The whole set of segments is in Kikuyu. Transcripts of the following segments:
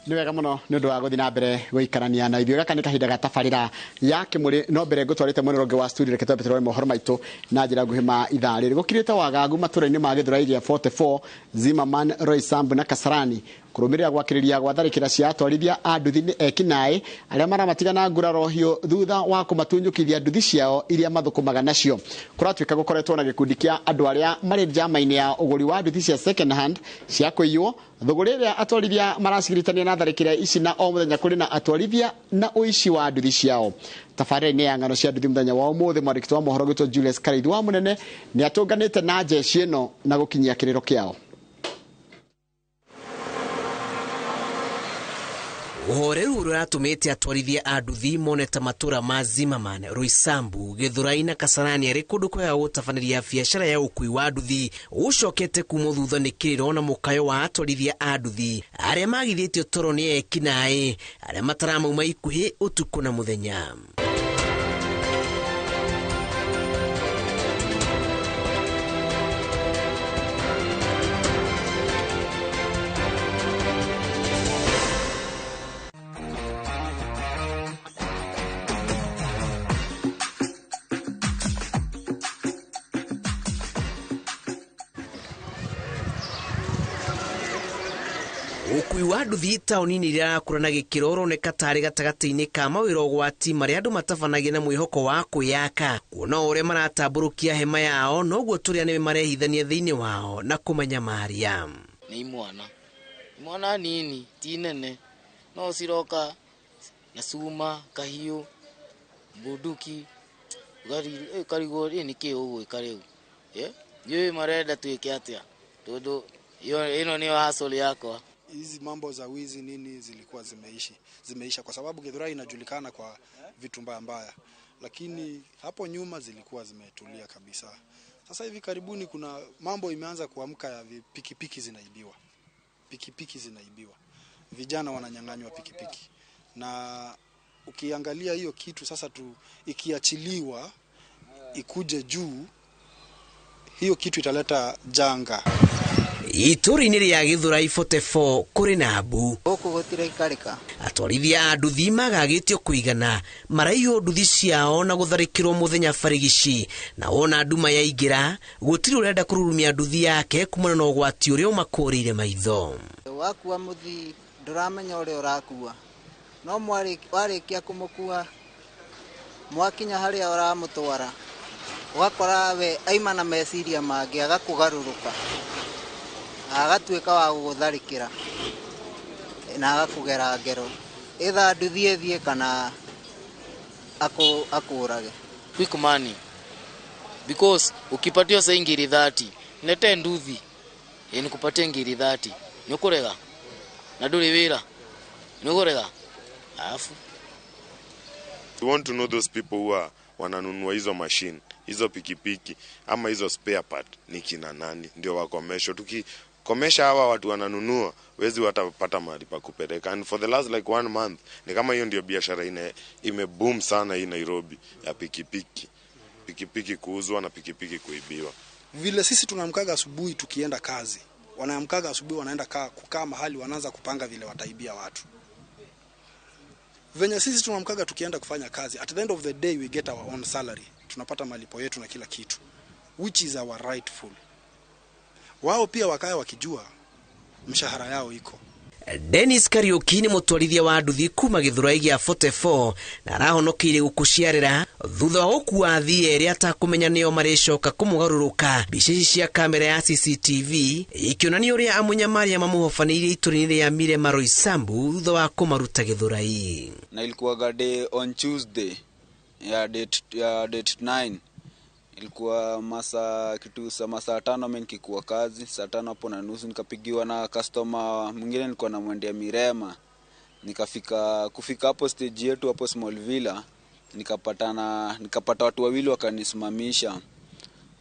Nĩ wega mũno nĩ ũndũ wa gũthiĩ na mbere gũikarania na ithuĩ. Gaka nĩ kahinda ga tabarĩra ya Kĩmũrĩ, no mbere ngũtwarĩte mwena ũngĩ wa studio, reke twambe tũrore mohoro maitũ na njĩra nguhĩ ma ithaa rĩrĩ. Gũkirĩte wagagu matũra-inĩ ma Gĩthũrai gĩa 44, Zimmerman, Roysambu na Kasarani, kũrũmĩrĩra gwakĩrĩria gwa tharĩkĩra cia atwarithia a nduthi nĩ ekinaĩ arĩa maramatigana nguraro hiũ thutha wa kũmatunyũkithia nduthi ciao iria mathũkũmaga nacio. Kũratuĩka gũkoretwo na gĩkundi kĩa andũ arĩa marĩ njama-inĩ ya ũgũri wa nduthi cia second hand cia kũiywo. Thũgũrĩ ĩrĩa atwarithia maracigiritania na tharĩkĩra ici na o mũthenya kũrĩ na atwarithia na ũici wa nduthi ciao. Tabarĩra-inĩ ya ng'ano cia nduthi mũthenya wa ũmũthĩ, mwandĩki wa mohoro gwitũ Julius Karaithi wa Mũnene nĩ atũnganĩte na njeci ĩno na gũkinyia kĩrĩro kĩao. Ũhoreru ũrĩa ũratũmĩte atwarithia a nduthi mone ta matũra ma Zimmerman, Roysambu, Gĩthũrai na Kasarani arĩ kũndũ kwega gũtabanĩria biacara ya ũkui wa nduthi ũcokete kuma thutha nĩ kĩrĩro na mũkayo wa atwarithia a nduthi arĩa magithĩtio toro nĩ ekinaĩ arĩa mataramauma ikuhĩ ũtukũ na mũthenya. Ũkui wa nduthi taũni-inĩ iria irakũra na gĩkĩro ũroneka tarĩ gatagatĩ-inĩ ka mawĩra ũgwati marĩa andũ matabanagia na mwĩhoko wa kwĩyaka. Kuona o ũrĩa maratambũrũkia hema yao noguo tũrĩa nĩ marehithania thĩinĩ wao na kũmanyamaria. Nĩ imwana, imwana nini ti nene, no ciroka na cuma, kahiũ, bunduki, ũkarigwo nĩ kĩ ũgwĩka rĩu. Ndiũĩ marenda twĩke atĩa, tondũ ĩno nĩyo hustle yakwa. Hizi mambo za wizi nini zilikuwa zimeisha kwa sababu Githurai inajulikana kwa vitu mbaya mbaya, lakini hapo nyuma zilikuwa zimetulia kabisa. Sasa hivi karibuni kuna mambo imeanza kuamka ya pikipiki zinaibiwa. Pikipiki zinaibiwa. Vijana wananyang'anywa pikipiki. Na ukiangalia hiyo kitu sasa tu ikiachiliwa ikuje juu, hiyo kitu italeta janga. Itũũra-inĩ rĩa Gĩthũrai 44 kũrĩ na mbu. Gũkũ gũtiraikarĩka. Atwarithia a nduthi magagĩtio kũigana maraiywo nduthi ciao na gũtharĩkĩrwo mũthenya barigici, na wona nduma yaingĩra gũtirĩ ũrenda kũrurumia nduthi yake kumana na ũgwati ũrĩa ũmakũrĩire maitho. Wakua mũthii ndũramenya ũrĩa ũrakua, no warĩkia kũmũkua mwakinya harĩa ũramũtwara ũgakora we aima na meciria mangĩ, agakũgarũrũka, agatuĩka wa gũgũtharĩkĩra na agakũgera ngero, either nduthi ĩthiĩ kana akũũrage. Quick money, because ukipatiwa sasa ngiri 30 nete nduthi nikupatie ngiri 30 nĩũkũrega na ndũrĩ wĩra nĩũkũrega. Alafu we want to know those people who are wananunua hizo machine, hizo pikipiki ama hizo spare part ni kina nani, ndio wakomeshwe. Tukikomesha hawa watu wananunua, wezi watapata mahali pa kupeleka. And for the last like 1 month ni kama hiyo ndio biashara imeboom sana hii Nairobi ya pikipiki. Pikipiki kuuzwa na pikipiki kuibiwa. Vile sisi tunaamkaga asubuhi tukienda kazi, wanaamkaga asubuhi wanaenda kukaa mahali wanaanza kupanga vile wataibia watu. Venye sisi tunaamkaga tukienda kufanya kazi, at the end of the day we get our own salary, tunapata malipo yetu na kila kitu, which is our rightful. Wao pia wakae wakijua mshahara yao iko. Dennis Kariuki nĩ mũtwarithia wa nduthi kuma Gĩthũrai gĩa 44 na arahonokeire gũkũciarĩra thutha wa gũkua athii erĩ atakũmenya nĩo marĩcoka kũmũgarũrũka. Mbica ici cia kamera ya CCTV ikĩonania ũrĩa amũnyamaria mamũhobanĩirie itũra-inĩ rĩa Mirema Roysambu thutha wa kũmaruta Gĩthũrai. Na ilikuwaga day on Tuesday ya date 9, ilikuwa masaa kitu saa masaa 5 mimi nikikuwa kazi, saa 5 hapo na nusu nikapigiwa na customer mwingine nilikuwa namwendea Mirema. Nikafika kufika hapo stage yetu hapo Small Villa, nikapata watu wawili wakanisimamisha,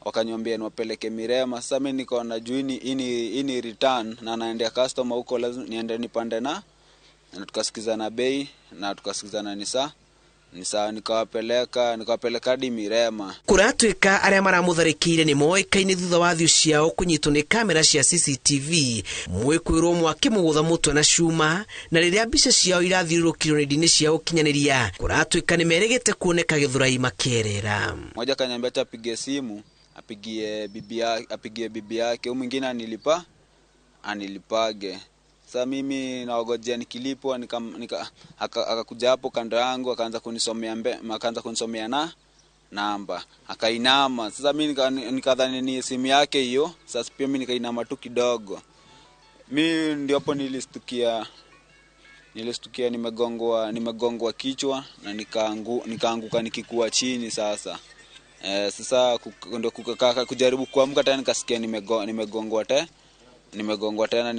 wakaniambia niwapeleke Mirema. Sasa mimi nikaona juu hii ni return na naendea customer huko, lazima niende nipande na tukasikizana bei na tukasikizana ni Ni sawa, nikawapeleka hadi Mirema. Kũratuĩka arĩa maramũtharĩkĩire nĩ moĩkaine thutha wa thiũ ciao kũnyitwo nĩ kamera cia CCTV, mwĩkwĩrwo ũmwe akĩmũgũtha mũtwe na cuma, na rĩrĩa mbica ciao irathiũrũrũkirio nenda-inĩ cia ũkinyanĩria, kũratuĩka nĩ merĩgĩte kuoneka Gĩthũrai makĩerera. Mmoja akaniambia acha apige simu, apigie bibi yake, huyu mwingine anilipage. Sasa mimi naogojea nikilipwa, akakuja hapo kando yangu akaanza kunisomea akaanza kunisomea na namba, akainama. Sasa mimi nikadhani ni simu yake hiyo. Sasa pia mimi nikainama tu kidogo. Mimi ndio hapo nilistukia nimegongwa kichwa na nikaanguka nikikua chini sasa. Sasa ndio kujaribu kuamka tena nikasikia nimegongwa tena,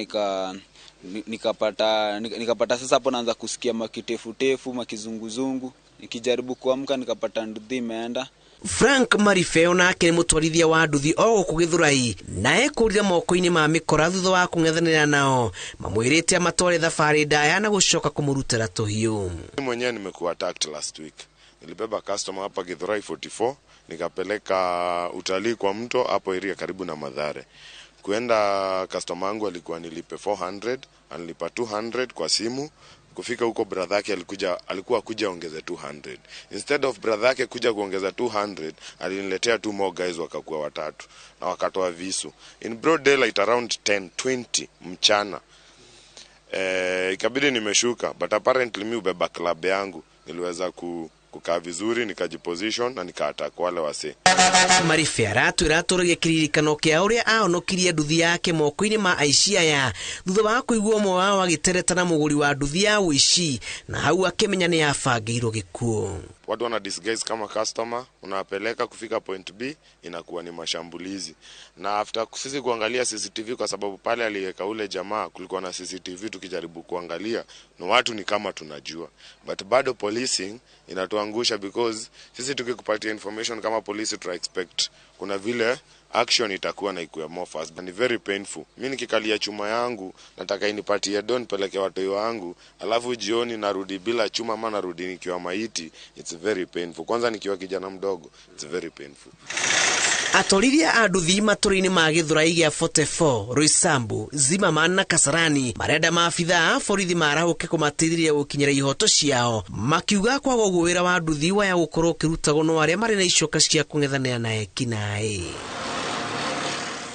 nikapata sasa hapo naanza kusikia makitefutefu, makizunguzungu. Nikijaribu kuamka nikapata nduthi imeenda. Frank Marifeo nake nĩ mũtwarithia wa nduthi o gũkũ Gĩthũrai, na ekũrire moko-inĩ ma mĩkora thutha wa kũng'ethanĩra nao, mamwĩrĩte amatware thabarĩ ndaya na gũcoka kũmũrutĩra tũhiũ. Mimi mwenyewe nimekuwa attacked last week. Nilibeba customer hapa Githurai 44 nikapeleka utalii kwa mto hapo area karibu na Mathare. Kuenda customer wangu alikuwa nilipe 400, anilipa 200 kwa simu. Kufika huko brother yake alikuwa kuja ongeze 200. Instead of brother yake kuja kuongeza 200, aliniletea two more guys wakakuwa watatu na wakatoa visu. In broad daylight around 10:20 mchana. Ikabidi nimeshuka, but apparently mi ubeba club yangu niliweza kukaa vizuri, nikajiposition na nikaattack wale wase. Marife aratwĩra atũragia kĩririkano kĩa ũrĩa ahonokirie nduthi yake moko-inĩ ma aici aya thutha wa kũigua ũmwe wao agĩtereta na mũgũri wa nduthi ya ũici, na hau akĩmenya nĩ abangĩirwo gĩkuũ. Watu wana disguise kama customer, unawapeleka kufika point B inakuwa ni mashambulizi. Na after sisi kuangalia CCTV, kwa sababu pale aliweka ule jamaa kulikuwa na CCTV, tukijaribu kuangalia na watu ni kama tunajua, but bado policing inatuangusha because sisi tukikupatia information kama polisi tuna expect kuna vile action itakuwa na ikuwe more fast. Ni very painful. Mimi nikikalia chuma yangu nataka inipatie don peleke watoi wangu, alafu jioni narudi bila chuma ama narudi nikiwa maiti. It's very painful. Kwanza nikiwa kijana mdogo, it's very painful. Atwarithia a nduthi matũra-inĩ ma Gĩthũrai gĩa 44, Roysambu, Zimmerman na Kasarani marenda maabithaa a borithi marahũke kũmateithĩrĩria gũkinyĩra ihoto ciao, makiuga kwaga ũguo wĩra wa nduthi waya gũkorwo ũkĩrutagwo no arĩa marĩ na icoka cia kũng'ethanĩra na ekinaĩ.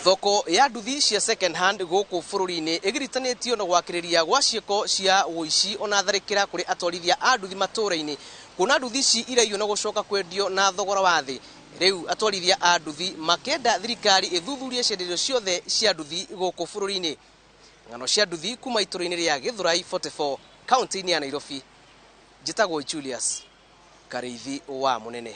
Thoko ya nduthi cia second hand gũkũ bũrũri-inĩ ĩgiritanĩtio na gwakĩrĩria gwa ciĩko cia ũici ona tharĩkĩra kũrĩ atwarithia a nduthi matũra-inĩ, kuona nduthi ici iraiywo na gũcoka kwendio na thogora wa thĩ. Rĩu atwarithia a nduthi makenda thirikari ĩthuthurie cienderio ciothe cia nduthi gũkũ bũrũri-inĩ. Ng'ano cia nduthi kuma itũra-inĩ rĩa Gĩthũrai 44 kaunti-inĩ ya Nairobi. Njĩtagwo Julius Karĩithi wa Mũnene.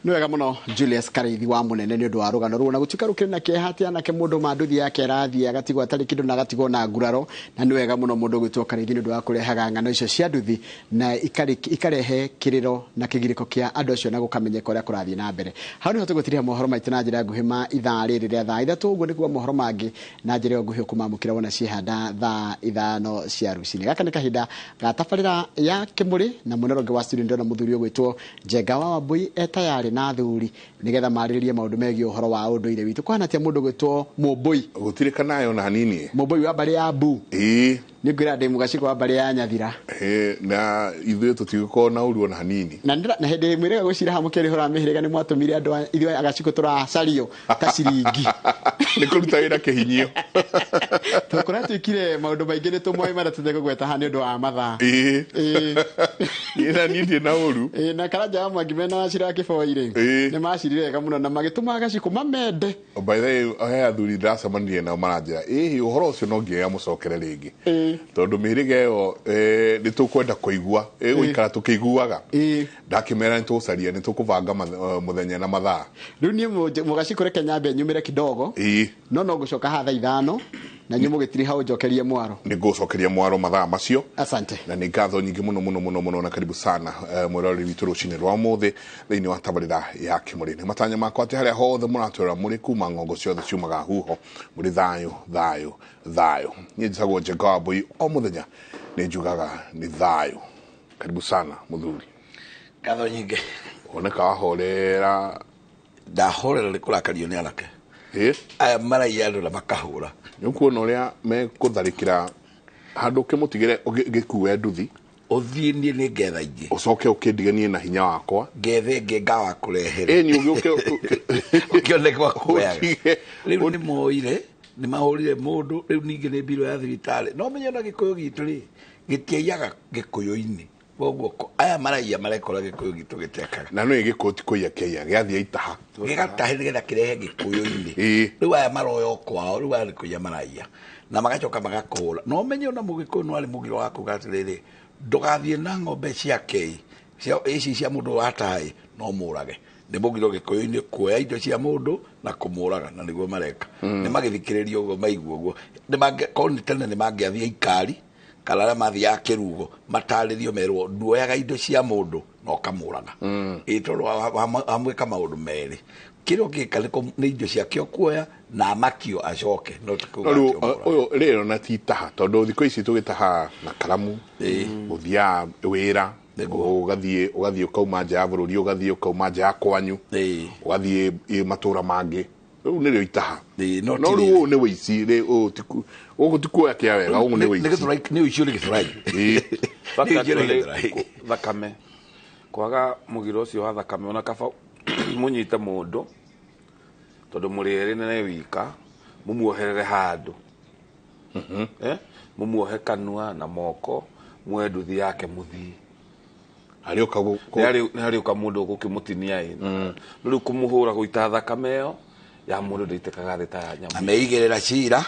Nĩ wega mũno Julius Karĩithi wa Mũnene nĩ ũndũ wa rũgano ruo, na gũtuĩka rũkĩrĩ na kĩeha atĩ anake mũndũ ma nduthi yake arathiĩ agatigwo atarĩ kĩndũ na agatigwo na nguraro, na nĩ wega mũno mũndũ ũgwĩtwo Karĩithi nĩ ũndũ wa kũrehaga ng'ano icio cia nduthi na ikarehe kĩrĩro na kĩgirĩko kĩa andũ acio na gũkamenyeka ũrĩa kũrathiĩ na mbere. Hau nĩho tũgũtirĩha mohoro maitũ na njĩra nguhĩ ma ithaa rĩrĩ rĩa thaa 3, ũguo nĩkuo mohoro mangĩ na njĩra ĩyo nguhĩ ũkũmamũkĩra wona ciehanda thaa 5 cia rũcinĩ. Gaka nĩ kahinda ga tabarĩra ya Kĩmũrĩ na mũnene ũngĩ wa studio ndĩrona mũthuri ũgwĩtwo Njenga wa Wambui e tayarĩ na athuri nigetha marĩrĩrie maũndũ megiĩ ũhoro wa ũndũire witũ. Kũhana atĩa mũndũ ũgwĩtwo Mũmbũi? Gũtirĩ kanayo na hanini. Mũmbũi wa mbarĩ ya Mbu. Ĩĩ. Nĩ ngwĩra ndĩ mũgaciko wa mbarĩ ya Nyathira. Ĩĩ, na ithuĩ tũtigũkorwo na ũru ona hanini. Na hĩndĩ ĩmwe rĩrĩa gwĩcira hamwe kĩrĩhũra mĩhĩrĩga nĩ mwatũmire andũ ithuĩ agaciko tũracario ta ciringi. Nĩ kũruta wĩra kĩhinyio. Tũkũra twĩkire maũndũ maingĩ nĩ tũmoĩ marĩa tũtekũgweta haha nĩ ũndũ wa mathaa. Ĩĩ. Ĩĩ. Ĩĩ, na niĩ ndirĩ na ũru. Ĩĩ, na Karanja wa Mwangi mena Wachira wa Kĩboi rĩ, nĩ macirire wega mũno na magĩtũma agacikũ mamende. By the way, he athuri ndĩracemanirie nao maranjĩra, ĩĩ ũhoro ũcio no nginya mũcokere rĩngĩ. Tondũ mĩhĩrĩga ĩyo nĩ tũkwenda kũigua, ĩgũikara tũkĩiguaga. Ndakĩmera nĩ tũgũcaria, nĩ tũkũbanga mũthenya na mathaa. Rĩu niĩ mũgacikũ reke nyambe nyumĩre kidogo. No no ngũcoka haha thaa 5 Na inyuĩ mũgĩtiriha ũnjokerie mwaro. Nĩ ngũcokeria mwaro mathaa macio. Asante. Na nĩ ngatho nyingĩ mũno mũno mũno mũno, na karibu sana mwĩroreri witũ rũcinĩ rwa ũmũthĩ thĩinĩ wa tabarĩra ya Kĩmũrĩ. Nĩ matanya makwa atĩ harĩa hothe mũratwĩrora mũrĩ kuma ng'ongo ciothe ciumaga huho mũrĩ thayũ thayũ thayũ. Niĩ njĩtagwo Njenga wa Mbũi, o mũthenya nĩ njugaga nĩ thayũ. Karibu sana mũthuri. Ngatho nyingĩ. Oneka wahorera. Ndahorera nĩ kũrakario nĩ anake aya maraiya andũ na makahũra. Nĩ ũkuona ũrĩa mekũtharĩkĩra handũ ũkĩmũtigĩre gĩkue nduthi ũthiĩ, niĩ nĩ ngetha ingĩ, ũcoke ũkĩndiganie na hinya wakwa, ngethe ĩngĩ ngawa kũrehere. Ĩ ni ũgĩũke ũkĩone gwa kuoyaga. Rĩu nĩ moire, nĩ mahũrire mũndũ, rĩu ningĩ nĩ mbirũ ya thibitarĩ. No menye na Gĩkũyũ gitũ rĩ, gĩtiaiyaga Gĩkũyũ-inĩ. Koguo aya maraiya marekora Gĩkũyũ gitũ gĩtekaga. Na no gĩkũyũ ti kũiya kĩaiya, gĩathiĩ itaha. Gĩgatahe nĩgetha kĩrehe Gĩkũyũ-inĩ. Rĩu aya maroya kwao, rĩu aya nĩ kũiya maraiya. Na magacoka magakũhũra. No menye ona Mũgĩkũyũ no arĩ mũgiro wa kuga atĩrĩrĩ, ndũgathiĩ na ng'ombe ciake, ici cia mũndũ wataĩ, no mũrage. Nĩ mũgiro Gĩkũyũ-inĩ kuoya indo cia mũndũ na kũmũraga, na nĩguo mareka. Nĩ magĩthikĩrĩrio ũguo maigua ũguo. Korwo nĩ tene nĩ mangĩathiĩ ikari, kana arĩa mathiaga kĩrugo, matarĩrio merwo nduoyaga indo cia mũndũ na ũkamũraga. Ĩ tondũ wamwĩka maũndũ merĩ. Kĩrĩa ũngĩka nĩ indo ciake ũkuoya na amakio acoke. No ti kuuga atĩ ũmũrage. Ũyũ rĩrĩ ona ti itaha, tondũ thikũ ici tũgĩtaha na karamu, ũthiaga wĩra, ũgathiĩ ũkauma nja ya bũrũri, ũgathiĩ ũkauma nja ya kwanyu, ũgathiĩ matũra mangĩ. Rĩu nĩrĩo itaha. No rĩu ũyũ nĩ wĩici, gũkũ ti kuoya kĩa wega, ũyũ nĩ wĩici. Nĩ ũici ũrĩ Gĩthũrai. Thakame. Kwaga mũgiro ũcio wa thakame, ona kaba mũnyite mũndũ, tondũ mũrĩ erĩ na wika, mũmuoherere handũ. Mũmuohe kanua na moko, muoe nduthi yake mũthiĩ. Nĩ harĩũka mũndũ ũgũkĩmũtinia ĩ. No rĩu kũmũhũra gũita thakame ĩyo ya mũndũ ndĩitĩkaga thĩ ta ya nyamũ. Na meigĩrĩra cira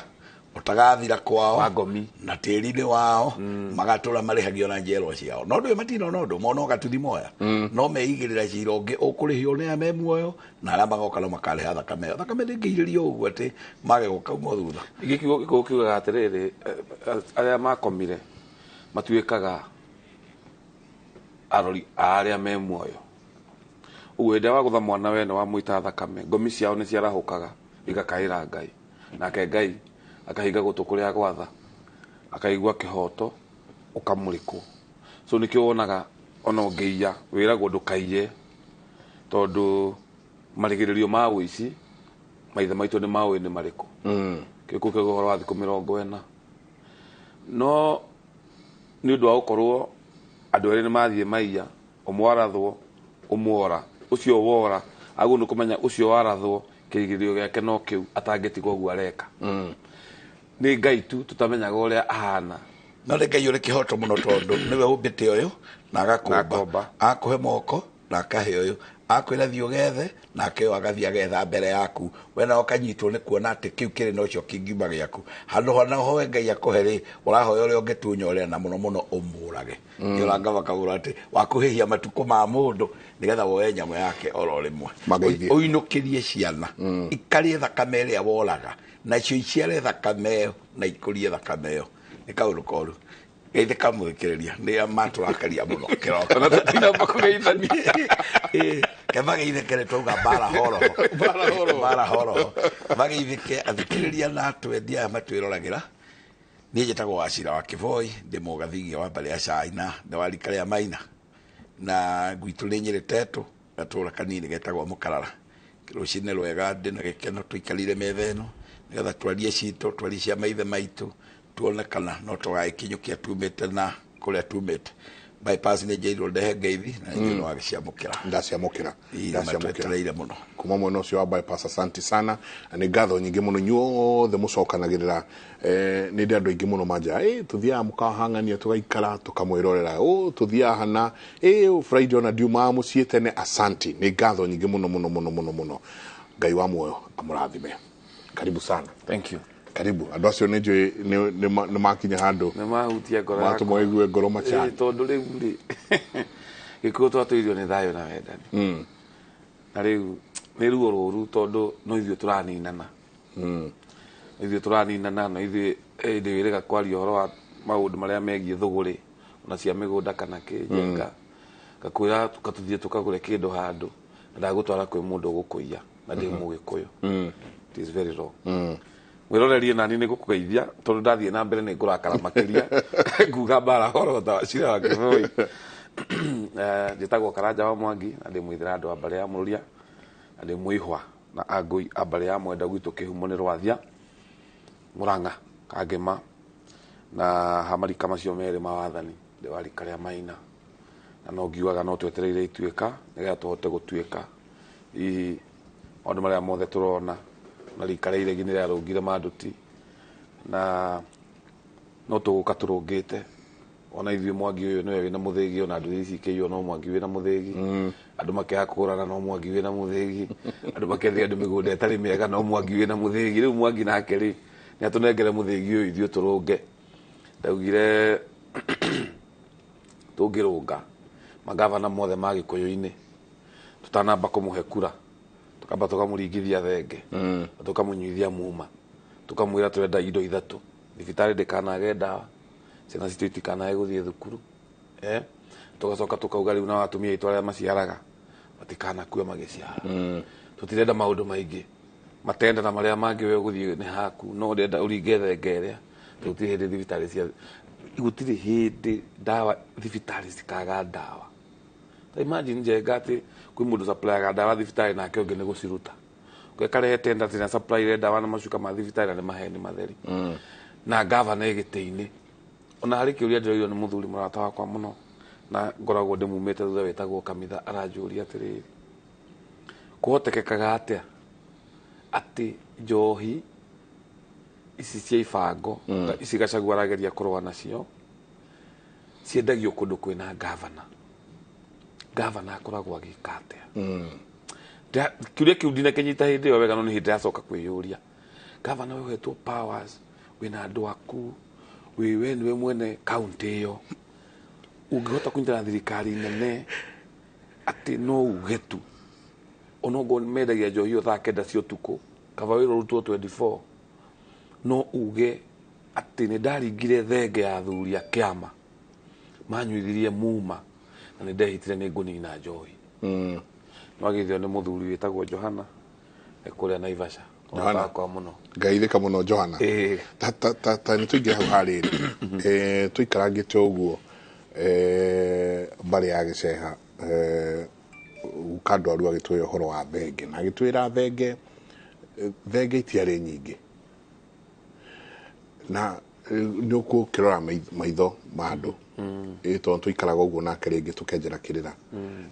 ũtagathira kwao na tĩri-inĩ wao, magatũra marĩhagio na njerwa ciao. No ndũĩ matinona ũndũ, mona ũgatuthi moya. No meigĩrĩra cira ũngĩ ũkũrĩhio nĩ aya me muoyo na arĩa magoka no makarĩha thakame ĩyo. Thakame ndĩngĩirĩrio ũguo atĩ mage gũkauma thutha. Gĩkĩ gĩkũ kiugaga atĩrĩrĩ, arĩa makomire matuĩkaga arori a arĩa me muoyo. Ũguo hĩndĩ ĩrĩa wagũtha mwana wene wamũita thakame, ngomi ciao nĩ ciarahũkaga igakaĩra Ngai. Nake Ngai akahinga gũtũ kũrĩa gwatha, akaigua kĩhoto ũkamũrĩkwo. So nĩkĩo wonaga ona ũngĩiya wĩragwo ndũkaiye, tondũ marigĩrĩrio ma ũici maithe maitũ nĩ maũĩ nĩ marĩkũ. Gĩkũ kĩa ũhoro wa thikũ 40. No nĩ ũndũ wa gũkorwo andũ erĩ nĩ mathiĩ maiya, ũmwe warathwo, ũmwe wora. Ũcio wora agwo nĩ kũmenya ũcio warathwo kĩrigĩrĩrio gĩake no kĩu atangĩtigwo ũguo areka. Nĩ Ngai tu tũtamenyaga ũrĩa ahana. No nĩ Ngai ũrĩ kĩhoto mũno, tondũ nĩwe ũmbĩte ũyũ na agakũmba, akũhe moko na akahe ũyũ, akwĩra thiĩ ũgethe nake ũyũ agathiĩ agetha mbere yaku, we nawe ũkanyitwo nĩ kuona atĩ kĩu kĩrĩ na ũcio kĩngiuma gĩaku. Handũ hona ũhoe Ngai akũhe rĩ, ũrahoya ũrĩa ũngĩtunya ũrĩa na mũno mũno ũmũrage. Nĩ ũranga atĩ wakũhĩhia matukũ ma mũndũ nĩgetha woe nyamũ yake oro rĩmwe. Ũinũkĩrie ciana ikarĩe thakame ĩrĩa woraga, nacio iciare thakame ĩyo na ikũrie thakame ĩyo. Nĩ kaũndũ koru. Geithe kamũthikĩrĩria nĩ matũrakaria mũno kĩroko. Ona tũtinamba kũgeithania. Kemageithĩke twauga mbara horoho. Mbara horoho. Mageithĩke athikĩrĩria na atwendia aya matwĩroragĩra. Niĩ njĩtagwo Wachira wa Kĩboi, ndĩ mũgathigia wa mbarĩ ya Caina, nĩ wa rika rĩa Maina. Na gwitũ nĩ Nyĩrĩ Tetũ, gatũra kanini getagwo Mũkarara. Rũcinĩ rwega ndĩ na gĩkeno tũikarire metha ĩno nĩgetha twarie citũ, twarie cia maithe maitũ, tuone kana no tũgagĩkinyũkia tumĩte na kũrĩa tumĩte. Bypass nĩ njĩirwo ndehe ngeithi na nĩ no agĩciamũkĩra. Ndaciamũkĩra. Ndaciamũkĩra mũno. Kuma mwena ũcio wa bypass, asante sana. Na nĩ ngatho nyingĩ mũno inyuothe mũcokanagĩrĩra. Nĩ ndĩ andũ aingĩ mũno manja, tũthiaga mũkahang'ania tũgaikara tũkamwĩrorera, tũthiaga hana, Friday ona ndiumaga mũciĩ tene. Asante, nĩ ngatho nyingĩ mũno mũno mũno mũno mũno. Ngai wa muoyo amũrathime. Karibu sana. Thank you. Karibu. Andũ acio nĩ njũĩ nĩ makinya handũ nĩ mahutia ngoro yakwa, matũma ũigue ngoro macani. Tondũ rĩu rĩ Gĩkũyũ twatũirio nĩ thayũ na wendani. Na rĩu nĩ ruo rũru tondũ no ithuĩ tũraninana. Ithuĩ tũraninana na ithuĩ hĩndĩ wĩrĩga kwaria ũhoro wa maũndũ marĩa megiĩ thũgũrĩ ona cia mĩgũnda kana kĩnjenga. Ngakwĩra tũthiĩ tũkagũre kĩndũ handũ na ndagũtwara kwĩ mũndũ ũgũkũiya na ndĩ Mũgĩkũyũ. It is very wrong. Mwĩrorerie nani nĩ gũkũgeithia tondũ ndathiĩ na mbere nĩ ngũrakara makĩria nguga mbara horota wa cira wa kĩbũi. Njĩtagwo Karanja wa Mwangi na ndĩ mũithĩra andũ a mbarĩ ya Mũrũria na ndĩ mũihwa na angũi a mbarĩ ya Mwenda gwitũ kĩhumo nĩ Rwathia Mũrang'a Kangĩma na hamarika macio merĩ ma wathani ndĩ wa rika rĩa Maina na no ngiugaga no twetereire ituĩka nĩgetha tũhote gũtuĩka hihi maũndũ marĩa mothe tũrona na rika rĩa iregi nĩ rĩarũngire manduti na no tũgũka tũrũngĩte ona ithuĩ Mwangi ũyũ nĩwe wĩna mũthĩgi ona andũ ici ikĩiywo no Mwangi wĩna mũthĩgi andũ makĩaga kũgũrana no Mwangi wĩna mũthĩgi andũ makĩendia andũ mĩgũnda ĩtarĩ mĩega no Mwangi wĩna mũthĩgi rĩu Mwangi nake rĩ nĩ atũnengere mũthĩgi ũyũ ithuĩ tũrũnge ndaugire tũngĩrũnga magavana mothe ma Gĩkũyũ-inĩ tũtanamba kũmũhe kura tukamba tũkamũringithia thenge na tũkamũnyuithia muma tũkamwĩra tũrenda indo ithatũ thibitarĩ ndĩkanage ndawa ciana citũ itikanage gũthiĩ thukuru tũgacoka tũkauga rĩu na atumia aitũ arĩa maciaraga matikanakue magĩciara tũtirenda maũndũ maingĩ matenda na marĩa mangĩ we ũgũthiĩ nĩ haku no ũrenda ũringe thenge ĩrĩa gũtirĩ hĩndĩ thibitarĩ cia gũtirĩ hĩndĩ ndawa thibitarĩ cikaga ndawa. Ta imagine Njenga atĩ kwĩ mũndũ supplyaga ndawa thibitarĩ nake ũngĩ nĩ gũciruta karehe tenda atĩ na supply ndawa na macuka ma thibitarĩ na nĩ maheni matheri na gavana ĩ gĩtĩ-inĩ ona harĩ kĩũria ndĩroirio nĩ mũthuri mũrata wakwa mũno na ngoragwo ndĩmumĩte thutha wĩtagwo Kamitha aranjũria atĩrĩrĩ kũhotekekaga atĩa atĩ njohi ici cia ibango ici Gachagua arageria kũrũa nacio ciendagio kũndũ kwĩna gavana gavana akoragwo agĩka atĩa kĩũria kĩu ndinakĩnyita hĩndĩ ĩyo wega no nĩ hĩndĩ ndĩracoka kwĩyũria gavana we ũhetwo powers wĩna andũ aku wĩ we nĩwe mwene kaunti ĩyo ũngĩhota kũnyitana na thirikari nene atĩ no uge tu onokorwo mendagia njohi ĩyo thaa kenda cia ũtukũ kaba wĩra ũrutwo 24 no uge atĩ nĩ ndaringire thenge ya athuri a kĩama manyuithirie muma na nĩ ndehitire nĩ ngũnina njohi no agĩthio nĩ mũthuri wĩtagwo Johana e kũrĩa Naivasha Johana. wakwa mũno Ngaithĩka mũno Johana. Ta ta ta ta nĩ tũingĩre hau harĩrĩ tũikarangĩte ũguo mbarĩ ya Gĩceha Kandwaru agĩtwĩra ũhoro wa thenge na agĩtwĩra thenge thenge itiarĩ nyingĩ na nĩ ũkũkĩrora maitho ma andũ tondũ tũikaraga ũguo nake rĩngĩ tũkenjera kĩrĩra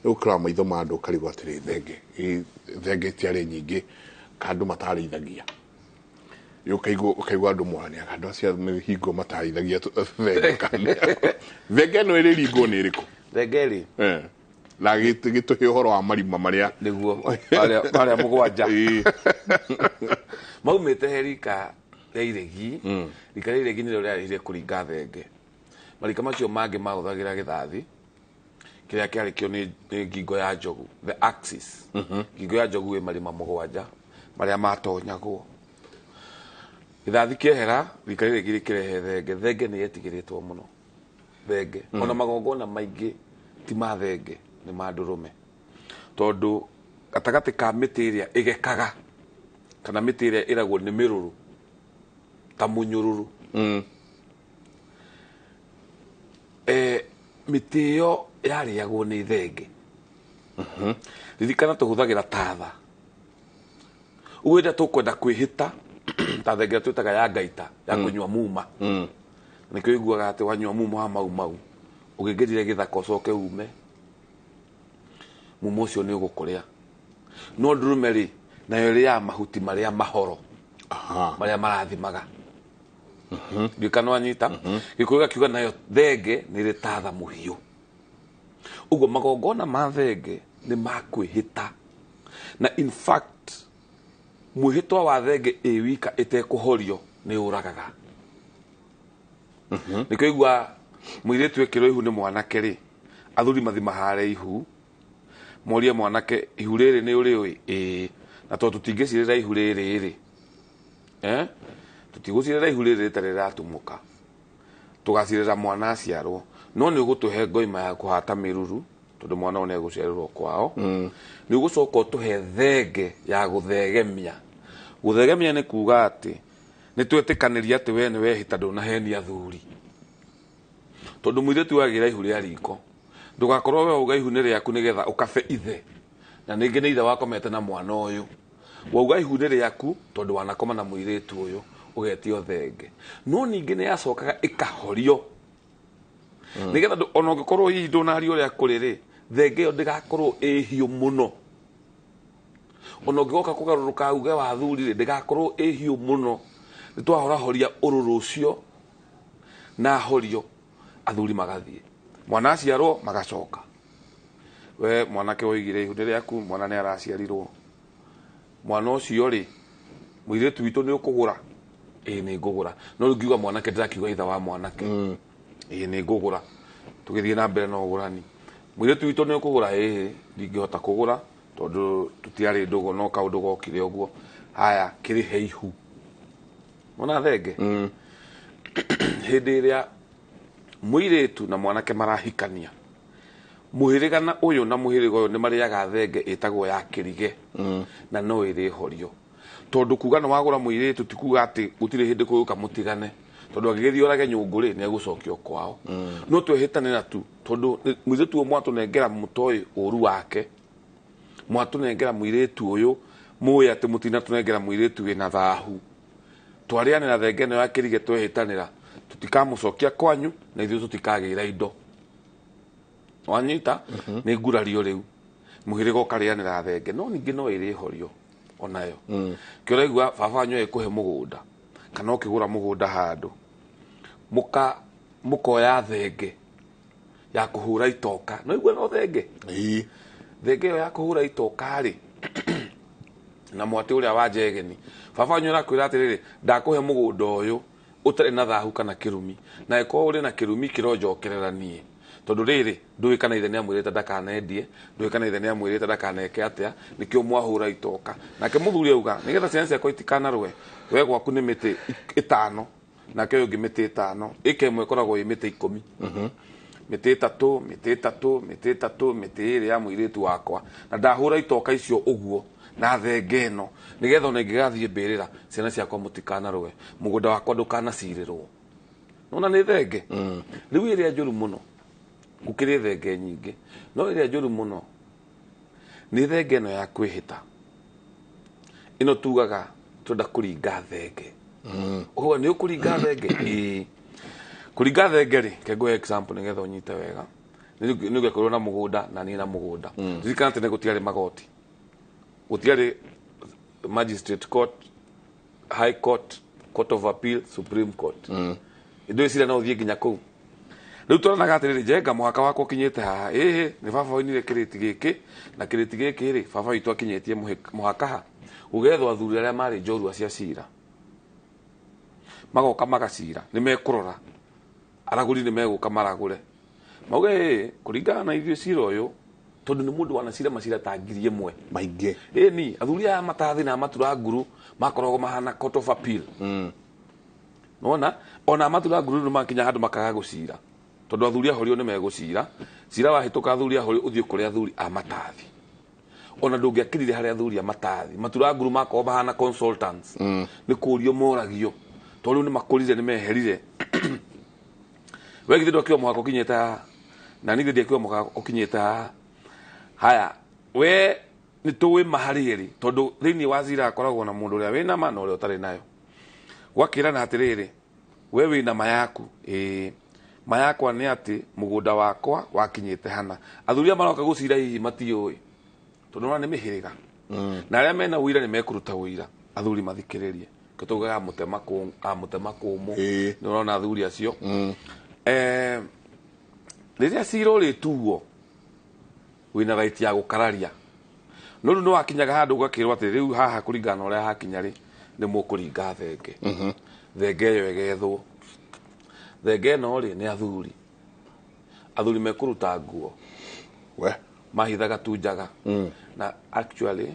nĩ ũkĩrora maitho ma andũ ũkarigwo atĩrĩ thenge thenge itiarĩ nyingĩ kandũ matarĩithagia ũkaigua andũ morania andũ acio mĩhingo matarĩithagia thenge kana thenge ĩno ĩrĩringwo nĩ ĩrĩkũ thenge rĩ na gĩtũhe ũhoro wa marima marĩa nĩguo marĩa mũgwanja maumĩte he rika rĩa iregi rika rĩa iregi nĩrĩo rĩarĩhire kũringa thenge marika macio mangĩ mahũthagĩra gĩthathi kĩrĩa kĩarĩ kĩo nĩ ngingo ya njogu the axis ngingo ya njogu ĩ marima mũgwanja marĩa matonyagwo gĩthathi kĩehera rika rĩrĩ rĩkĩrehe thenge thenge nĩ yetigĩrĩtwo mũno thenge ona magongona maingĩ ti ma thenge nĩ ma ndũrũme tondũ gatagatĩ ka mĩtĩ ĩrĩa ĩgekaga kana mĩtĩ ĩrĩa ĩragwo nĩ mĩrũrũ ta mũnyũrũrũ mĩtĩ ĩyo yarĩagwo nĩ thenge ririkana tũhũthagĩra tatha ũguo rĩrĩa tũkwenda kwĩhĩta ta thenge ĩrĩa twĩtaga ya ngaita ya kũnyua muma nĩkĩo ũiguaga atĩ wanyua muma wa mau mau ũngĩingĩrire gĩthaka ũcoke ume muma ũcio nĩ ũgũkũrĩa no ndũrũme rĩ nayo ĩrĩaga mahuti marĩa mahoro marĩa marathimaga ndiũĩ kana wanyita Gĩkũyũ gakiuga nayo thenge nĩ ĩrĩ tatha mũhiũ ũguo magongona ma thenge nĩ ma kwĩhĩta na in fact mwĩhĩtwa wa thenge ĩ wika ĩtekũhorio nĩ ũragaga nĩkĩo igua mũirĩtu ekĩrwo ihu nĩ mwanake rĩ athuri mathimahare ihu morie mwanake ihu rĩrĩ nĩ ũrĩũĩ ĩĩ na tondũ tũtingĩcirĩra ihu rĩrĩ rĩ Tũtigũcirĩra ihu rĩrĩ rĩtarĩ rĩratumũka. Tũgacirĩra mwana aciarwo. No nĩ ũgũtũhe ngoima ya kũhata mĩruru tondũ mwana ũyũ nĩegũciarĩrwo kwao. Nĩ ũgũcoka ũtũhe thenge ya gũthegemia. Gũthegemia nĩ kuga atĩ nĩ twetĩkanĩria atĩ we nĩ wehĩta ndũnahenia athuri. Tondũ mũirĩtu wagĩra ihu rĩa riko. Ndũgakorwo we wauga ihu nĩ rĩaku nĩgetha ũkabe ithe. Na ningĩ nĩ ithe wakomete na mwana ũyũ. Wauga ihu nĩ rĩaku tondũ wanakoma na mũirĩtu ũyũ ũgetio thenge. No ningĩ nĩ yacokaga ĩkahorio. Nĩgetha ona ũngĩkorwo hihi ndũnaria ũrĩa kũrĩ rĩ, thenge ĩyo ndĩgakorwo ĩ hiũ mũno. Ona ũngĩgoka kũgarũrũka uge wa athuri rĩ, ndĩgakorwo ĩ hiũ mũno. Nĩ twahorahoria ũrũrũ ũcio na horio athuri magathiĩ. Mwana aciarwo magacoka. We mwanake woigire ihu nĩ rĩaku, mwana nĩ araciarirwo. Mwana ũcio rĩ, mũirĩtu witũ nĩ ũkũgũra? Ĩĩ nĩ ngũgũra. No rĩu ngiuga mwanake ndĩrakiuga ithe wa mwanake. Ĩĩ nĩ ngũgũra. Tũgĩthiĩ na mbere na ũgũrani. Mũirĩtu witũ nĩ ũkũgũra? Ĩĩ ndingĩhota kũgũra tondũ tũtiarĩ ndũgũ no kaũndũ gokire ũguo. Haya kĩrĩhe ihu. Mona thenge? Hĩndĩ ĩrĩa mũirĩtu na mwanake marahikania, mũhĩrĩga na ũyũ na mũhĩrĩga ũyũ nĩ marĩaga thenge ĩtagwo ya kĩrige. Na no ĩrĩhorio. Tondũ kuga nĩ wagũra mũirĩtu ti kuga atĩ gũtirĩ hĩndĩ kũgũka mũtigane. Tondũ angĩgĩthiĩ orage nyũngũ rĩ, nĩ egũcokio kwao. No twehĩtanĩra tu tondũ mũirĩtu ũyũ mwatũnengera mũtoĩ ũru wake. Mwatũnengera mũirĩtu ũyũ mũĩ atĩ mũtinatũnengera mũirĩtu wĩna thahu. Twarĩanĩra thenge ĩno ya kĩrige twehĩtanĩra tũtikamũcokia kwanyu na ithuĩ tũtikagĩra indo. Wanyita? Nĩ ngurario rĩu. Mũhĩrĩga ũkarĩanĩra thenge no ningĩ no ĩrĩhorio onayo. Kĩũraigua baba wanyu agĩkũhe mũgũnda kana ũkĩgũra mũgũnda handũ mũkoya thenge ya kũhũra itoka. No igua no thenge? Thenge ĩyo ya kũhũra itoka rĩ na mwatĩ ũrĩa wa njegeni. Baba wanyu arakwĩra atĩrĩrĩ, ndakũhe mũgũnda ũyũ ũtarĩ na thahu kana kĩrumi. Na ĩkorwo ũrĩ na kĩrumi kĩronjokerera niĩ. Tondũ rĩrĩ ndũĩ kana ithe nĩamwĩrĩte ndakanendie, ndũĩ kana ithe nĩamwĩrĩte ndakaneke atĩa, nĩkĩo mwahũra itoka. Nake mũthuri auga nĩgetha ciana ciakwa itikanarũe, we gwaku nĩ mĩtĩ 5, nake ũyũ ũngĩ mĩtĩ 5, ĩka ĩmwe ĩkoragwo ĩ mĩtĩ 10. Mĩtĩ 3, mĩtĩ 3, mĩtĩ 3, mĩtĩ 2 ya mũirĩtu wakwa. Na ndahũra itoka icio ũguo na thenge ĩno nĩgetha ona ingĩgathiĩ mbĩrĩra ciana ciakwa mũtikanarũe, mũgũnda wakwa ndũkanacirĩrwo. Nona nĩ thenge. Rĩu ĩrĩa njũru mũno gũkĩrĩ thenge nyingĩ, no ĩrĩa njũru mũno nĩ thenge ĩno ya kwĩhĩta. Ĩno tugaga twenda kũringa thenge. Ũguo nĩ ũkũringa thenge? Ĩĩ. Kũringa thenge rĩ, ke ngũhe example nĩgetha ũnyite wega. Nĩ ũgĩkorwo na mũgũnda na niĩ na mũgũnda. Ririkana tene gũtiarĩ magoti. Gũtiarĩ magistrate court, high court, court of appeal, supreme court. Indo ici no ũthiĩ nginya kũu. Rĩu tũranaga atĩrĩrĩ, Njenga mũhaka wakwa ũkinyĩte haha. Ĩhĩ, nĩ baba oinire kĩrĩti gĩkĩ, na kĩrĩti gĩkĩ rĩ, baba witũ akinyĩtie mũhaka ha. Gũgethwo athuri arĩa marĩ njorua cia cira. Magoka magacira, nĩ mekũrora. Aragũri nĩ megũka maragũre. Mauge ĩ, kũringana na ithuĩ cira ũyũ, tondũ nĩ mũndũ wanacira macira ta 1000. Maingĩ. Ĩni, athuri aya matathi na matura nguru makoragwo mahana court of appeal. Nona, ona matura nguru nĩ makinya handũ makaga gũcira. Tondũ athuri ahorio nĩ megũcira. Cira wahĩtũka athuri ahorio ũthiĩ kũrĩ athuri a matathi. Ona ndũngĩakĩrire harĩ athuri a matathi. Matura nguru makoragwo mahana consultants. Nĩ kũrio moragio. Tondũ rĩu nĩ makũrire nĩ meherire. We githĩ ndwakiuga mũhaka ũkinyĩte haha? Na niĩ githĩ ndiakiuga mũhaka ũkinyĩte haha? Haya, we nĩ tũĩ ma harĩ ĩrĩ, tondũ thĩinĩ wa cira akoragwo na mũndũ ũrĩa wĩna ma na ũrĩa ũtarĩ nayo. Gwakĩrana atĩrĩrĩ, we wĩna ma yaku. Ĩĩ, ma yakwa nĩ atĩ mũgũnda wakwa wakinyĩte hana. Athuri aya maroka gũcira hihi matiũĩ, tondũ nĩwona nĩ mĩhĩrĩga. Na arĩa mena ũira nĩ mekũruta ũira, athuri mathikĩrĩrie. Kĩo taugaga mũtema kũmũ. Nĩ ũrona athuri acio. Rĩrĩa cira ũrĩtuo, wĩna right ya gũkararia. No rĩu nĩwakinyaga handũ ũgakĩrwo atĩ rĩu haha kũringana na ũrĩa hakinya rĩ, nĩ mũkũringa thenge. Thenge ĩyo ĩgethwo. Thenge ĩno rĩ, nĩ athuri. Athuri mekũruta nguo. We. Mahithaga tu njaga. Na actually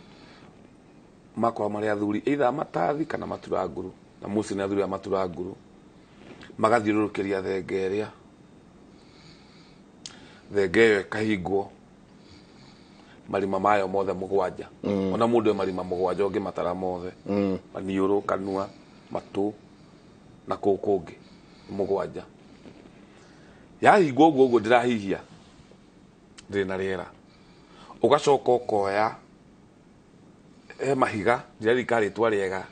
makoragwo marĩ athuri either matathi kana matura nguru. Na muci nĩ athuri a matura nguru magathiũrũrũkĩria thenge ĩrĩa thenge ĩyo ĩkahingwo marima mayo mothe mũgwanja. Ona mũndũ e marima mũgwanja ũngĩmatara mothe, maniũrũ, kanua, matũ na kũu kũngĩ mũgwanja. Yahingwo ũguo ũguo ndĩrahihia ndĩrĩ na rĩera. Ũgacoka ũkoya he mahiga ndiririkana rĩtwa rĩega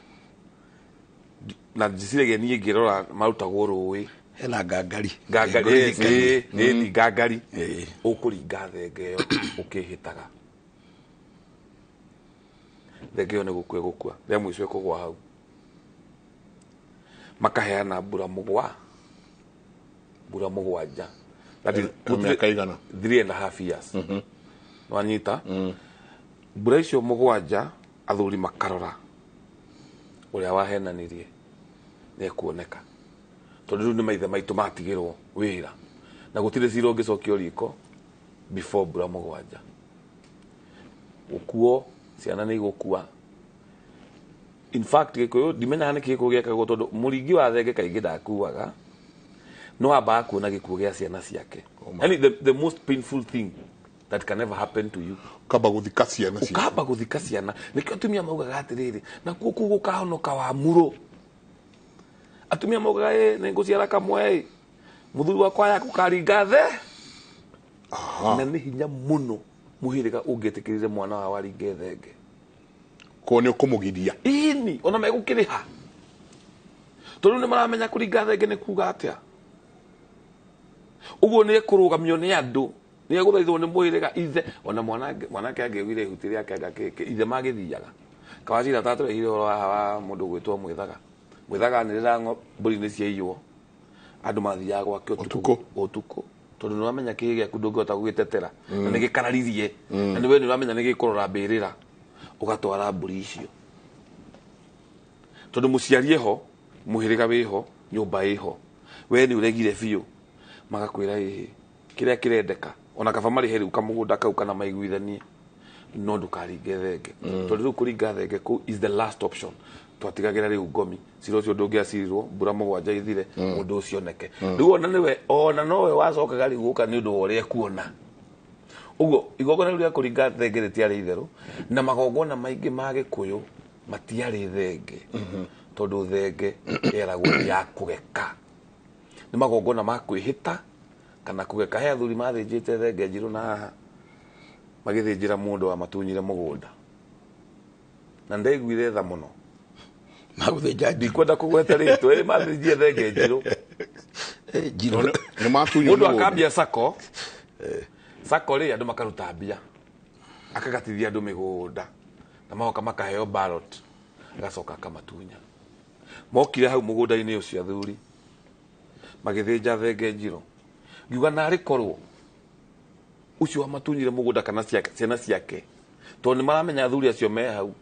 na njiciragia niĩ ngĩrora marutagwo rũĩ hena ngangari ngangari ĩ ngangari ũkũringa thenge ĩyo ũkĩhĩtaga thenge ĩyo nĩ gũkua ĩgũkua rĩa mũico ĩkũgwa hau. Makaheana mbura mũgwanja. That is mĩaka igana 3.5 years. Nwanyita mbura icio mũgwanja athuri makarora ũrĩa wahenanirie nĩ ekuoneka tondũ rĩu nĩ maithe maitũ matigĩrwo wĩra na gũtirĩ cira ũngĩcokio riko before mbura mũgwanja. Gũkuo ciana nĩ igũkua. In fact Gĩkũyũ ndimenyaga nĩkĩ Gĩkũyũ gĩekagwo tondũ mũringi wa thenge kaingĩ ndakuaga no ambaga kuona gĩkuũ gĩa ciana ciake. Yani the most painful thing that can ever happen to you. Ukamba gũthika ciana ciaku. Ukamba gũthika ciana. Nĩkĩo atumia maugaga atĩrĩrĩ nakuo kũu gũkahonoka wa muro. Atumia maugaga ĩ nĩ ngũciara kamwe ĩ mũthuri wakwa aya gũkaringa the. Na nĩ hinya mũno mũhĩrĩga ũngĩtĩkĩrire mwana wao aringe thenge. Koguo nĩ ũkũmũgiria. Ĩni ona megũkĩrĩha tondũ nĩ maramenya kũringa thenge nĩ kuga atĩa. Ũguo nĩ ekũrũgamio nĩ andũ nĩ egũthaithwo nĩ mũhĩrĩga ithe ona mwanake angĩaugire ihuti rĩake anga kĩkĩ ithe magĩthiaga. Kawacira tatũrehire ũhoro haha wa mũndũ ũgwĩtwo Mwĩthaga. Mwĩthaga anĩrĩra mbũri nĩ ciaiywo andũ mathiaga gwake ũtukũ ũtukũ tondũ nĩ ũramenya kĩĩ gĩaku ndũngĩhota gũgĩtetera na nĩ gĩkararirie na nĩ we nĩ ũramenya nĩ gĩkũrora mbĩrĩra ũgatwara mbũri icio tondũ mũciari eho mũhĩrĩga wĩho nyũmba ĩho we nĩ ũregire biũ magakwĩra ĩhĩ kĩrĩa kĩrendeka ona kaba marĩhe rĩu kamũgũnda kau kana maiguithanie no ndũkaringe thenge tondũ rĩu kũringa thenge kũu is the last option. Twatigagĩra rĩu ngomi cira ũcio ndũngĩacirirwo mbura mũgwanja ithire mũndũ ũcio oneke. Rĩu ona nĩwe ona nowe wacokaga rĩu gũka nĩ ũndũ wa ũrĩa ekuona. Ũguo igongona rĩu rĩa kũringa thenge rĩtiarĩ itherũ na magongona maingĩ ma Gĩkũyũ matiarĩ thenge tondũ thenge yeragwo nĩ ya kũgeka. Nĩ magongona ma kwĩhĩta kana kũgeka. He athuri mathĩnjĩte thenge njirũ na haha magĩthĩnjĩra mũndũ wamatunyire mũgũnda na ndaiguire tha mũno. Magũthĩnja ndikwenda kũgweta rĩtwa ĩrĩ mathĩnjie thenge njirũ. Mũndũ akambia sako sako rĩ andũ makaruta mbia akagatithia andũ mĩgũnda na magoka makaheo ballot agacoka akamatunya. Mokire hau mũgũnda-inĩ ũcio athuri magĩthĩnja thenge njirũ ngiuga narĩ korwo ũcio wamatunyire mũgũnda kana ciana ciake tondũ nĩ maramenya athuri acio me hau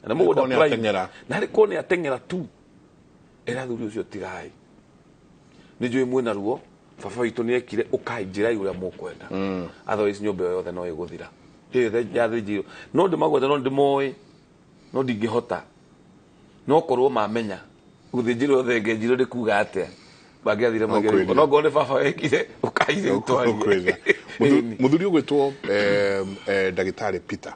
na mũgũnda prime na rĩ korwo nĩ ateng'era tu era athuri ũcio tigai nĩ njũĩ mwĩna ruo baba witũ nĩ ekire ũkai njĩrai ũrĩa mũkwenda otherwise nyũmba ĩyo yothe no ĩgũthira ĩyo yathĩnjirwo no ndĩmagwete no ndĩmoĩ no ndingĩhota no korwo mamenya gũthĩnjĩrwo thenge njirũ nĩ kuga atĩa mangĩathire magerio no ngorwo nĩ baba wekire ũkaire ũtwarie. Mũthuri ũgwĩtwo ndagĩtarĩ Peter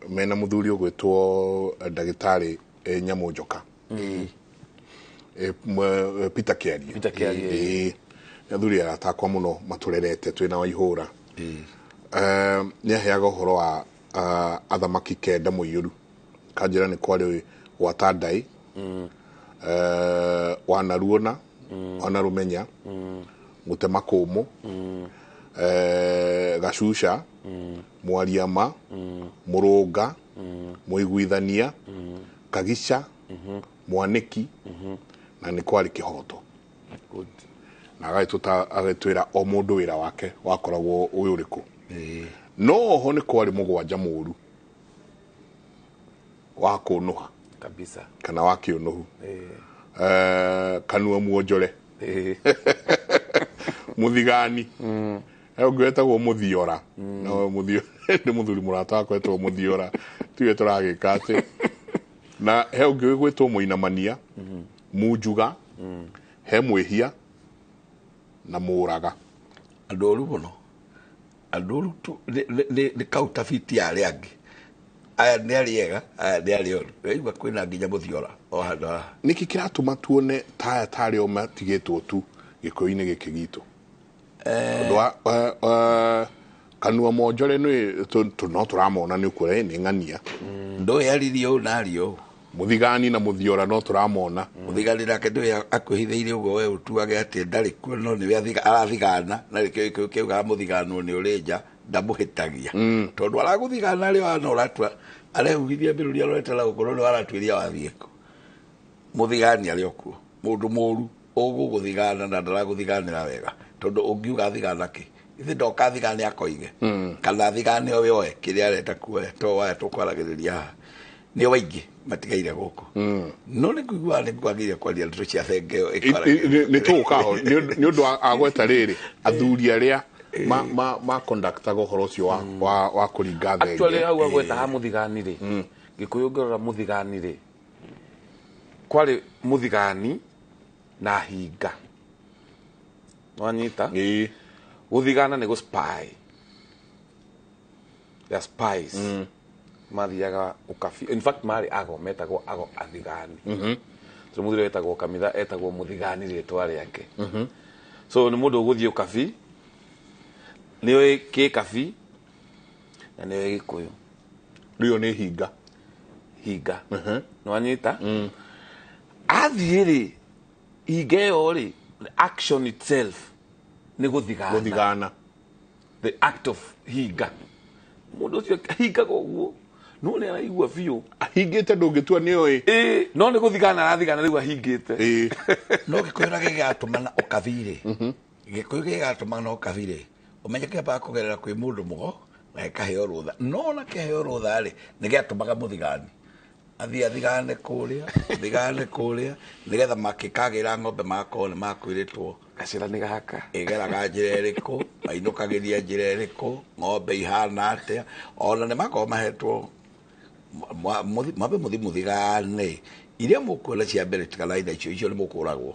mena mũthuri ũgwĩtwo ndagĩtarĩ Nyamũ Njoka Peter Kĩarie. Peter Kĩarie athuri arata akwa mũno matũrerete twĩna Waihũra. Nĩ aheaga ũhoro wa athamaki kenda mũiyũru kanjĩra nĩ kwarĩ gwata ndai wanaruona wanarũmenya mũtema kũmũ gacuca mwariama mũrũnga mũiguithania kagica mwanĩki na nĩ kwarĩ kĩhoto. Na agagĩtwĩra o mũndũ wĩra wake wakoragwo ũyũ ũrĩkũ. No oho nĩ kwarĩ mũgwanja mũru wa kũnũha kabisa kana wa kĩũnũhu kanua muonjore muthigani ũngĩ wetagwo mũthiora no nĩ mũthuri mũrata wakwa wetagwo mũthiora tiwe tũragĩka atĩ Na he ũngĩ wĩgwĩtwo mũinamania, munjuga, he mwĩhia na mũraga. Andũ oru mũno, andũ oru nĩ kautabiti ya arĩa angĩ. Aya nĩ arĩa ega, aya nĩ arĩa oru. Ũraigua kwĩna nginya mũthiora o handũ haha. Nĩkĩ kĩratũma tuone taya tarĩ o matigĩtwo tu gĩkũyũ-inĩ gĩkĩ gitũ? Ũndũ wa kanua monjore nĩ no tũramona nĩ ũkuona nĩ ng'ania. Ndũĩ aririe ũũ na arie ũũ. Mũthigani na mũthiora no tũramona. Mũthigani nake ndũĩ akwĩhithĩire ũguo we ũtuage atĩ ndarĩ kuo no nĩwe arathigana na nĩkĩo gĩkũyũ kĩugaga mũthiganwo nĩ ũrĩ nja ndamũhĩtagia. Tondũ aragũthigana rĩ wana ũratua arehuhithia mbĩrũri arorete na gũkũ no nĩwe aratuĩria wathiĩ kũ. Mũthigani arĩ o kuo. Mũndũ mũru ũgũgũthigana na ndaragũthiganĩra wega. Tondũ ũngiuga athigana kĩ? Ithe ndoka athigane akoige. Kana athigane o yoe kĩrĩa arenda kuoya to waya tũkwaragĩrĩria haha. Nĩ waingĩ matigaire gũkũ. No nĩ ngũigua nĩ kwagĩrĩire kwaria ndeto cia thenge ĩyo ĩkwaragĩrĩria. Nĩ tũgũka ho nĩ ũndũ agweta rĩrĩ athuri arĩa ma conductaga ũhoro ũcio wa kũringa thenge. Actually hau agweta ha mũthigani rĩ, Gĩkũyũ ũngĩrora mũthigani rĩ, kwarĩ mũthigani na hinga. Wanyita? Gũthigana nĩ gũ spy. They are spies. Mathiaga ũkabi. In fact marĩ ago metagwo ago athigani. So mũthuri wetagwo kamitha etagwo mũthigani rĩtwa rĩake. So nĩ mũndũ ũgũthiĩ ũkabi, nĩoĩ kĩ kabi na nĩoĩ Gĩkũyũ. Rĩo nĩ hinga. Hinga. Nĩwanyita? Athiĩ rĩ, hinga ĩyo rĩ, the action itself nĩ gũthigana. Gũthigana. The act of hinga. Mũndũ ũcio ahingaga ũguo no nĩ araigua biũ. Ahingĩte ndũngĩtua nĩoĩ. Ĩĩ, no nĩ gũthigana arathigana rĩu ahingĩte. No Gĩkũyũ na gĩgatũmana ũkabi rĩ, Gĩkũyũ gĩgatũmana ũkabi rĩ, ũmenye kĩambaga kũgerera kwĩ mũndũ mũgo na gĩkaheo rũtha. No ona kĩheo rũtha rĩ, nĩ gĩatũmaga mũthigani. Athiĩ athigane kũrĩa, thigane kũrĩa, nĩgetha makĩkagĩra ng'ombe magakorwo nĩ makwĩrĩtwo. Gacĩra nĩ gaka. Ĩgeraga njĩra ĩrĩkũ, mainũkagĩria njĩra ĩrĩkũ, ng'ombe ihana atĩa. Ona nĩ makoragwo mahetwo mwambe mũthi mũthigane. Iria mũkuona cia mbere tiganai na icio, icio nĩ mũkũragwo.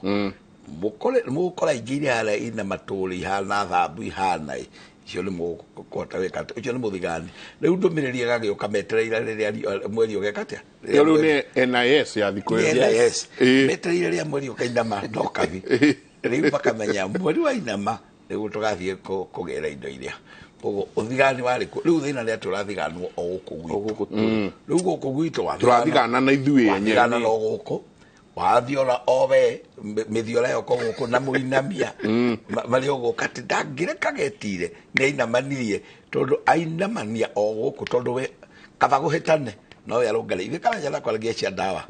Mũgũkora ingĩ iria harĩa ina matũrĩ ihana thambu ihana ĩ, icio nĩ mũkũhota gwĩka atĩa, ũcio nĩ mũthigani. Rĩu ndũmĩrĩri ĩgagĩũka metereire rĩrĩa mweri ũgeka atĩa? Ĩyo rĩu nĩ NIS ya thikũ ĩyo. NIS. Metereire rĩrĩa mweri ũkainama no kabi. Rĩu makamenya mweri wainama nĩguo tũgathiĩ kũgĩra indo iria. Koguo ũthigani warĩ kuo. Rĩu thĩna nĩ atĩ ũrathiganwo o gũkũ gwitũ. Rĩu gũkũ gwitũ tũrathigana na ithuĩ enyewe. Wathigana no gũkũ. Wathiora o we mĩthiora yoko gũkũ na mũinamia marĩ o gũkũ atĩ ndangĩreka getire nĩ ainamanirie tondũ ainamania o gũkũ tondũ we kaba gũhĩtane no we arũngare. Ithuĩ karanja na kwaragia cia ndawa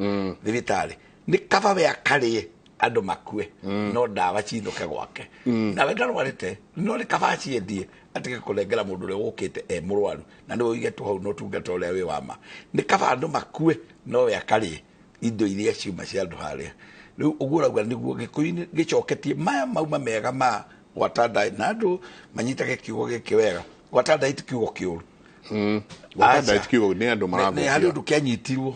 thibitarĩ nĩ kaba we akarĩe andũ makue no ndawa cinũke gwake. Nawe ndarwarĩte no nĩ kaba aciendie atige kũnengera mũndũ ũrĩa ũkĩte e mũrwaru na nĩwe ũigetwo hau no ũtungata ũrĩa wĩ wa ma. Nĩ kaba andũ makue no we akarĩe indo iria ciuma cia andũ harĩa. Rĩu ũguo ũrauga nĩguo Gĩkũyũ-inĩ gĩcoketie maya mauma mega ma gwata ndaĩ na andũ manyitage kiugo gĩkĩ wega. Gwata ndaĩ ti kiugo kĩũru. Gwata ndaĩ ti kiugo nĩ andũ marathũkia. Nĩ harĩ ũndũ kĩanyitirwo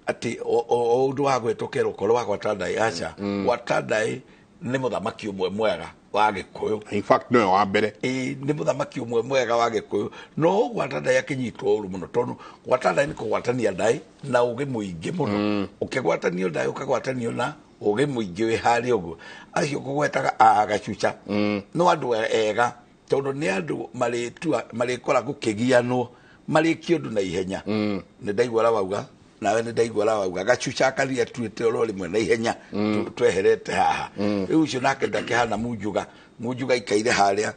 atĩ o ũndũ wa gwetwo kerwo korwo wa gwata ndaĩ. Aca, gwata ndaĩ nĩ mũthamaki ũmwe mwega wa Gĩkũyũ. In fact nĩwe wa mbere. Ĩĩ, nĩ mũthamaki ũmwe mwega wa Gĩkũyũ. No gwata ndaĩ akĩnyitwo ũru mũno tondũ gwata ndaĩ nĩ kũgwatania ndaĩ na ũgĩ mũingĩ mũno. Ũkĩgwatanio ndaĩ ũkagwatanio na ũgĩ mũingĩ wĩ harĩa ũguo. Acio kũgwetaga a gacuca. No andũ ega tondũ nĩ andũ marĩtua marĩkora gũkĩgianwo marĩkie ũndũ na ihenya. Nĩ ndaigua ũrĩa wauga nawe nĩ ndaigua ũrĩa wauga gacuca akaria tuĩte oro rĩmwe na ihenya tweherete haha. Rĩu ũcio nake ndakĩhana munjuga. Munjuga ikaire harĩa.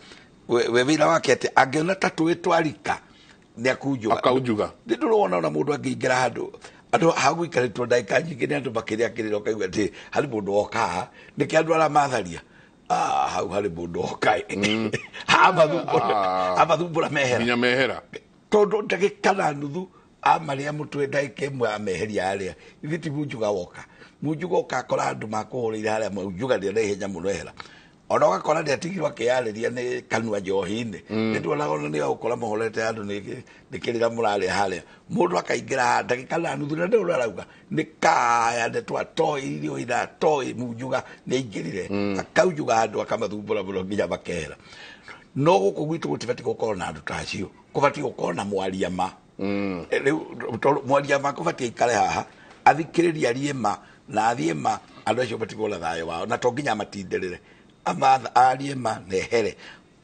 We wĩra wake atĩ angĩona ta tũĩ twarika nĩ akunjuga. Akaunjuga. Nĩ ndũrona ona mũndũ angĩingĩra handũ andũ hagũikarĩtwo ndagĩka nyingĩ nĩ andũ makĩrĩa kĩrĩra ũkaigua atĩ harĩ mũndũ woka haha. Nĩkĩ andũ arĩa matharia? Hau harĩ mũndũ woka. Amathumbũra mehera. Nginya mehera. Tondũ ndagĩka na nuthu amarĩa mũtwe ndagĩka ĩmwe ameheria harĩa. Ithuĩ ti munjuga woka. Munjuga woka akora andũ makũhũrĩire harĩa munjuga nĩ na ihenya mũno ehera. Ona ũgakora nĩatigirwo akĩyarĩria nĩ kanua njohi-inĩ. Nĩtuonaga ona nĩ ũgũkora mũhorete andũ nĩ kĩrĩra mũrarĩa harĩa. Mũndũ akaingĩra haha ndagĩka na nuthu na nĩ ũrĩa arauga nĩ kaya nĩ twatoirio iratoi munjuga nĩ aingĩrire. Akaunjuga andũ akamathumbũra mũno nginya makehera. No gũkũ gwitũ gũtibatiĩ gũkorwo na andũ ta acio. Kũbatiĩ gũkorwo na mwaria ma. Rĩu tondũ mwaria ma kũbatiĩ aikare haha athikĩrĩrie arie ma na athiĩ ma andũ acio matigwo na thayũ wao na to nginya matindĩrĩre arie ma na ehere.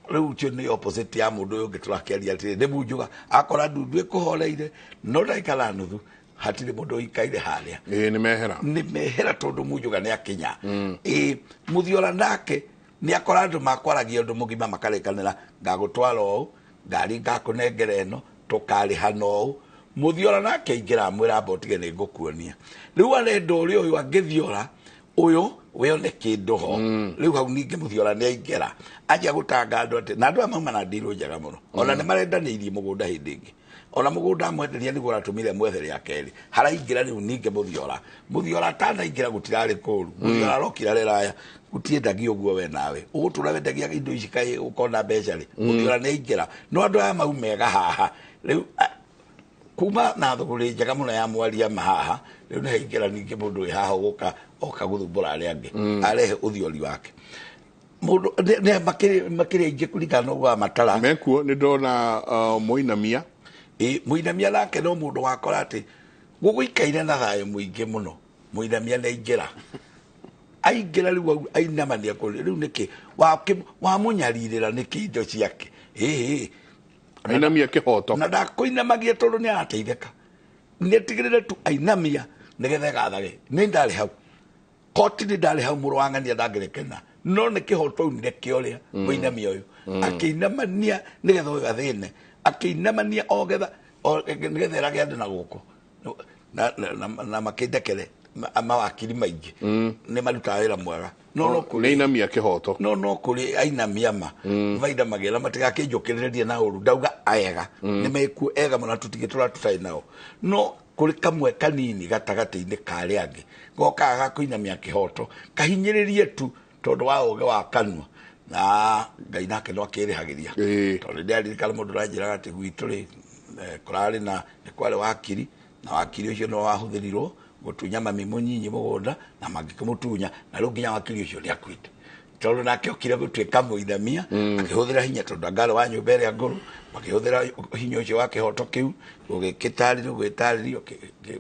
Rĩu ũcio nĩ opposite ya mũndũ ũyũ ũngĩ tũrakĩaria atĩrĩ nĩ munjuga akora ndundu ĩkũhoreire no ndagĩka na nuthu hatirĩ mũndũ ũikaire harĩa. Ĩĩ nĩ mehera. Nĩ mehera tondũ munjuga nĩ akinya. Ĩĩ mũthiora nake nĩ akora andũ makwaragia ũndũ mũgima makarĩkanĩra ngagũtwara ũũ ngari ngakũnengera ĩno tũkarĩha no ũũ. Mũthiora nake aingĩra amwĩra amba ũtige nĩ ngũkuonia. Rĩu arenda ũrĩa ũyũ angĩthiora ũyũ wĩone kĩndũ ho. Rĩu hau ningĩ mũthiora nĩ aingĩra anjia gũtanga andũ atĩ na andũ aya mauma na ndirũ njega mũno. Ona nĩ marendanĩirie mũgũnda hĩndĩ ĩngĩ. Ona mũgũnda amwenderia nĩguo aratũmire mwethere ya kerĩ. Haraingĩra rĩu ningĩ mũthiora. Mũthiora atanaingĩra gũtirarĩ kũru. Mũthiora arokire areraya gũtiendagia ũguo we nawe. Ũgũtũra wendagia indo ici kaĩ ũkona mbeca rĩ. Mũthiora nĩ aingĩra. No andũ aya maumega haha. Rĩu kuma na thũgũrĩ njega mũno ya mwaria ma haha rĩu nĩ haingĩra ningĩ mũndũ wĩ haha ũgũka oka gũthumbũra arĩa angĩ arehe ũthiori wake. Mũndũ nĩ makĩrĩ aingĩ kũringana na ũguo wa matara. Mekuo nĩ ndona mũinamia. Ĩ mũinamia nake no mũndũ wakora atĩ gũgũikaire na thayũ mũingĩ mũno. Mũinamia nĩ aingĩra. Aingĩra rĩu ainamania kũrĩ rĩu nĩkĩ wamũnyarirĩra nĩkĩ indo ciake. Ĩĩ ainamia kĩhoto. Na ndakũinamagia tondũ nĩ arateithĩka. Nĩ atigĩrĩre tu ainamia nĩgetha ĩgathage. Nĩ ndarĩ hau. Koti nĩ ndarĩ hau mũrũ wa ng'ania ndangĩrekena. No nĩ kĩhoto aunire kĩorĩa mũinamia ũyũ. Akĩinamania nĩgetha ũyũ athĩne. Akĩinamania ogetha nĩgetha ĩrage andũ na gũkũ. Na makĩndekere mawakiri maingĩ. Nĩ marutaga wĩra mwega. No no kũrĩ ainamia kĩhoto. No no kũrĩ ainamia ma. Mainamagĩra matigakĩnjũkĩrĩrie na ũru ndauga ega. Nĩ mekuo ega mũno tũtigĩtũra tũtarĩ nao. No kũrĩ kamwe kanini gatagatĩ-inĩ ka arĩa angĩ. Gokaga gakũinamia kĩhoto kahinyĩrĩrie tu tondũ wa ũgĩ wa kanua. Na Ngai nake no akĩrĩhagĩria. Tondũ ndĩraririkana mũndũ ũranjĩraga atĩ gwitũ rĩ kũrarĩ na nĩ kwarĩ wakiri na wakiri ũcio no wahũthĩrirwo gũtunya mami mũnyinyi mũgũnda na mangĩkĩmũtunya na rĩu nginya wakiri ũcio nĩ akuĩte. Tondũ nake okire gũtuĩka mũinamia akĩhũthĩra hinya tondũ angarĩ wa nyũmba ĩrĩa ngũrũ makĩhũthĩra hinya ũcio wa kĩhoto kĩu gũgĩkĩtarĩrio gwĩtarĩrio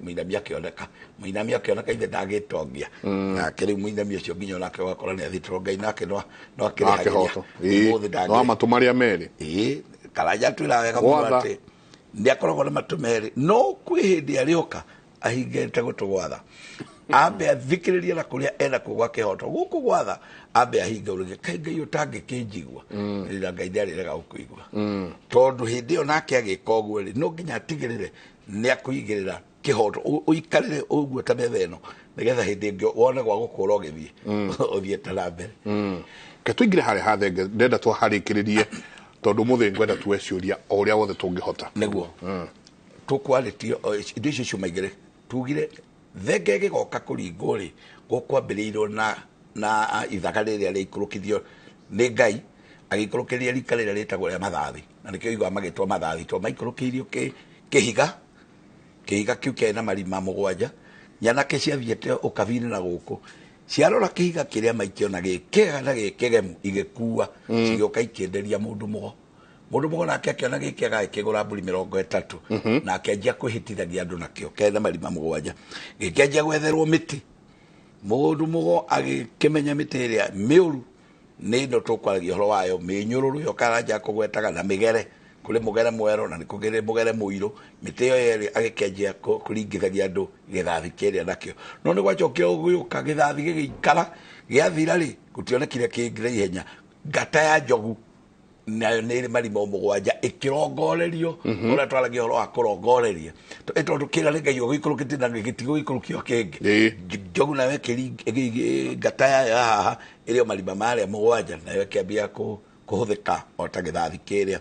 mũinamia akĩoneka. Mũinamia akĩoneka ithe ndagĩtongia. Nake rĩu mũinamia ũcio nginya onake ũgakora nĩ athitũrwo Ngai nake no akĩrĩhagĩria. Ũmũthĩ ndangĩ. No matũ marĩa merĩ. Ĩĩ Karanja twĩra wega mũno atĩ nĩ akoragwo na matũ merĩ no kwĩ hĩndĩ arĩoka ahingĩte gũtũ gwatha. Ambe athikĩrĩrie na kũrĩa ena kuo gwa kĩhoto gũkũ gwatha ambe ahinge ũrĩge kaĩ Ngai ũtangĩkĩnjigua. Rĩrĩa Ngai nĩarĩrega gũkũigua. Tondũ hĩndĩ ĩyo nake agĩka ũguo rĩ no nginya atigĩrĩre nĩ akũigĩrĩra kĩhoto ũikarĩre ũguo ta metha ĩno nĩgetha hĩndĩ ĩngĩ wone gwa gũkũra ũgĩthiĩ ũthiĩte na mbere. Ke tũingĩre harĩa ha thenge ndenda twaharĩkĩrĩrie tondũ mũthĩ ngwenda tuwe ciũria o ũrĩa wothe tũngĩhota. Nĩguo tũkwarĩtie indo icio ciuma igĩrĩ tugire thenge ĩgĩgoka kũringwo rĩ gũkwambĩrĩirwo na ithaga rĩrĩa rĩaikũrũkithio nĩ Ngai agĩikũrũkĩria rika rĩrĩa rĩtagwo rĩa mathathi na nĩkĩo igua magĩtwo mathathi tondũ maikũrũkĩirio kĩhiga kĩhiga kĩu kĩarĩ na marima mũgwanja nyanake ciathiĩte ũkabi-inĩ na gũkũ ciarora kĩhiga kĩrĩa maikĩona gĩ kĩega na gĩ kĩgemu igĩkua cigĩũka ikĩenderia mũndũ mũgo. Mũndũ mũgo nake akĩona gĩ kĩega agĩkĩgũra mbũri 30 na akĩanjia kwĩhĩtithagia andũ nakĩo kĩarĩ na marima mũgwanja gĩkĩanjia gwetherwo mĩtĩ. Mũndũ mũgo agĩkĩmenya mĩtĩ ĩrĩa mĩũru nĩ ĩno tũkwaragia ũhoro wayo mĩnyũrũrũ ĩyo Karanja kũgwetaga na mĩgere kũrĩ mũgere mwerũ na nĩ kũrĩ mũgere mũirũ mĩtĩ ĩyo yerĩ agĩkĩanjia kũringithagia andũ gĩthathi kĩrĩa nakĩo. No nĩ gwacokire gũgĩũka gĩthathi gĩgĩikara gĩathira rĩ gũtionekire kĩngĩ na ihenya. Ngata ya njogu nayo nĩ ĩrĩ marima mũgwanja ĩkĩrongorerio ũrĩa twaragia ũhoro wa kũrongoreria tondũ kĩra nĩ Ngai ũgĩikũrũkĩtie na gĩtigũikũrũkio kĩngĩ. Njogu nayo ngata yayo ya haha ĩrĩ o marima marĩa mũgwanja nayo ĩkĩambia kũhũthĩka o ta gĩthathi kĩrĩa.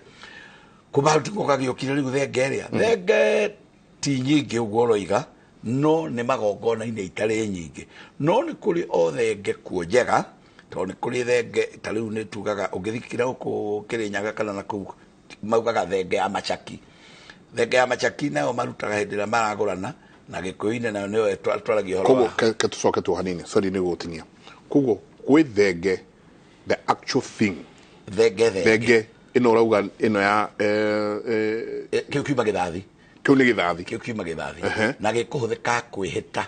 Kuma hau tiguo gagĩũkire rĩu thenge ĩrĩa. Thenge ti nyingĩ ũguo ũroiga no nĩ magongona-inĩ itarĩ nyingĩ no nĩ kũrĩ o thenge kuo njega Tondũ nĩ kũrĩ thenge ta rĩu nĩ tugaga ũngĩthikĩra gũkũ Kĩrĩnyaga kana na kũu maugaga thenge ya macaki. Thenge ya macaki nayo marutaga hĩndĩ ĩrĩa maragũrana na Gĩkũyũ-inĩ nayo nĩyo twaragia ũhoro Koguo wa ke tũcoke tu hanini, sorry nĩ gũgũtinia. Koguo gwĩ thenge, the actual thing, thenge thenge ĩno ũrauga ĩno ya kĩu kiuma gĩthathi, kĩu nĩ gĩthathi, kĩu kiuma gĩthathi na gĩkũhũthĩka kwĩhĩta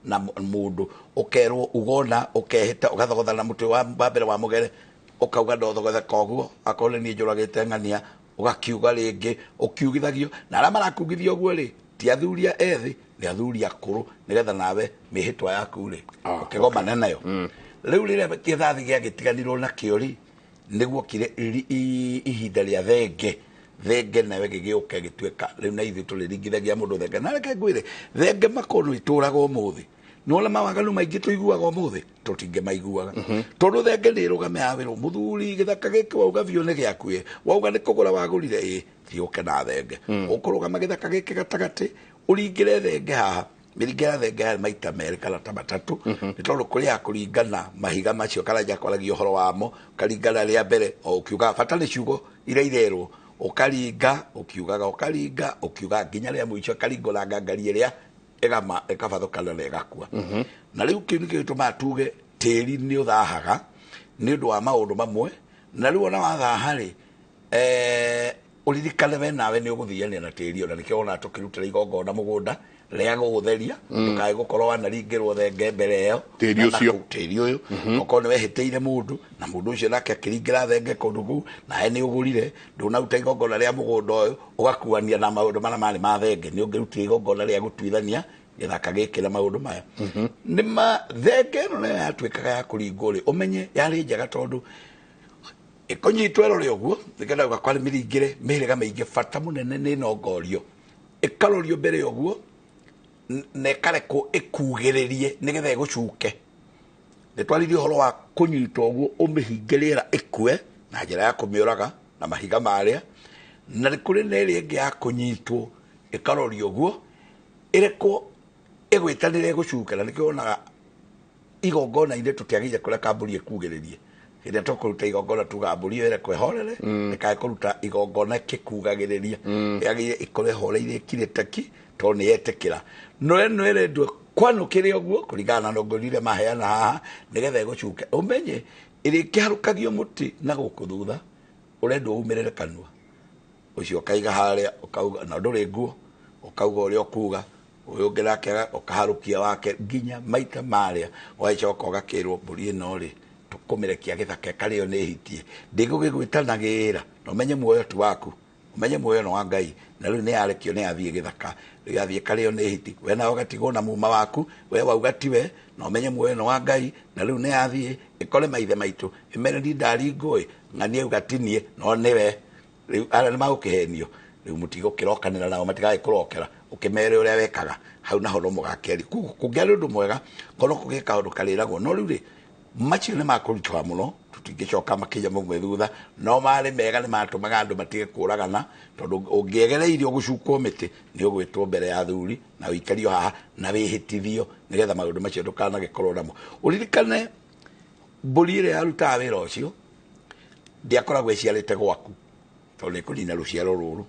na mũndũ ũkerwo ugona ũkehĩta ũgathogothana mũtĩ wa mbere wa mũgere ũkauga ndothogotheka ũguo akorwo nĩ niĩ njũragĩte ng'ania ũgakiuga rĩngĩ ũkiugithagio na arĩa marakugithia ũguo rĩ ti athuri a ethĩ nĩ athuri akũrũ nĩgetha nawe mĩhĩtwa yaku rĩ ũkĩgomane nayo. Rĩu rĩrĩa gĩthathi gĩagĩtiganirwo nakĩo rĩ nĩguo kire ihinda rĩa thenge thenge nawe gĩgĩũka gĩtuĩka rĩu na ithuĩ tũrĩringithagia mũndũ thenge na reke ngwĩre thenge makono itũraga ũmũthĩ nĩwona mawaganu maingĩ tũiguaga ũmũthĩ tũtingĩmaiguaga tondũ thenge nĩ ĩrũgame yawĩrwo mũthuri gĩthaka gĩkĩ wauga biũ nĩ gĩaku ĩ wauga nĩ kũgũra wagũrire ĩ thiĩ ũke na thenge ũkũrũgama gĩthaka gĩkĩ gatagatĩ ũringĩre thenge haha mĩringĩra thenge yarĩ maita merĩ kana ta matatũ nĩ tondũ kũrĩ ya kũringana mahiga macio Karanja kwaragia ũhoro wamo ũkaringana rĩa mbere o ũkiugaga bata nĩ ciugo iria irerwo ũkaringa ũkiugaga ũkaringa ũkiugaga nginya rĩa mũico ĩkaringũranga ngari ĩrĩa ĩgama ĩkabathũkana na ĩgakua. Na rĩu kĩu nĩkĩo gĩtũmaga tuge tĩri nĩ ũthahaga nĩ ũndũ wa maũndũ mamwe na rĩu ona wathaha rĩ ũririkane we nawe nĩ ũgũthiania na tĩri ona nĩkĩo wonaga tũkĩrutĩra igongona mũgũnda rĩa gũgũtheria ndũkae gũkorwo wanaringĩrwo thenge mbere ĩyo tĩri ũcio tĩri ũyũ okorwo nĩ wehĩtĩire mũndũ na mũndũ ũcio nake akĩringĩra thenge kũndũ kũu nawe nĩ ũgũrire ndũnaruta igongona rĩa mũgũnda ũyũ ũgakuania na maũndũ marĩa marĩ ma thenge nĩ ũngĩrutire igongona rĩa gũtuithania gĩthaka gĩkĩ na maũndũ maya nĩ ma thenge ĩno nayo yatuĩkaga ya kũringwo rĩ ũmenye yarĩ njega tondũ ĩkũnyitwo ĩrore ũguo nĩgetha ũgakora mĩringĩre mĩhĩrĩga mĩingĩ bata mũnene nĩ nongorio ĩkarorio mbere ũguo na ĩkarekwo ĩkugĩrĩrie nĩgetha ĩgũcuke nĩ twaririe ũhoro wa kũnyitwo ũguo ũmĩhinge rĩera ĩkue na njĩra ya kũmĩũraga na mahiga marĩa na nĩ kũrĩ na ĩrĩa ĩngĩ ya kũnyitwo ĩkarorio ũguo ĩrekwo ĩgwĩtanĩre ĩgũcuke na nĩkĩo wonaga igongona-inĩ tũtiagĩrĩire kũreka mbũri ĩkugĩrĩrie hĩndĩ ĩrĩa tũkũruta igongona tugaga mbũri ĩyo ĩrekwo ĩhorere ndĩkae kũruta igongona ĩkĩkugagĩrĩria yagĩrĩire ĩkorwo ĩhoreire ĩkirĩte ki tondũ nĩ yetĩkĩra no ĩno ĩrendwo kwanũkĩre ũguo kũringana na nongorio iria maheana haha nĩgetha ĩgũcuke ũmenye ĩrĩa ĩkĩharũkagio mũtĩ na gũkũ thutha ũrendwo umĩrĩre kanua ũcio ũkaiga harĩa ũkauga na ndũrĩ nguo ũkauga ũrĩa ũkuga ũyũ ũngĩ nake ũkaharũkia wake nginya maita marĩa ũgagĩcoka ũgakĩrwo mbũri ĩno rĩ tũkũmĩrekia gĩthaka ĩkarĩo nĩ hitie ndĩgũgĩgwĩtanagĩra na ũmenye muoyo ti waku ũmenye muoyo nĩ wa Ngai na rĩu nĩ yarekio nĩ yathiĩ gĩthaka rĩu yathiĩ ĩkarĩo nĩ hiti we nawe ũgatigwo na muma waku we wauga tiwe na ũmenye muoyo nĩ wa Ngai na rĩu nĩ yathiĩ ĩkore maithe maitũ ĩmere ni ndaringwo ĩ ng'ania auga ti niĩ no nĩwe rĩu arĩa nĩ magũkĩhenio rĩu mũtigũkĩrokanĩra nao matigagĩkũrokera ũkĩmere ũrĩa wekaga hau naho no mũgakĩaria koguo kũngĩarĩ ũndũ mwega korwo kũgĩe kaũndũ karĩragwo no rĩu rĩ macio nĩ makũritũha mũno tũtingĩcoka makinya mamwe thutha no marĩ mega nĩ matũmaga andũ matige kũragana tondũ ũngĩegereirio gũcukwo mĩtĩ nĩ ũgwĩtwo mbere ya athuri na ũikario haha na wĩhĩtithio nĩgetha maũndũ macio ndũkanagĩkorwo namo ũririkane mbũri ĩrĩa yarutaga wĩra ũcio ndĩakoragwo ĩciarĩte gwaku tondũ nĩ kũnina rũciaro rũrũ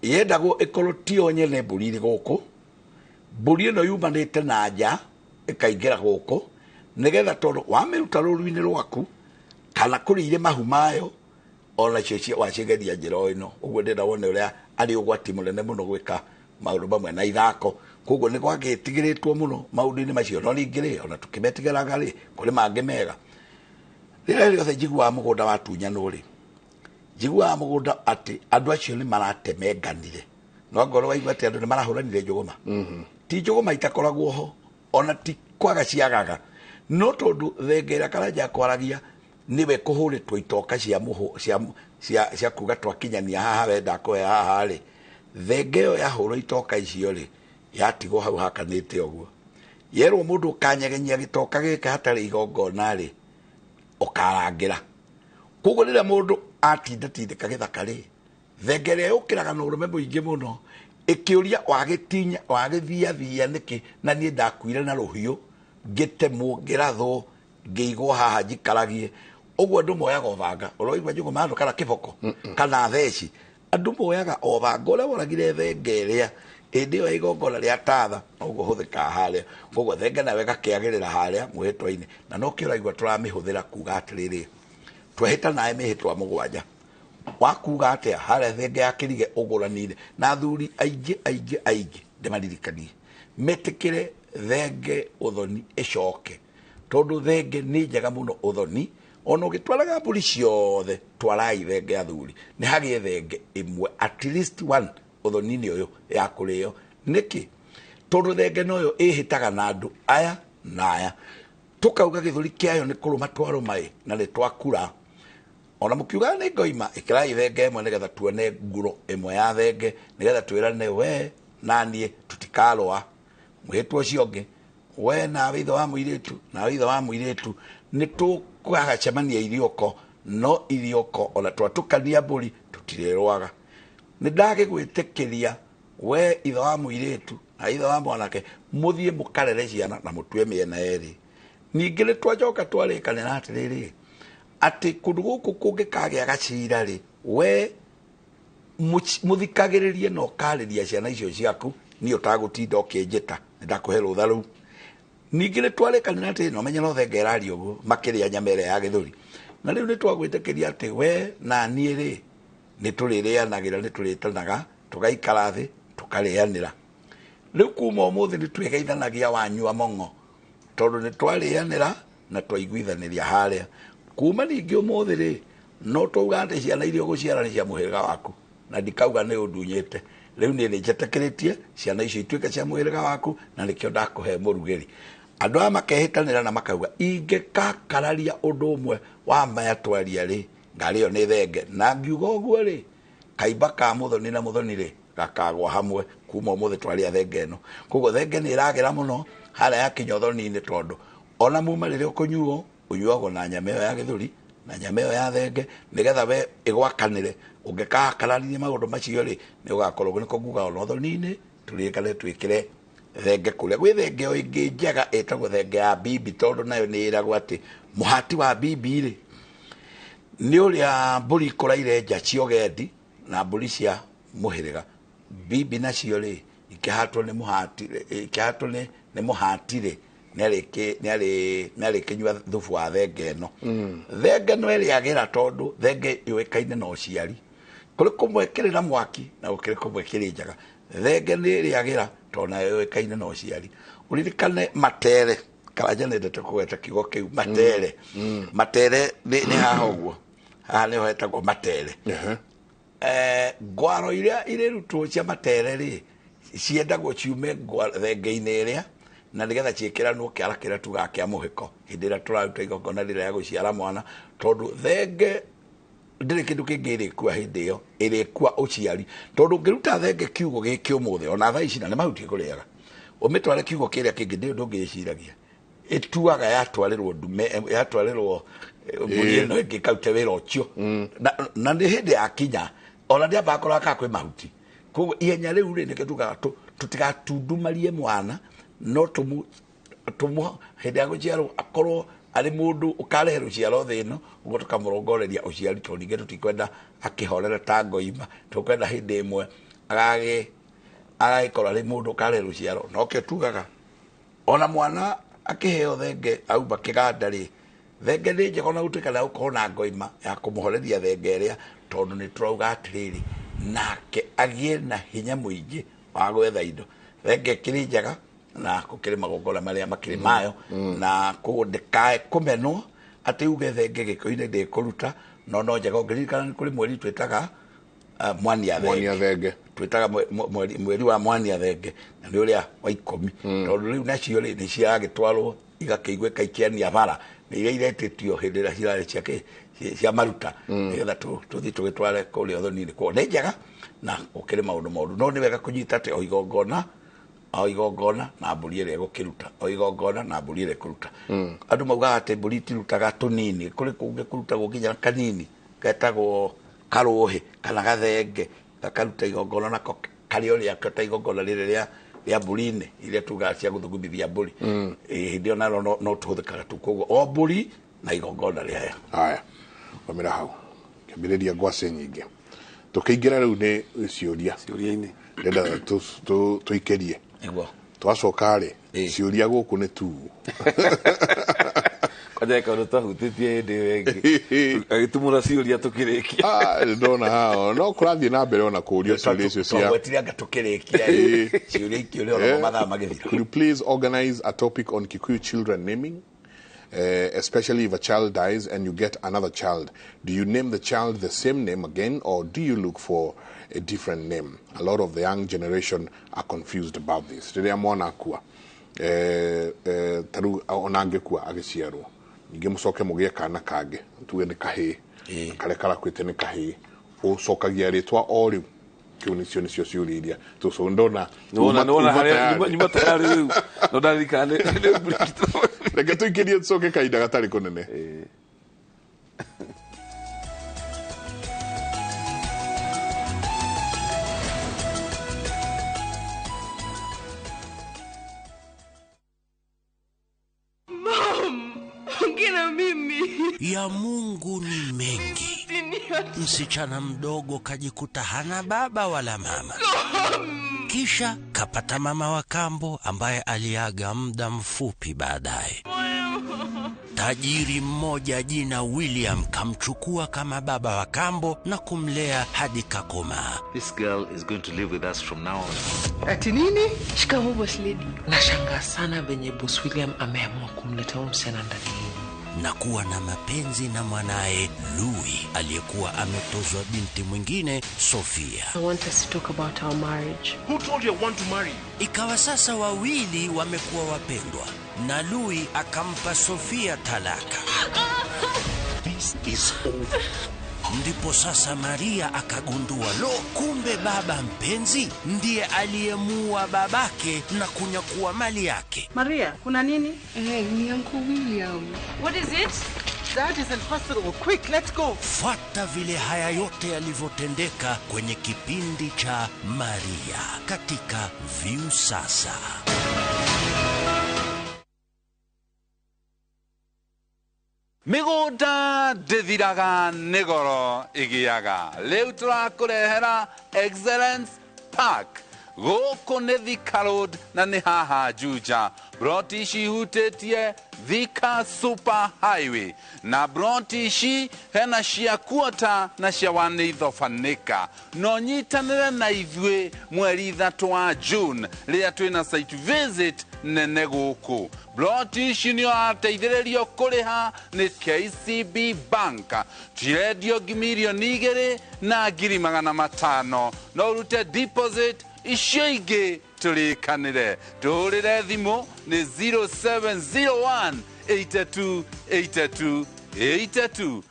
yendagwo ĩkorwo tio nyene mbũri ĩrĩ gũkũ mbũri ĩno yumanĩte na nja ĩkaingĩra gũkũ nĩgetha tondũ wamĩruta rũru-inĩ rwaku kana kũrĩ irĩ mahu mayo ona cio wacigeria njĩra o ĩno ũguo ndĩrenda wone ũrĩa arĩ ũgwati mũnene mũno gwĩka maũndũ mamwe na ithako koguo nĩ gwagĩtigĩrĩtwo mũno maũndũ-inĩ macio no ningĩ rĩ ona tũkĩmetigĩraga rĩ kũrĩ mangĩ mega rĩrĩa rĩothe njiguaga mũgũnda watunyanwo rĩ njiguaga mũgũnda atĩ andũ acio nĩ maratemenganire no ngorwo waigua atĩ andũ nĩ marahũranire njũgũma ti njũgũma itakoragwo ho ona ti kwaga ciagaga no tondũ thenge ĩrĩa Karanja akwaragia nĩwe kũhũrĩtwo itoka cia mũhũ cia kuga twakinyania haha we ndakũhe haha rĩ thenge ĩyo yahũrwo itoka icio rĩ yatigwo hau hakanĩte ũguo yerwo mũndũ ũkanyegenyia gĩtoka gĩkĩ hatarĩ igongona rĩ ũkarangĩra koguo rĩrĩa mũndũ atindatindĩka gĩthaka rĩ thenge ĩrĩa yũkĩraga na ũrũme mũingĩ mũno ĩkĩũria wagĩtinya wagĩthiathia nĩkĩ na niĩ ndakuire na rũhiũ ngĩtemwo ngĩrathwo Ngĩigwo haha njikaragie ũguo andũ moyaga o banga ũroigua njũgũ ma kana kĩboko kana theci andũ moyaga o banga ũrĩa woragire thenge ĩrĩa hĩndĩ ĩyo ya igongona rĩa tatha noguo hũthĩkaga harĩa koguo thenge nayo ĩgakĩagĩrĩra harĩa mwĩhĩtwa-inĩ na nokĩo ũraigua tũramĩhũthĩra kuga atĩrĩrĩ twehĩta nawe mĩhĩtwa 7 wakuga atĩa harĩa thenge ya kĩrige ũgũranire na athuri aingĩ aingĩ aingĩ ndĩmaririkanie metĩkĩre thenge ũthoni ĩcoke tondũ thenge nĩ njega mũno ũthoni ona ũgĩtwaraga mbũri ciothe twarai thenge athuri nĩ hagĩe thenge ĩmwe at least one ũthoni-inĩ ũyũ ya kũrĩo nĩkĩ tondũ thenge noyo ĩhĩtaga na andũ aya na aya tũkauga gĩthũri kĩayo nĩ kũrũma twarũma na nĩ twakura ona mũkiuga nĩ ngoima ĩkĩrai thenge ĩmwe nĩgetha tuone nguro ĩmwe ya thenge nĩgetha twĩrane we na niĩ tũtikarũa mwĩhĩtwa ũcio ũngĩ we nawe ithe wa mũirĩtu nawe ithe wa mũirĩtu nĩ tũkagacemania irioko no irioko ona twatũkania mbũri tũtirĩrũaga nĩ ndagĩgwĩtĩkĩria we ithe wa mũirĩtu na ithe wa mwanake mũthiĩ mũkarere ciana na mũtue mĩena ĩrĩ ningĩ nĩ twacoka twarĩkanĩra atĩrĩrĩ atĩ kũndũ gũkũ kũngĩkagĩa gacira rĩ we mũthikagĩrĩrie na ũkarĩria ciana icio ciaku niĩ ũtagũtinda ũkĩnjĩta nĩ ndakũhe rũtha rũu ningĩ nĩ twarĩkanĩra atĩ no menye no thenge ĩraria ũguo makĩrĩa nyama ĩrĩa ya gĩthũri na rĩu nĩ twagwĩtĩkĩria atĩ we na niĩ rĩ nĩ tũrĩrĩanagĩra nĩ tũrĩtanaga tũgaikara thĩ tũkarĩanĩra rĩu kuma ũmũthĩ nĩ twĩgeithanagia wanyua mong'o tondũ nĩ twarĩanĩra na twaiguithanĩria harĩa kuma ningĩ ũmũthĩ rĩ no twauga atĩ ciana iria ũgũciara nĩ cia mũhĩrĩga waku na ndikauga nĩ ũndunyĩte rĩu niĩ nĩ njetĩkĩrĩtie ciana icio ituĩke cia mũhĩrĩga waku na nĩkĩo ndakũhe mũrugĩri andũ aya makehĩtanĩra na makauga ingĩkakararia ũndũ ũmwe wa maya twaria rĩ ngarĩo nĩ thenge na ngiuga ũguo rĩ kaimba ka mũthoni na mũthoni rĩ gakagwa hamwe kuma ũmũthĩ twarĩa thenge ĩno koguo thenge nĩ ĩragĩra mũno harĩa yakinya ũthoni-inĩ tondũ ona muma rĩrĩa ũkũnyuo ũnyuagwo na nyama ĩyo ya gĩthũri na nyama ĩyo ya thenge nĩgetha we ĩgwakanĩre ũngĩkakararirie maũndũ macio rĩ nĩ ũgakorwo nĩko nguga ona ũthoni-inĩ tũrĩkane twĩkĩre thenge kũrĩa gwĩ thenge o ĩngĩ njega ĩtagwo thenge ya bibi tondũ nayo nĩ ĩragwo atĩ mũhati wa bibi rĩ nĩ ũrĩa mbũri ikũraire nja cia ũgendi na mbũri cia mũhĩrĩga bibi nacio rĩ ikĩhatwo nĩ mũhati ikĩhatwo nĩ mũhati rĩ nĩ arĩkĩnyua thubu wa thenge ĩno thenge no ĩrĩagĩra tondũ thenge yũĩkaine na ũciari kũrĩ kũmwe kĩrĩ na mwaki na gũkĩrĩ kũmwe kĩrĩ njaga thenge nĩ ĩrĩagĩra tondũ nayo yũĩkaine na ũciari ũririkane matere Karanja nĩendete kũgweta kiugo kĩu matere matere nĩ haha ũguo haha nĩho hetagwo matere ngwaro iria irĩrutwo cia matere rĩ ciendagwo ciume thenge-inĩ ĩrĩa na nĩgetha ciĩkĩranwo kĩara kĩrĩa tugaga kĩa mũhĩko hĩndĩ ĩrĩa tũraruta igongona rĩrĩa rĩa gũciara mwana tondũ thenge ndĩrĩ kĩndũ kĩngĩ ĩrĩkua hĩndĩ ĩyo ĩrĩkua ũciari tondũ ũngĩruta thenge kiugo gĩkĩ ũmũthĩ ona thaa ici na nĩ mahuti ĩkũrĩaga ũmĩtware kiugo kĩrĩa kĩngĩ ndĩ ũndũ ũngĩĩciragia ĩtuaga yatwarĩrwo ndume yatwarĩrwo mbũri ĩno ĩngĩ ĩkarute wĩra ũcio na nĩ hĩndĩ yakinya ona ndĩambaga kũrora kana kwĩ mahuti koguo ihenya rĩu rĩ nĩkĩo tugaga tũtigatundumarie mwana no tũmũ hĩndĩ ya gũciarwo akorwo arĩ mũndũ ũkarehe rũciaro thĩ ĩno ũguo tũkamũrongoreria ũciari tondũ ningĩ tũtikwenda akĩhorere ta ngoima tũkwenda hĩndĩ ĩmwe agagĩkorwo arĩ mũndũ ũkarehe rũciaro nokĩo tugaga ona mwana akĩheo thenge auma kĩganda rĩ thenge nĩ njega ona gũtuĩka nĩ gũkorwo na ngoima ya kũmũhoreria thenge ĩrĩa tondũ nĩ tũrauga atĩrĩrĩ nake agĩe na hinya mũingĩ wa gwetha indo thenge ĩkĩrĩ njega na gũkĩrĩ magongona marĩa makĩrĩ mayo na koguo ndĩkae kũmenwo atĩ uge thenge gĩkũyũ-inĩ ndĩkũruta no njega ũngĩririkana nĩ kũrĩ mweri twĩtaga mwania thenge twĩtaga mweri wa mwania thenge na nĩ ũrĩa wa 10 tondũ rĩu nacio rĩ nĩ ciragĩtwarwo igakĩiguĩka ikĩania bara nĩ iria iretĩtio hĩndĩ ĩrĩa cirarĩ cia maruta nĩgetha tũthiĩ tũgĩtware kũrĩa ũthoni-inĩ koguo nĩ njega na gũkĩrĩ maũndũ moru no nĩ wega kũnyita atĩ o igongona na mbũri ĩrĩa ĩgũkĩruta o igongona na mbũri ĩrĩa ĩkũruta andũ maugaga atĩ mbũri itirutaga tũnini kũrĩ kũngĩ kũrutagwo nginya kanini getagwo karũhĩ kana gathenge gakaruta igongona nako karĩ o rĩakĩo ta igongona rĩrĩ rĩa Rĩa mbũri-inĩ iria tugaga cia gũthugumithia mbũri. Hĩndĩ ĩyo naro no tũhũthĩkaga tu, koguo o mbũri na igongona rĩayo. Haya, wamĩra hau kĩambĩrĩria ngwacĩ nyingĩ tũkĩingĩra rĩu nĩ ciũria ciũria-inĩ ndenda tũikĩrie nĩguo twacoka rĩ ciũria gũkũ nĩ tu kwanja kaũndũ twahutĩtie hĩndĩ ĩyo ĩngĩ agĩtumũra ciũria tũkĩrĩkia. Ndona hao no kũrathiĩ na mbere ona kũũrio ciũria icio cia twagwetire anga tũkĩrĩkia ciũria ikĩũrio ona mathaa magĩthira. Could you please organize a topic on Kikuyu children naming? Especially if a child dies and you get another child. Do you name the child the same name again, or do you look for a different name? A lot of the young generation are confused about this. Rĩrĩa mwana akua, ta rĩu ona angĩkua agĩciarwo, ningĩ mũcoke mũgĩe kana kangĩ, tuge nĩ kahĩĩ, karĩa karakuĩte nĩ kahĩĩ, ũcokagia rĩtwa o rĩu? Kĩu nĩcio ciũria iria tũco ndona. Nĩwona uma harĩa tayari. Nyuma tayari rĩu no ndarikana nĩ Reke tũikĩrie tũcoke kahinda gatarĩ kũnene. Mom, ongea na mimi. Ya Mungu ni mengi. Msichana mdogo kajikuta hana baba wala mama, kisha kapata mama wa kambo ambaye aliaga muda mfupi baadaye. Tajiri mmoja jina William kamchukua kama baba wa kambo na kumlea hadi kakomaa. This girl is going to live with us from now on. Ati nini? Shikamoo boss lady. Nashangaa sana venye boss William ameamua kumleta huyu msichana ndani yenu. Na kuwa na mapenzi na mwanaye Louis aliyekuwa ametozwa binti mwingine Sofia. I want us to talk about our marriage. Who told you I want to marry you? Ikawa sasa wawili wamekuwa wapendwa na Louis akampa Sofia talaka. This is over. Ndipo sasa Maria akagundua, lo, kumbe baba mpenzi ndiye aliyemuua babake na kunyakua mali yake. Maria, kuna nini? Ni Uncle William. What is it? Dad is in hospital. Quick, let's go. Fuata vile haya yote yalivyotendeka kwenye kipindi cha Maria katika Viusasa. Mĩgũnda ndĩthiraga nĩ goro ĩgĩaga. Rĩu tũrakũrehera Excellence Park. Gũkũ nĩ Thika Road na nĩ haha Juja. Broti ici ihutĩtie Thika Super Highway, na broti ici hena cia kuota na cia wanĩithobanĩka. No nyitanĩre na ithuĩ mweri 3 wa June rĩrĩa twĩna site visit nene gũkũ. Broti ici nĩ ũrateithĩrĩrio kũrĩha nĩ KCB Bank. Cirendio 2,500,000. No ũrute deposit icio ingĩ tũrĩkanĩre. Tũhũrĩre thimũ nĩ 0701 82 82 82.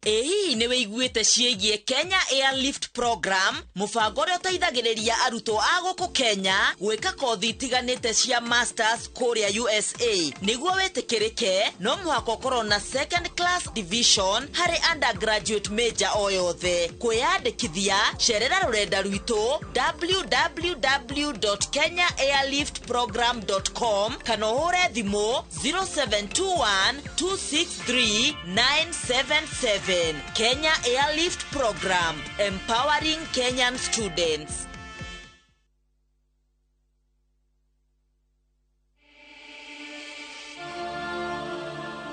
Ĩ hihi nĩ wĩiguĩte ciĩgiĩ Kenya Airlift Program, mũbango ũrĩa ũteithagĩrĩria arutwo a gũkũ Kenya gwĩka kothi itiganĩte cia masters kũrĩa USA? Nĩguo wĩtĩkĩrĩke no mũhaka ũkorwo na second class division harĩ undergraduate major o yothe. Kwĩyandĩkithia, cerera rũrenda rwitũ www.kenyaairliftprogram.com kana ũhũre thimũ 0721 263 977. Kenya Airlift Program, empowering Kenyan students.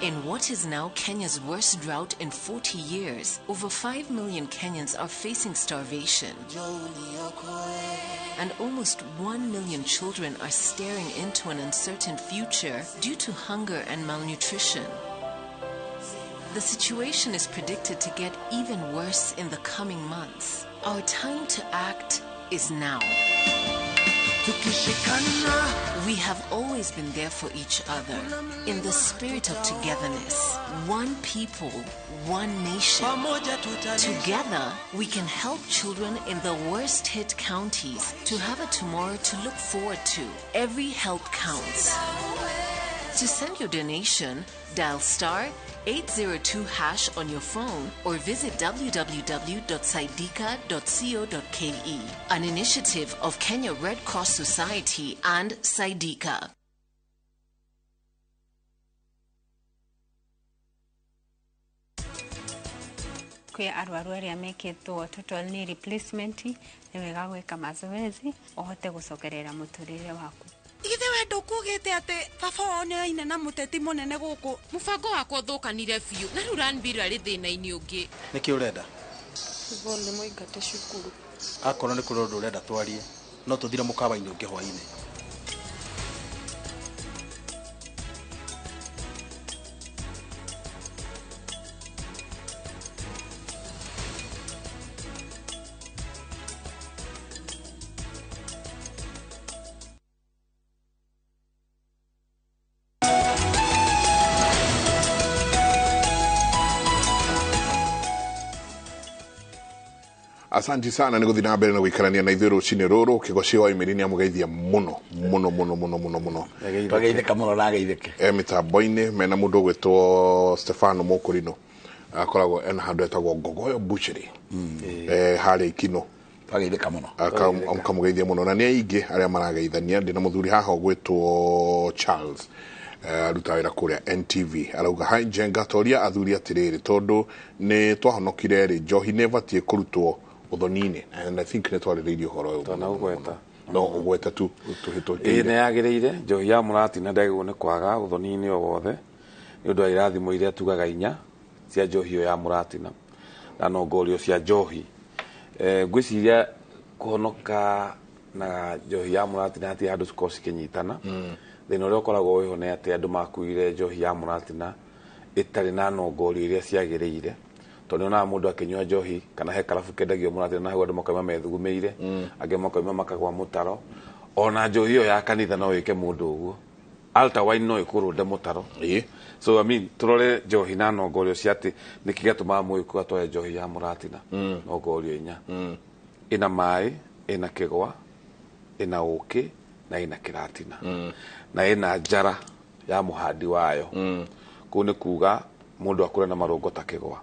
In what is now Kenya's worst drought in 40 years, over 5 million Kenyans are facing starvation. And almost 1 million children are staring into an uncertain future due to hunger and malnutrition. The situation is predicted to get even worse in the coming months. Our time to act is now. We have always been there for each other in the spirit of togetherness. One people, one nation. Together, we can help children in the worst hit counties to have a tomorrow to look forward to. Every help counts. To send your donation, dial star 802 hash on your phone or visit www.saidika.co.ke. An initiative of Kenya Red Cross Society and Saidika. Kwĩ arwaru arĩa mekĩtwo total knee replacement, nĩ wega gwĩka mazoezi ũhote gũcokerera mũtũrĩre waku. Ithe we ndũkugĩte atĩ baba wao nĩ oine na mũteti mũnene gũkũ. Mũbango wakwa ũthũkanire biũ na rĩu Ranbir arĩ thĩna-inĩ ũngĩ. Nĩkĩ ũrenda? Yvonne nĩ mũingate cukuru. Akorwo nĩ kũrĩ ũndũ ũrenda twarie, no tũthire mũkawa-inĩ ũngĩ hwaĩ-inĩ. Asanti sana nä gå thiä na mbere na gå ikarania na ithuä rå cinä rå rå kä goci wa imä nä amå muno muno muno muno muno muno. Twageithĩka mũno na ageithĩke. E mĩtambo-inĩ mena mũndũ ũgwĩtwo Stefano Mũkũrinũ, akoragwo ena handũ etagwo Ngogoyo Butchery, harĩa Ikino. Twageithĩka mũno. Akamũgeithia mũno na nĩ aingĩ arĩa marageithania. Ndĩna mũthuri haha ũgwĩtwo Charles, aruta wĩra kũrĩa NTV, arauga hi Njenga, toria athuri atĩrĩrĩ, tondũ nĩ twahonokire rĩ, njohi nĩ ĩbatiĩ kũrutwo ũthoni-inĩ, and I think nĩ twarĩrĩirie ũhoro ũyũ Twanagũgweta. No ũgweta tu tũhĩtũkĩire. Ĩĩ nĩ yagĩrĩire njohi ya mũratina ndagĩrĩirwo nĩ kwaga ũthoni-inĩ o wothe nĩ ũndũ wa irathimo iria tugaga inya cia njohi ĩyo ya mũratina na nongorio cia njohi. Ngwĩciria kũhonoka na njohi ya mũratina hatirĩ handũ cikoragwo cikĩnyitana. Thĩna ũrĩa ũkoragwo wĩho nĩ atĩ andũ makuire njohi ya mũratina ĩtarĩ na nongorio iria ciagĩrĩire, tondũ nĩonaga mũndũ akĩnyua njohi kana he karabu kendagio mũratina na hau andũ makauma methugumĩire, angĩ makauma makagwa mũtaro. Ona njohi ĩyo ya kanitha no ĩke mũndũ ũguo, altar wine no ĩkũrũnde mũtaro. So I mean, tũrore njohi na nongorio cia atĩ nĩkĩ gĩatũmaga mũgĩkũyũ atware njohi ya mũratina. Nongorio inya, ĩna maĩ, ĩna kĩgwa, ĩna ũkĩ na ĩna kĩratina, na ĩna njara ya mũhandi wayo. Kũu nĩ kuga mũndũ akũre na marũngo ta kĩgwa,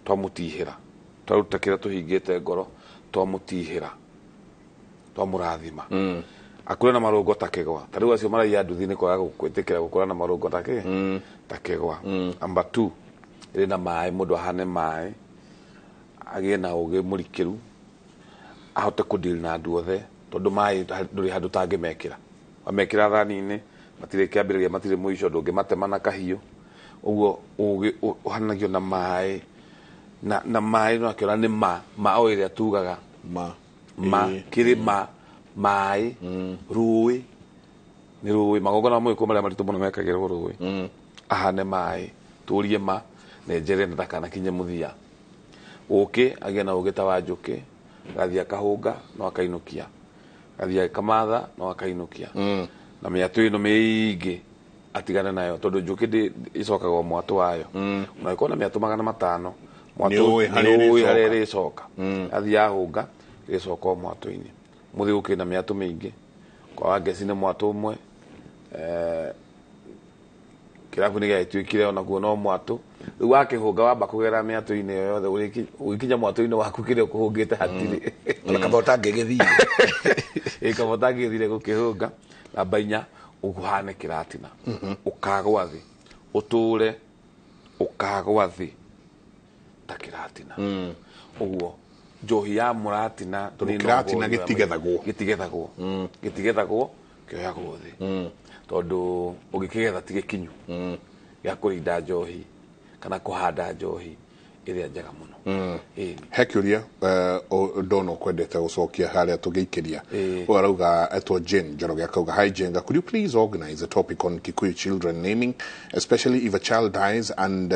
twamũtihĩra, twaruta kĩrĩa tũhingĩte ngoro, twamũtihĩra, twamũrathima, akũre na marũngo ta kĩgwa. Ta rĩu acio maraiya nduthi nĩ kwaga gwĩtĩkĩra gũkũra na marũngo ta kĩ ta kĩgwa. Number 2, ĩrĩ na maĩ, mũndũ ahane maĩ, agĩe na ũgĩ mũrikĩru, ahote kũdeal na andũ othe, tondũ maĩ ndũrĩ handũ ũtangĩmekĩra. Wamekĩra thani-inĩ matirĩ kĩambĩrĩria, matirĩ mũico, ndũngĩmatema na kahiũ. Ũguo ũgĩ ũhanagio na maĩ, na maĩ no akĩona nĩ ma o ĩrĩa tugaga ma kĩrĩ ma maĩ, rũĩ nĩ rũĩ, magongona ma mũgĩkũyũ marĩa maritũ mũno mekagĩrwo rũĩ. Ahane maĩ, tũrie ma na enjere na ndakanakinye mũthia. Ũkĩ agĩe na ũgĩ ta wa njũkĩ, agathiĩ akahũnga no akainũkia, agathiĩ akamatha no akainũkia, na mĩatũ ĩno mĩingĩ atigane nayo, tondũ njũkĩ ĩcokaga o mwatũ wayo. Ona ĩkorwo na mĩatũ 500, mwatũ nĩũĩ harĩa ĩrĩcoka. Athiĩ ahũnga ĩrĩcoka o mwatũ-inĩ. Mũthĩ gũkĩrĩ na mĩatũ mĩingĩ, kwa Wangeci nĩ mwatũ ũmwe, kĩrabu nĩ gĩagĩtuĩkire onakuo no mwatũ. Rĩu wakĩhũnga wamba kũgera mĩatũ-inĩ ĩyo yothe, ũgĩkinya mwatũ-inĩ waku kĩrĩa ũkũhũngĩte hatirĩ. Ona kaba ũtangĩgĩthire. Ĩĩ, kaba ũtangĩgĩthire gũkĩhũnga. Namba 4, ũhane kĩratina, ũkagwa thĩ, ũtũre ũkagwa thĩ ta kĩratina. Ũguo njohi ya mũratina tondũ kĩratina gĩtigethagwo, gĩtigethagwo, kĩoyagwo thĩ, tondũ ũngĩkĩgetha ti gĩkinyu gĩa kũrinda njohi kana kũhanda njohi ĩrĩa njega mũno. He kĩũria ndona ũkwendete gũcokia harĩa tũngĩikĩria. Ũyũ arauga etwo Jane Njoroge, akauga hi Njenga, could you please organize a topic on Kikuyu children naming, especially if a child dies and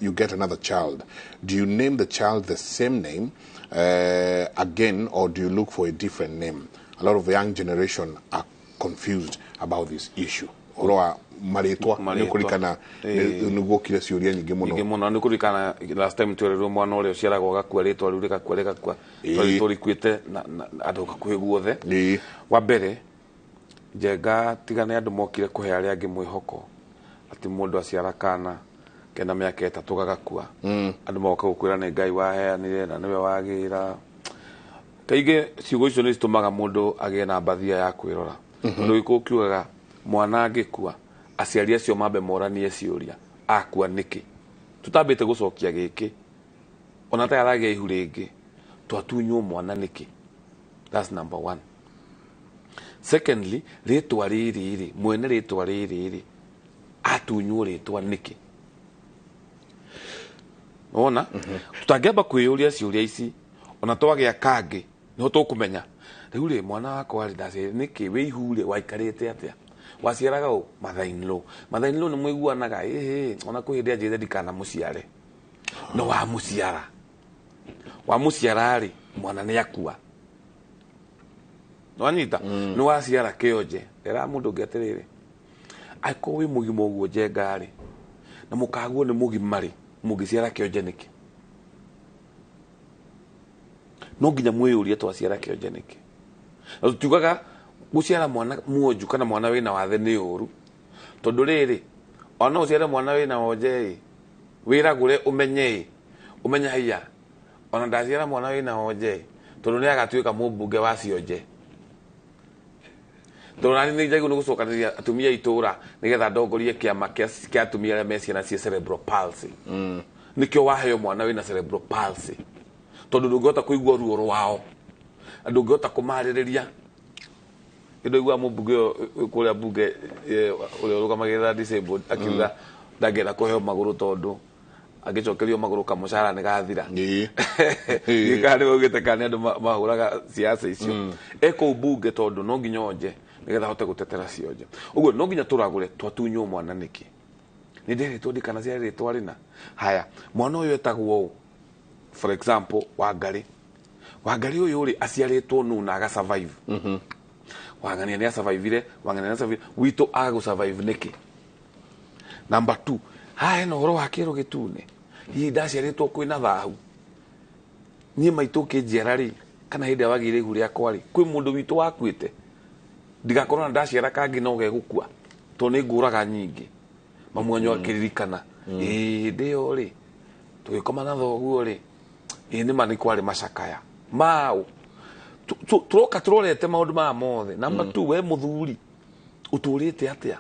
you get another child, do you name the child the same name again, or do you look for a different name? A lot of young generation are confused about this issue. Ũhoro wa marĩtwa nĩ kũririkana nĩ guokire ciũria nyingĩ mũno. Nyingĩ mũno nĩ kũririkana last time twerirwo mwana ũrĩa ũciaragwo agakua rĩtwa rĩu rĩgakua rĩgakua, tũrikuĩte na andũ hakuhĩ guothe. Wa mbere Njenga, tiga nĩ andũ mokire kũhe arĩa angĩ mwĩhoko atĩ mũndũ aciara kana Kena mĩaka 3 gagakua. Andũ magoka gũkwĩra nĩ Ngai waheanire na nĩwe wagĩra. Kaingĩ ciugo icio nĩ citũmaga mũndũ agĩe na mbathia ya kwĩrora. Tondũ gĩkũyũ kiugaga mwana angĩkua aciari acio mambe moranie ciũria akua nĩkĩ. Tutambĩte gũcokia gĩkĩ ona ta aragĩa ihu rĩngĩ twatunywo mwana nĩkĩ. That's number one. Secondly, rĩtwa rĩrĩ rĩ mwene rĩtwa rĩrĩ rĩ atunywo rĩtwa nĩkĩ. Ona tutangĩamba kwĩyũria ciũria ici ona twagĩa kangĩ nĩho tũkũmenya rĩu rĩ mwana wakwa rĩ ndaciarire nĩkĩ wĩ ihu rĩ waikarĩte atĩa waciaraga ũ mother-in-law mother-in-law nĩ mũiguanaga ĩhĩ ona kwĩ hĩndĩ anjĩrire ndikanamũciare no wamũciara wamũciara rĩ mwana nĩ akua nĩwanyita nĩ waciara kĩonje era mũndũ ũngĩ atĩrĩrĩ angĩkorwo wĩ mũgima ũguo njenga rĩ na mũkaguo nĩ mũgima rĩ mũngĩciara kĩonje nĩkĩ. No nginya mwĩyũrie twaciara kĩonje nĩkĩ. Na tutiugaga gũciara mwana mwonju kana mwana wĩna wathe nĩ ũru tondũ rĩrĩ ona ũciare mwana wĩna wonje ĩ wĩragũre ũmenye ĩ ũmenye haiya ona ndaciara mwana wĩna wonje ĩ tondũ nĩ agatuĩka mũmbunge wa cionje. Tondũ nani nĩ njagĩrĩirwo nĩ gũcokanĩrĩria atumia a itũũra nĩgetha ndongorie kĩama kĩa atumia arĩa me ciana cia cerebral palsy. Nĩkĩo waheo mwana wĩna cerebral palsy tondũ ndũngĩhota kũigua ruo rwao na ndũngĩhota kũmarĩrĩria. Nĩndaigua mũmbunge ũyũ kũrĩa mbunge ũrĩa ũrũgamagĩrĩra disabled akiuga ndangĩenda kũheo magũrũ tondũ angĩcokerio magũrũ kamũcara nĩ gathira. Kana nĩ kana nĩ andũ mahũraga siasa icio ekũu mbunge tondũ no nginya onje nĩgetha ahote gũtetera cionje. Ũguo no nginya tũragũre twatunywo mwana nĩkĩ. Nĩ nderĩtwo ndikanaciare rĩtwa rĩna. Haya mwana ũyũ etagwo ũũ for example Wangari. Wangari ũyũ rĩ aciarĩtwo nũ na aga survive. Wangania nĩ asurvivire, Wangania nĩ asurvive witũ agũ survive nĩkĩ. Number 2 haha hena ũhoro wa kĩero gĩtune hihi ndaciarĩtwo kwĩna thahu niĩ maitũ ũkĩnjiara rĩ kana hĩndĩ ĩrĩa wagĩire ihu rĩakwa rĩ kwĩ mũndũ witũ wakuĩte ndigakorwo na ndaciara kangĩ no gegũkua tondũ nĩ ngũraga nyingĩ mamu wanyu akĩririkana ĩĩ hĩndĩ ĩyo rĩ tũgĩkoma na thoguo rĩ ĩĩ nĩma nĩ kwarĩ macakaya maũ. Tũroka tũrorete maũndũ maya mothe. Number 2 we mũthuri ũtũrĩte atĩa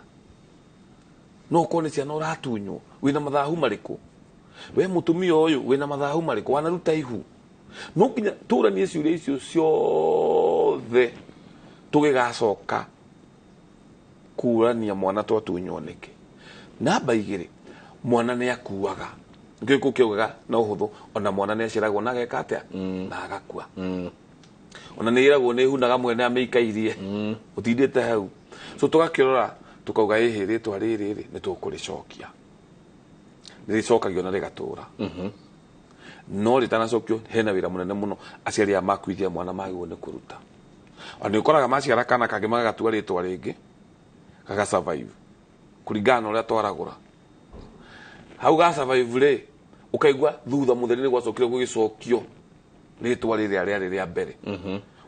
no ũkorwo nĩ ciana ũratunywo wĩna mathahu marĩkũ we mũtumia ũyũ wĩna mathahu marĩkũ wanaruta ihu. No nginya tũranie ciũria icio ciothe tũgĩgacoka kũrania mwana twatunywo nĩkĩ. Namba 2 mwana nĩ akuaga gĩkũ kĩugaga na ũhũthũ ona mwana nĩ aciaragwo na ageka atĩa na agakua. Ona nĩ ĩragwo nĩ hunaga mwene amĩikairie ũtindĩte hau. So tũgakĩrora tukauga ĩhĩ rĩtwa rĩrĩ rĩ nĩ tũkũrĩcokia nĩ rĩcokagio na rĩgatũra. No rĩtanacokio hena wĩra mũnene mũno aciari aya makuithia mwana magĩrĩirwo nĩ kũruta. Ona nĩ ũkoraga maciara kana kangĩ magagatua rĩtwa rĩngĩ gaga survive kũringana na ũrĩa twaragũra. Hau ga survive rĩ ũkaigua thutha mũtheri nĩ gwacokire gũgĩcokio rĩtwa rĩrĩa rĩarĩ rĩa mbere.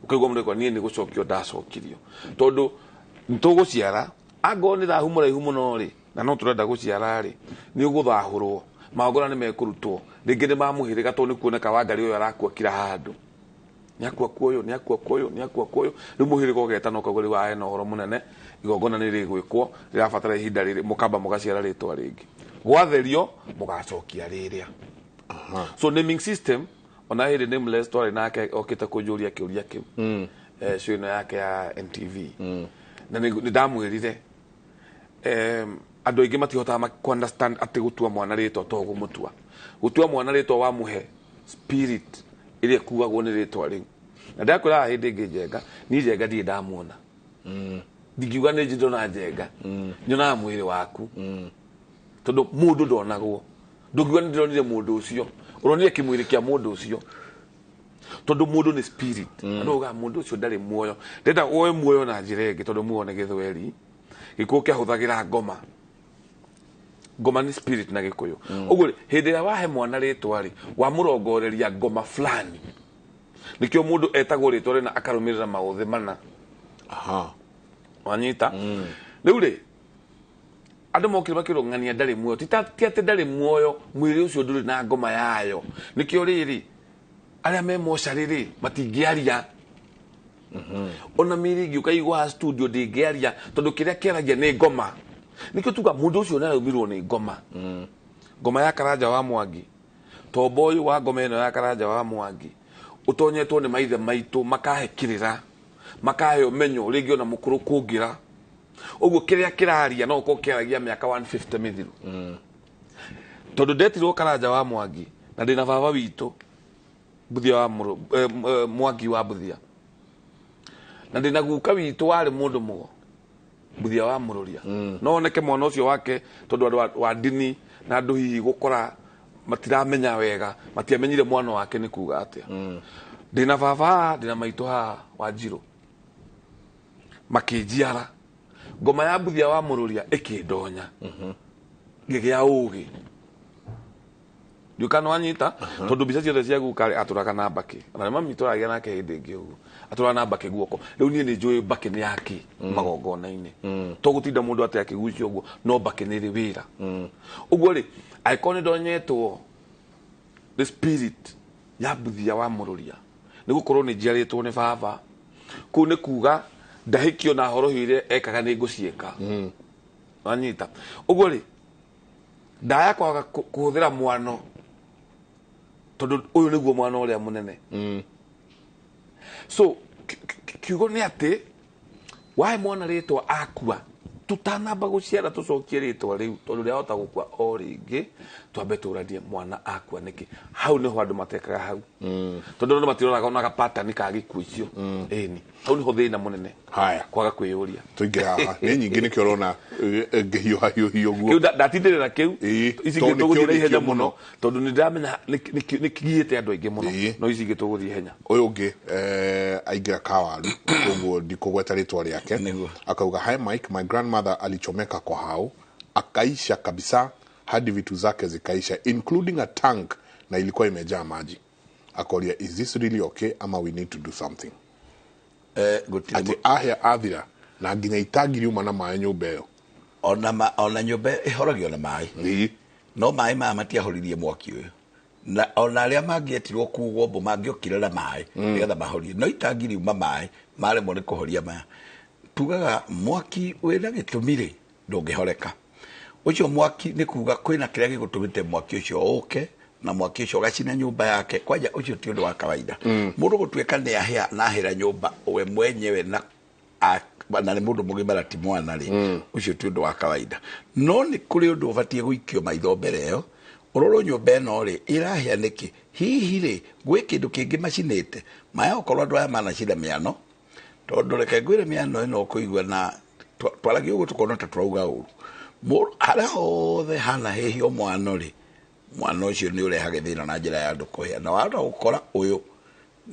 Ũkaigua mũndũ akauga niĩ nĩ gũcokio ndacokirio tondũ nĩtũgũciara angorwo nĩ thahu mũraihu mũno rĩ na no tũrenda gũciara rĩ nĩ ũgũthahũrwo magongona nĩ mekũrutwo rĩngĩ nĩ mamũhĩrĩga tondũ nĩ kuoneka Wangari ũyũ arakua kila handũ nĩ akua kuoyũ nĩ akua kuoyũ nĩ akua kuoyũ rĩu mũhĩrĩga ũgetana ũkauga rĩu aya hena ũhoro mũnene igongona nĩ rĩgwĩkwo rĩrabatara ihinda rĩrĩ mũkamba mũgaciara rĩtwa rĩngĩ gwatherio mũgacokia rĩrĩa. So naming system ona hĩndĩ Nameless twarĩ nake okĩte kũnjũria kĩũria kĩu show ĩno yake ya NTV na nĩ ndamwĩrire andũ aingĩ matihotaga ku understand atĩ gũtua mwana rĩtwa to gũmũtua gũtua mwana rĩtwa wamũhe spirit ĩrĩa ĩkuagwo nĩ rĩtwa rĩu. Na ndakwĩra hĩndĩ ĩngĩ Njenga niĩ Njenga ndirĩ ndamuona ndingiuga nĩ ndona Njenga nyonaga mwĩrĩ waku tondũ mũndũ ndonagwo ndũngiuga nĩ ndĩronire mũndũ ũcio ũronire kĩmwĩrĩ kĩa mũndũ ũcio tondũ mũndũ nĩ spirit. Andũ augaga mũndũ ũcio ndarĩ muoyo ndenda woe muoyo na njĩra ĩngĩ tondũ muoyo nĩ gĩthweri gĩkũyũ kĩahũthagĩra ngoma ngoma nĩ spirit na gĩkũyũ. Ũguo hĩndĩ ĩrĩa wahe mwana rĩtwa rĩ wamũrongoreria ngoma fulani nĩkĩo mũndũ etagwo rĩtwa rĩna akarũmĩrĩra maũthĩ mana. Wanyita rĩu rĩ Andũ mokire makĩrwo ng'ania ndarĩ muoyo. Ti atĩ ndarĩ muoyo, mwĩrĩ ũcio ndũrĩ na ngoma yayo. Nĩkĩo rĩrĩ arĩa me mocarĩ rĩ matingĩaria. Ona mĩĩrĩ ĩngĩ ũkaigua studio ndĩngĩaria tondũ kĩrĩa kĩaragia nĩ ngoma. Nĩkĩo tuga mũndũ ũcio nĩaraumirwo nĩ ngoma. Ngoma ya Karanja wa Mwangi, tombo ũyũ wa ngoma ĩno ya Karanja wa Mwangi ũtonyetwo nĩ maithe maitũ makahe kĩrĩra, makahe ũmenyo rĩngĩ ona mũkũrũ kũngĩra. Ũguo kĩrĩa kĩraria no ũkorwo kĩaragia mĩaka 150 mĩthiru. Tondũ ndetirwo Karanja wa Mwangi na ndĩna baba witũ Buthia wa Mwangi wa Buthia, na ndĩna guka witũ warĩ mũndũ mũgo Buthia wa Mũrũria. No oneke mwana ũcio wake tondũ andũ wa ndini na andũ hihi gũkora matiramenya wega, matiamenyire mwana wake nĩ kuga atĩa. Ndĩna baba haha, ndĩna maitũ haha wa Njirũ, makĩnjiara. Ngoma ya Buthia wa Mũrũria ĩkĩndonya, ngĩgĩa ũgĩ. Ndiũkana wanyita, tondũ mbica ciothe cia guka rĩ atũraga na mbakĩ. Ona mami tũragia nake hĩndĩ ĩngĩ ũguo, atũraga na mbakĩ guoko. Rĩu niĩ nĩ njũĩ mbakĩ nĩ yake magongona-inĩ. To gũtinda mũndũ atĩ akĩgucia ũguo, no mbakĩ nĩ ĩrĩ wĩra. Ũguo rĩ, angĩkorwo nĩ ndonyetwo the spirit ya Buthia wa Mũrũria, nĩ gũkorwo nĩ njiarĩtwo nĩ baba. Kũu nĩ kuga ndahĩkio na horohio iria ekaga nĩ ngũciĩka. Wanyita. Ũguo rĩ, ndaya kwaga kũhũthĩra mwano tondũ ũyũ nĩguo mwana ũrĩa mũnene. So kiugo nĩ atĩ wahe mwana rĩtwa akua, tutanamba gũciara tũcokie rĩtwa rĩu tondũ rĩahota gũkua o rĩngĩ, twambe tũranie mwana akua nĩkĩ. Hau nĩho andũ matekaga hau. Tondũ andũ matiroraga onaga pattern ka gĩkuũ icio. Ĩni hau nĩho thĩna mũnene. Haya, kwaga kwĩyũria. Tũingĩra haha nĩ nyingĩ nĩkĩo ũrona ngĩhiũhahiũhia ũguo. Kĩu ndatindĩrĩra kĩu. Ici ingĩ tũgũthiĩ na ihenya mũno tondũ nĩ ndĩramenya nĩ kĩgiĩte andũ aingĩ mũno, no ici ingĩ tũgũthiĩ ihenya. Ũyũ ũngĩ aingĩra kawaru, koguo ndikũgweta rĩtwa rĩake. Akauga, hi Mike, my grandmother alichomeka kwa hao akaisha kabisa hadi vitu zake zikaisha including a tank na ilikuwa imejaa maji. Akoria, is this really okay ama we need to do something? Ati ahia athira na nginya itangi riuma na maĩ nyũmba ĩyo. Ona nyũmba ĩhoragio na maĩ. No maĩ maya matiahoririe mwaki ũyũ. Na ona arĩa mangĩetirwo kugwo mbu mangĩokire na maĩ nĩgetha mahorie, no itangi riuma maĩ maremwo nĩ kũhoria maya. Tugaga mwaki wĩna gĩtũmi rĩ ndũngĩhoreka. Ũcio mwaki nĩ kuga kwĩna kĩrĩa gĩgũtũmĩte mwaki ũcio ũke na mwaki ũcio ũgacina nyũmba yake. Kwanja ũcio ti ũndũ wa kawaida. Mũndũ gũtuĩka nĩ ahĩa na ahĩra nyũmba we mwenyewe na nĩ mũndũ mũgimara ti mwana rĩ, ũcio ti ũndũ wa kawaida. No nĩ kũrĩ ũndũ ũbatiĩ gũikio maitho mbere ĩyo. Ũrorwo nyũmba ĩno rĩ ĩrahĩa nĩkĩ? Hihi rĩ gwĩ kĩndũ kĩngĩ macinĩte? Maya okorwo andũ aya manacina mĩano, tondũ reke ngwĩre mĩano ĩno ũkũigua na twaragia ũguo tũkona ta tũrauga ũru. Harĩa hothe hanahĩhio mwano rĩ, mwana ũcio nĩ ũrehage thĩna na njĩra ya andũ kũhĩa. Na wahota gũkora ũyũ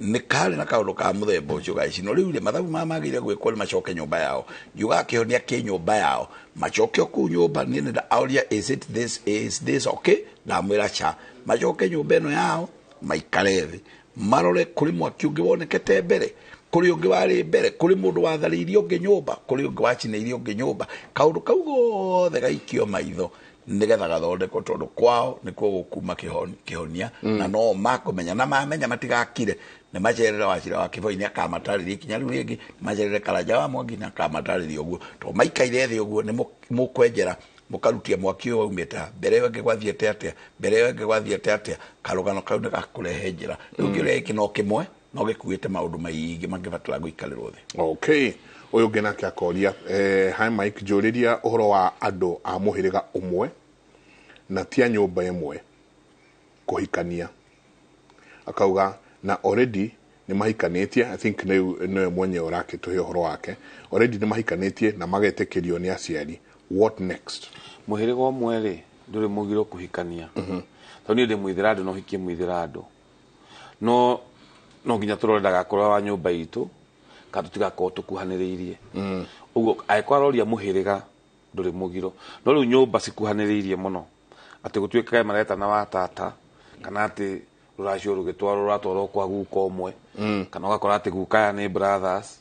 nĩ karĩ na kaũndũ ka mũthemba ũcio gagĩcinwo. Rĩu rĩ, mathabu maya magĩrĩire gwĩkwo nĩ macoke nyũmba yao. Ngiugaga kĩhonia kĩ nyũmba yao, macoke o kũu nyũmba. Niĩ nĩ ndaoria, is it this, is this okay? Ndamwĩra cha. Macoke nyũmba ĩno yao, maikare thĩ, marore kũrĩ mwaki ũngĩ wonekete mbere, kũrĩ ũngĩ warĩ mbere, kũrĩ mũndũ watharĩirie ũngĩ nyũmba, kũrĩ ũngĩ wacinĩirie ũngĩ nyũmba. Kaũndũ kau gothe gaikio maitho nĩgetha gathondekwo, tondũ kwao nĩkuo gũkuma kĩhonia. Na no makũmenya, na mamenya matigakire nĩ macerere Wachira wa Kĩboi nĩ akamatarĩria ikinya rĩu rĩngĩ, nĩ macerere Karanja wa Mwangi nĩ akamatarĩria ũguo. Tondũ maikaire thĩ ũguo nĩ mũkwenjera mũkarutia mwaki ũyũ waumĩte ha, mbere ĩyo ĩngĩ gwathiĩte atĩa, mbere ĩyo ĩngĩ gwathiĩte atĩa. Karũgano kau nĩ gakũrehe njĩra. Rĩu kĩũria gĩkĩ no kĩmwe, no gĩkuĩte maũndũ maingĩ mangĩbatara gũikarĩrwo thĩ. Okay. Ũyũ ũngĩ nake akoria, hi Mike, njũrĩria ũhoro wa andũ a mũhĩrĩga ũmwe na ti a nyũmba ĩmwe kũhikania. Akauga na already nĩ mahikanĩtie, I think nĩwe mwenyewe ũrakĩtũhe ũhoro wake. Already nĩ mahikanĩtie na magetĩkĩrio nĩ aciari. What next? Mũhĩrĩga ũmwe rĩ ndũrĩ mũgiro kũhikania. Tondũ niĩ ndĩ mũithĩrandũ no hikie mũithĩrandũ. No nginya tũrore ndagakorwo wa nyũmba itũ kana tũtigakorwo tũkuhanĩrĩirie. Ũguo angĩkorwo aroria mũhĩrĩga ndũrĩ mũgiro. No rĩu nyũmba cikuhanĩrĩirie mũno atĩ gũtuĩkaga maretana wa tata, kana atĩ rũracio rũgĩtwarwo rũratwarwo kwa guka ũmwe, kana ũgakora atĩ guka aya nĩ brothers.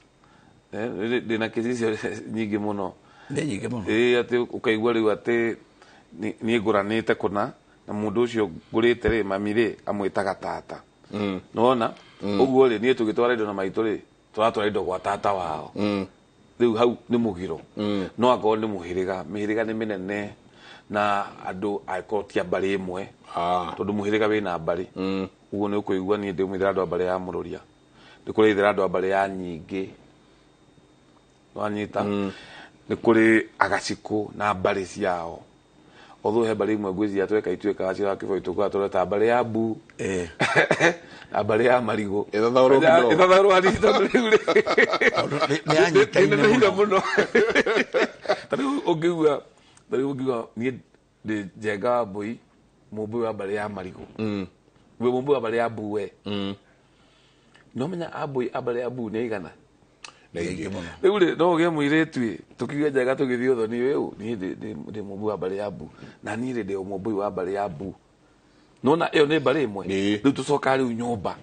Ndĩna kesi icio nyingĩ mũno. Nĩ nyingĩ mũno. Ĩĩ, atĩ ũkaigua rĩu atĩ niĩ ngũranĩte kũna na mũndũ ũcio ngũrĩte rĩ, mami rĩ, amwĩtaga tata. Nĩwona? Ũguo rĩ, niĩ tũgĩtwara indo na maitũ rĩ, tũratwara indo gwa tata wao. Rĩu hau nĩ mũgiro. No angorwo nĩ mũhĩrĩga, mĩhĩrĩga nĩ mĩnene na andũ angĩkorwo ti a mbarĩ ĩmwe, tondũ mũhĩrĩga wĩna mbarĩ. Ũguo nĩ ũkũigua niĩ ndĩmwĩthĩra andũ a mbarĩ ya Mũrũria, ndĩkũrĩithĩra andũ a mbarĩ ya Nyingĩ, wanyita? Nĩ kũrĩ Agacikũ na mbarĩ ciao. Although he mbarĩ imwe ngwĩciria tweka ituĩkaga cia kĩboi tũkũra tũreta mbarĩ ya Mbu na mbarĩ ya Marigũ. Ĩthathaũrwo kidogo. Ĩthathaũrwo hanini tondũ rĩu rĩ, nĩ yanyitaine nĩ hinya mũno. Ta rĩu ũngĩigua, ta rĩu ũngĩigua niĩ ndĩ Njenga wa Mbũi, Mũmbũi wa mbarĩ ya Marigũ. We Mũmbũi wa mbarĩ ya Mbu we. No menya Ambũi a mbarĩ ya Mbu nĩ aigana? Rĩu rĩ, no ũgĩe mũirĩtu ĩ, tũkiuge Njenga tũgĩthiĩ ũthoni ũyũ, niĩ ndĩ Mũmbũi wa mbarĩ ya Mbu, na niĩ rĩ ndĩ Mũmbũi wa mbarĩ ya Mbu. Nona ĩyo nĩ mbarĩ ĩmwe. Rĩu tũcokaga rĩu nyũmba.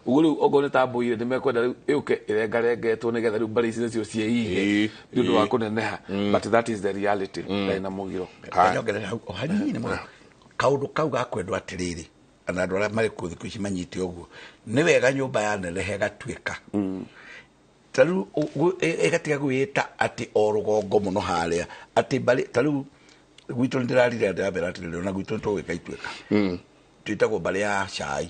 Ũguo rĩu okorwo nĩ ta mbũi rĩ, nĩmekwenda rĩu ĩũke ĩrengarengetwo nĩgetha rĩu mbarĩ ici nacio ciĩige nĩ ũndũ wa kũneneha. But that is the reality. Ndarĩ na mũgiro. Nyongerere hau o hanini mũno. Kaũndũ kau ga kwendwo atĩrĩrĩ, na andũ arĩa marĩ kuo thikũ ici manyite ũguo, nĩ wega nyũmba yaneneha ĩgatuĩka. Ta rĩu ĩgatiga gwĩta atĩ o rũgongo mũno harĩa, atĩ mbarĩ, ta rĩu gwitũ nĩ ndĩrarire ndĩramera atĩrĩrĩ, ona gwitũ nĩ tũgwĩka ituĩka. Twĩtagwo mbarĩ ya cai,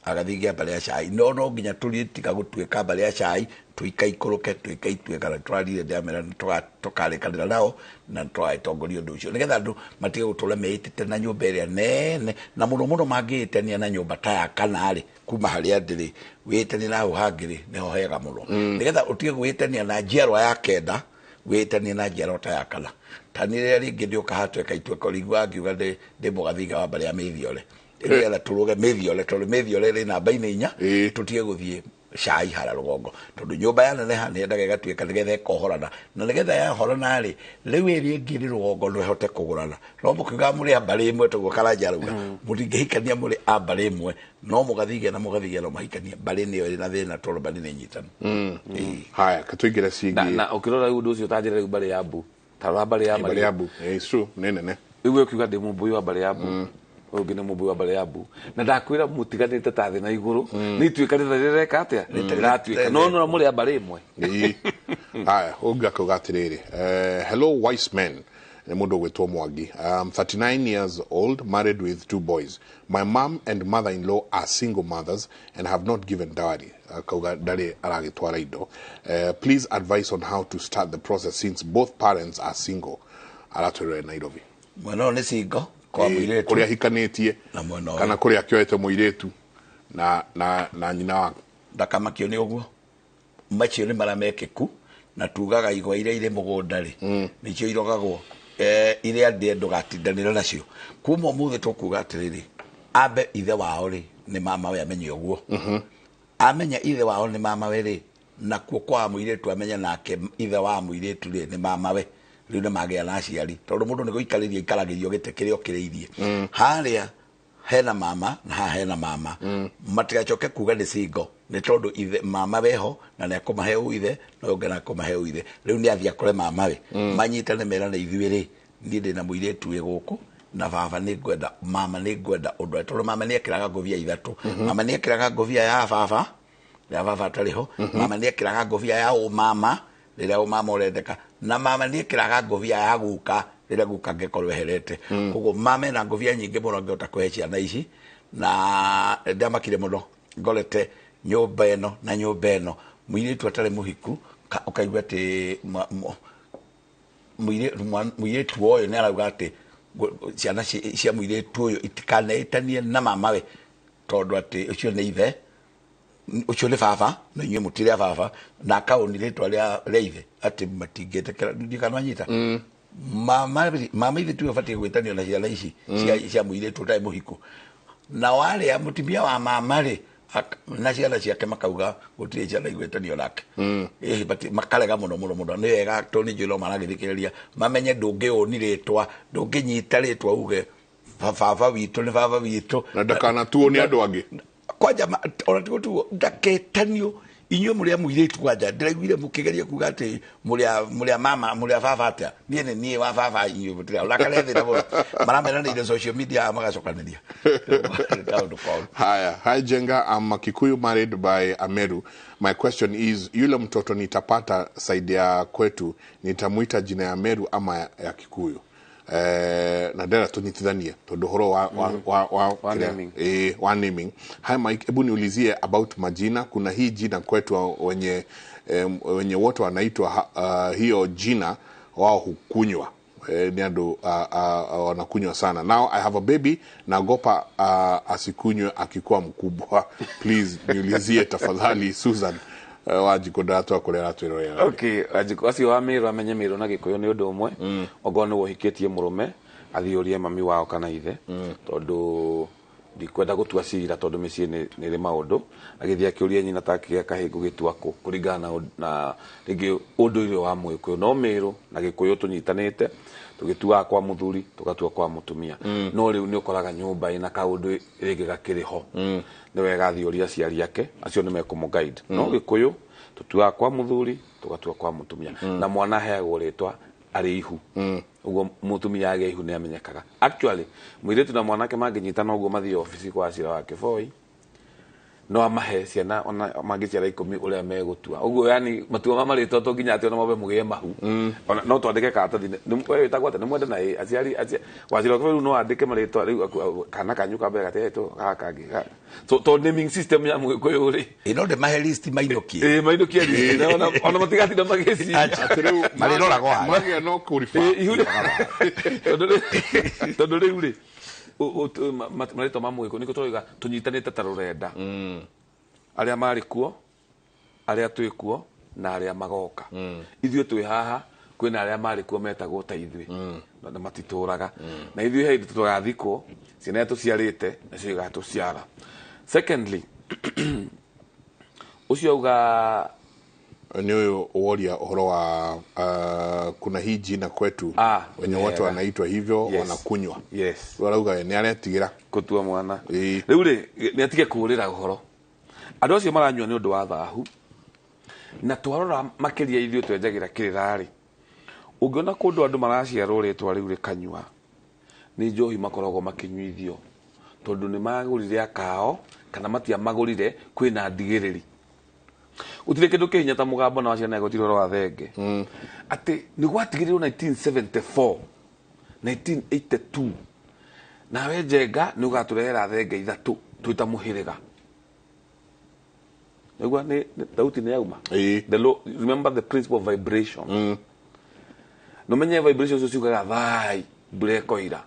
agathingia mbarĩ ya cai, no no nginya tũrĩtiga gũtuĩka mbarĩ ya cai, tũikaikũrũke, twĩke ituĩka, na tũrarire ndĩramera nĩ tũkarĩkanĩra nao, na tũgagĩtongoria ũndũ ũcio, nĩgetha andũ matige gũtũra meĩtĩte na nyũmba ĩrĩa nene, na mũno mũno mangĩĩtania na nyũmba ta ya kana rĩ, kuma harĩa ndĩrĩ, wĩtanie na hau hangĩ rĩ, nĩho hega mũno. Nĩgetha ũtige gwĩtania na njiarwa ya kenda, wĩtanie na njiarwa ta ya kana. Ta nĩ rĩrĩa rĩngĩ ndĩũka hatweka ituĩka, ũrĩiguaga ngiuga ndĩ mũgathiga wa mbarĩ ya Mĩthiore. Nĩgetha tũrũge Mĩthiore, tondũ Mĩthiore ĩrĩ namba-inĩ inya, tũtige gũthiĩ cai harĩa rũgongo, tondũ nyũmba yaneneha nĩ yendaga ĩgatuĩka nĩgetha ĩkohorana, na nĩgetha yahorana rĩ, rĩu ĩrĩa ĩngĩ ĩrĩ rũgongo no ĩhote kũgũrana. No mũkiuga mũrĩ a mbarĩ ĩmwe, toguo Karanja arauga, mũtingĩhikania mũrĩ a mbarĩ ĩmwe, no mũgathigia na mũgathigia no mahikanie, mbarĩ nĩyo ĩrĩ na thĩna tondũ mbarĩ nĩ nyitanu. Haya, tũingĩre ciĩgiĩ. Na ũkĩrora rĩu ũndũ ũcio ta njĩra rĩu mbarĩ ya Mbu, ta rora mbarĩ ya Mbarĩ ya Mbu, it's true, nĩ nene. Rĩu ũkiuga ndĩ Mũmbũi wa mbarĩ ya Mbu, ũyũ ũngĩ nĩ Mũmbũi wa mbarĩ ya Mbu, na ndakwĩra mũtiganĩte ta thĩ na igũrũ, nĩ ituĩka rĩreka atĩa? Rĩratuĩka. No no mũrĩ a mbarĩ ĩmwe. Haya, ũngĩ akauga atĩrĩrĩ, hello wise men, nĩ mũndũ ũgwĩtwo Mwangi. I'm 39 years old, married with 2 boys. My mom and mother-in-law are single mothers and have not given dowry. Akauga ndarĩ aragĩtwara indo. Please advise on how to start the process since both parents are single. Aratwĩrire Nairobi. Mwena ũyũ nĩ single kwa mũirĩtu. Kũrĩa ahikanĩtie Na mwena ũyũ. kana kũrĩa akĩoete mũirĩtu na nyina wake. Ndakamakio nĩ ũguo. Macio nĩ marĩa mekĩku, na tugaga igwa iria irĩ mũgũnda rĩ, nĩcio irogagwo. Iria ndĩe ndũgatindanĩre nacio. Kuma ũmũthĩ tũkuga atĩrĩrĩ, ambe ithe wao rĩ, nĩ mamawe amenye ũguo. Amenya ithe wao nĩ mamawe rĩ, nakuo kwa mũirĩtu amenya nake ithe wa mũirĩtu rĩ, nĩ mamawe. Rĩu nĩ magĩa na aciari, tondũ mũndũ nĩ gũikarĩria aikaragĩrio gĩtĩ kĩrĩa ũkĩrĩirie. Harĩa hena mama na haha hena mama. Matigacoke kuga nĩ single, nĩ tondũ ithe mama weho na nĩ akũmahe ũithe, na ũyũ ũngĩ nĩ akũmahe ũithe. Rĩu nĩ athiĩ akore mamawe. Manyitane merane ithuĩ rĩ, niĩ ndĩna mũirĩtu wĩ gũkũ, na baba nĩ ngwenda, mama nĩ ngwenda ũndũ, tondũ mama nĩ ekĩraga ngũbia ithatũ. Mama nĩ ekĩraga ngũbia ya baba, ya baba atarĩ ho. Mama nĩ ekĩraga ngũbia ya ũmama, rĩrĩa ũmama ũrendeka, na mama nĩ ekĩraga ngũbia ya guka, rĩrĩa guka angĩkorwo eherete. Koguo mama ena ngũbia nyingĩ mũno angĩhota kũhe ciana ici, na ndamakire mũno ngorete nyũmba ĩno na nyũmba ĩno, mũirĩtu atarĩ mũhiku, ũkaigua atĩ mũirĩtu ũyũ nĩ arauga atĩ ciana cia mũirĩtu ũyũ itikaneĩtanie na mamawe, tondũ atĩ ũcio nĩ ithe, ũcio nĩ baba, na inyuĩ mũtirĩ a baba, na akaũni rĩtwa rĩa ithe atĩ matingĩtĩkĩra, ndikananyita. Mama ithe tiwe ũbatiĩ gwĩtanio na ciana ici cia mũirĩtu ũtarĩ mũhiku. Na warĩa mũtumia wa mama rĩ, na ciana ciake makauga gũtirĩ ciana igwĩtanio nake. But makarega mũno mũno mũno. Nĩ wega tondũ nĩ njũĩ no maragĩthikĩrĩria, mamenye ndũngĩũni rĩtwa, ndũngĩnyita rĩtwa uge baba witũ nĩ baba witũ. Na ndakanatuo nĩ andũ angĩ. Kwanja ona ti gũtuo, ndaketanio Inyuĩ mũrĩ a mũirĩtu kwanja ndĩraiguire mũkĩgeria kuga atĩ mũrĩ a mama mũrĩ a baba atĩa. Niĩ nĩ niĩ wa baba inyuĩ mũtirĩ. Ũrakare thĩna mũno. Marameranĩire social media magacokanĩria. Kaũndũ koru. Haya, hi Jenga, I'm a Kikuyu married by Ameru. My question is, yule mtoto nitapata side ya kwetu, nitamuita jina ya Meru ama ya Kikuyu? Na ndera tunyitithanie tondu horo wa naming. Wa naming. Hi Mike, hebu niulizie about majina. Kuna hii jina kwetu wenye wote wanaitwa hiyo jina wao hukunywa. Ni andu wanakunywa sana. Now I have a baby, naogopa asikunywe akikuwa mkubwa. Please niulizie tafadhali Susan. Wanjikũ ndatwakorera twĩrorera. Okay, Wanjikũ acio wa Meru amenye Meru na Gĩkũyũ nĩ ũndũ ũmwe. Okorwo nĩ ũhikĩtie mũrũme athiĩ ũrie mami wao kana ithe, tondũ ndikwenda gũtua cira tondũ mĩciĩ nĩ ĩrĩ maũndũ. Agĩthiĩ akĩũria nyina ta kĩgĩa kahĩ ngũgĩtua kũ kũringana na rĩngĩ ũndũire wa Mũgĩkũyũ. No Meru na Gĩkũyũ tũnyitanĩte tũgĩtuaga kwa mũthuri tũgatua kwa mũtumia. No rĩu nĩ ũkoraga nyũmba ĩna kaũndũ rĩngĩ gakĩrĩ ho. Nĩ wega athiĩ ũrie aciari ake acio nĩ mekũmũ guide. No Gĩkũyũ tũtuaga kwa mũthuri tũgatua kwa mũtumia. Na mwana aheagwo rĩtwa arĩ ihu. Ũguo mũtumia agĩa ihu nĩ amenyekaga. Actually mũirĩtu na mwanake mangĩnyitana ũguo mathiĩ obici kwa Cira wa Kĩboi no amahe ciana ona mangĩciara 10 ũrĩa megũtua. Ũguo yani matua ma marĩtwa to nginya atĩ ona mwambe mũgĩe mahu. Ona no twandĩke karatathi we wĩtagwo atĩa nĩ mwende na ĩ aciari wa Cira wa Kĩboi rĩu no andĩke marĩtwa rĩu kana kanyu ka mbere gatetwo gaka kangĩ. So to naming system ya Mũgĩkũyũ rĩ. Ĩ no ndĩmahe list mainũkie. Ĩ mainũkie list. Ona matigatinda magĩciria. Atĩ rĩu marĩroragwo harĩa. Magĩa no kũriba. Ihu rĩ. Tondũ rĩu rĩ marĩtwa ma Mũgĩkũyũ nĩkĩo tũrauga tũnyitanĩte ta rũrenda. Arĩa marĩ kuo, arĩa twĩ kuo na arĩa magoka. Ithuĩ twĩ haha kwĩna arĩa marĩ kuo metagwo ta ithuĩ. Na matitũraga. Na ithuĩ he hĩndĩ tũgathikwo, ciana iria tũciarĩte nacio igatũciara. Secondly, ũcio auga nĩ ũyũ woria ũhoro wa kuna hii jina kwetu wenye watu wanaitwa hivyo wanakunywa. Yes. Warauga nĩ aretigĩra kũtua mwana. Rĩu rĩ nĩ atige kũũrĩra ũhoro. Andũ acio maranyua nĩ ũndũ wa thahu. Na twarora makĩria ithuĩ twenjagĩra kĩrĩra rĩ. Ũngĩona kũndũ andũ maraciarwo rĩtwa rĩu rĩkanyua nĩ njohi makoragwo makĩnyuithio tondũ nĩ magũrire akao kana matiamagũrire kwĩna ndigĩrĩri. Gũtirĩ kĩndũ kĩhinya ta mũgambo na waciana gũtirĩ ũhoro wa thenge. Atĩ nĩ gwatigĩrĩrwo 1974 1982 nawe Njenga nĩ ũgatũrehera thenge 3 twĩ ta mũhĩrĩga. Nĩguo nĩ thauti nĩ yauma. The law, remember the principle of vibration. No menye vibration icio ciugaga thai mbura ĩkoira.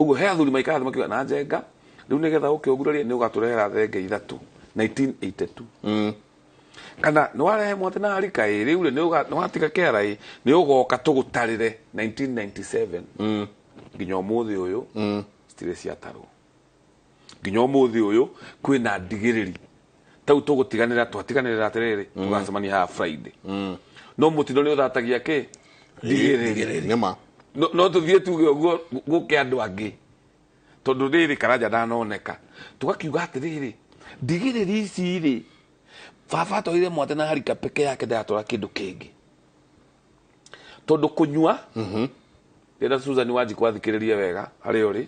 Ũguo he athuri maikaraga thĩ makiuga na Njenga rĩu nĩgetha ũke ũgurarie nĩ ũgatũrehera thenge 3 1982. Kana nĩ warehe mwate na harika ĩ rĩu rĩ nĩ watiga kĩara ĩ nĩ ũgoka tũgũtarĩre 1997. Nginya ũmũthĩ ũyũ citirĩ ciatarwo. Nginya ũmũthĩ ũyũ kwĩna ndigĩrĩri. Tau tũgũtiganĩra twatiganĩrĩra atĩrĩrĩ tũgacemania haha Friday. No mũtino nĩ ũthatagia kĩ? Ndigĩrĩri. Nĩma. No tũthiĩ tuge ũguo gũke andũ angĩ. Tondũ rĩrĩ Karanja ndanoneka. Tũgakiuga atĩrĩrĩ ndigĩrĩri ici rĩ baba atwarire mwate na harika peke yake ndatwara kĩndũ kĩngĩ. Tondũ kũnyua ndĩrenda Susan Wanjikũ athikĩrĩrie wega harĩa ũrĩ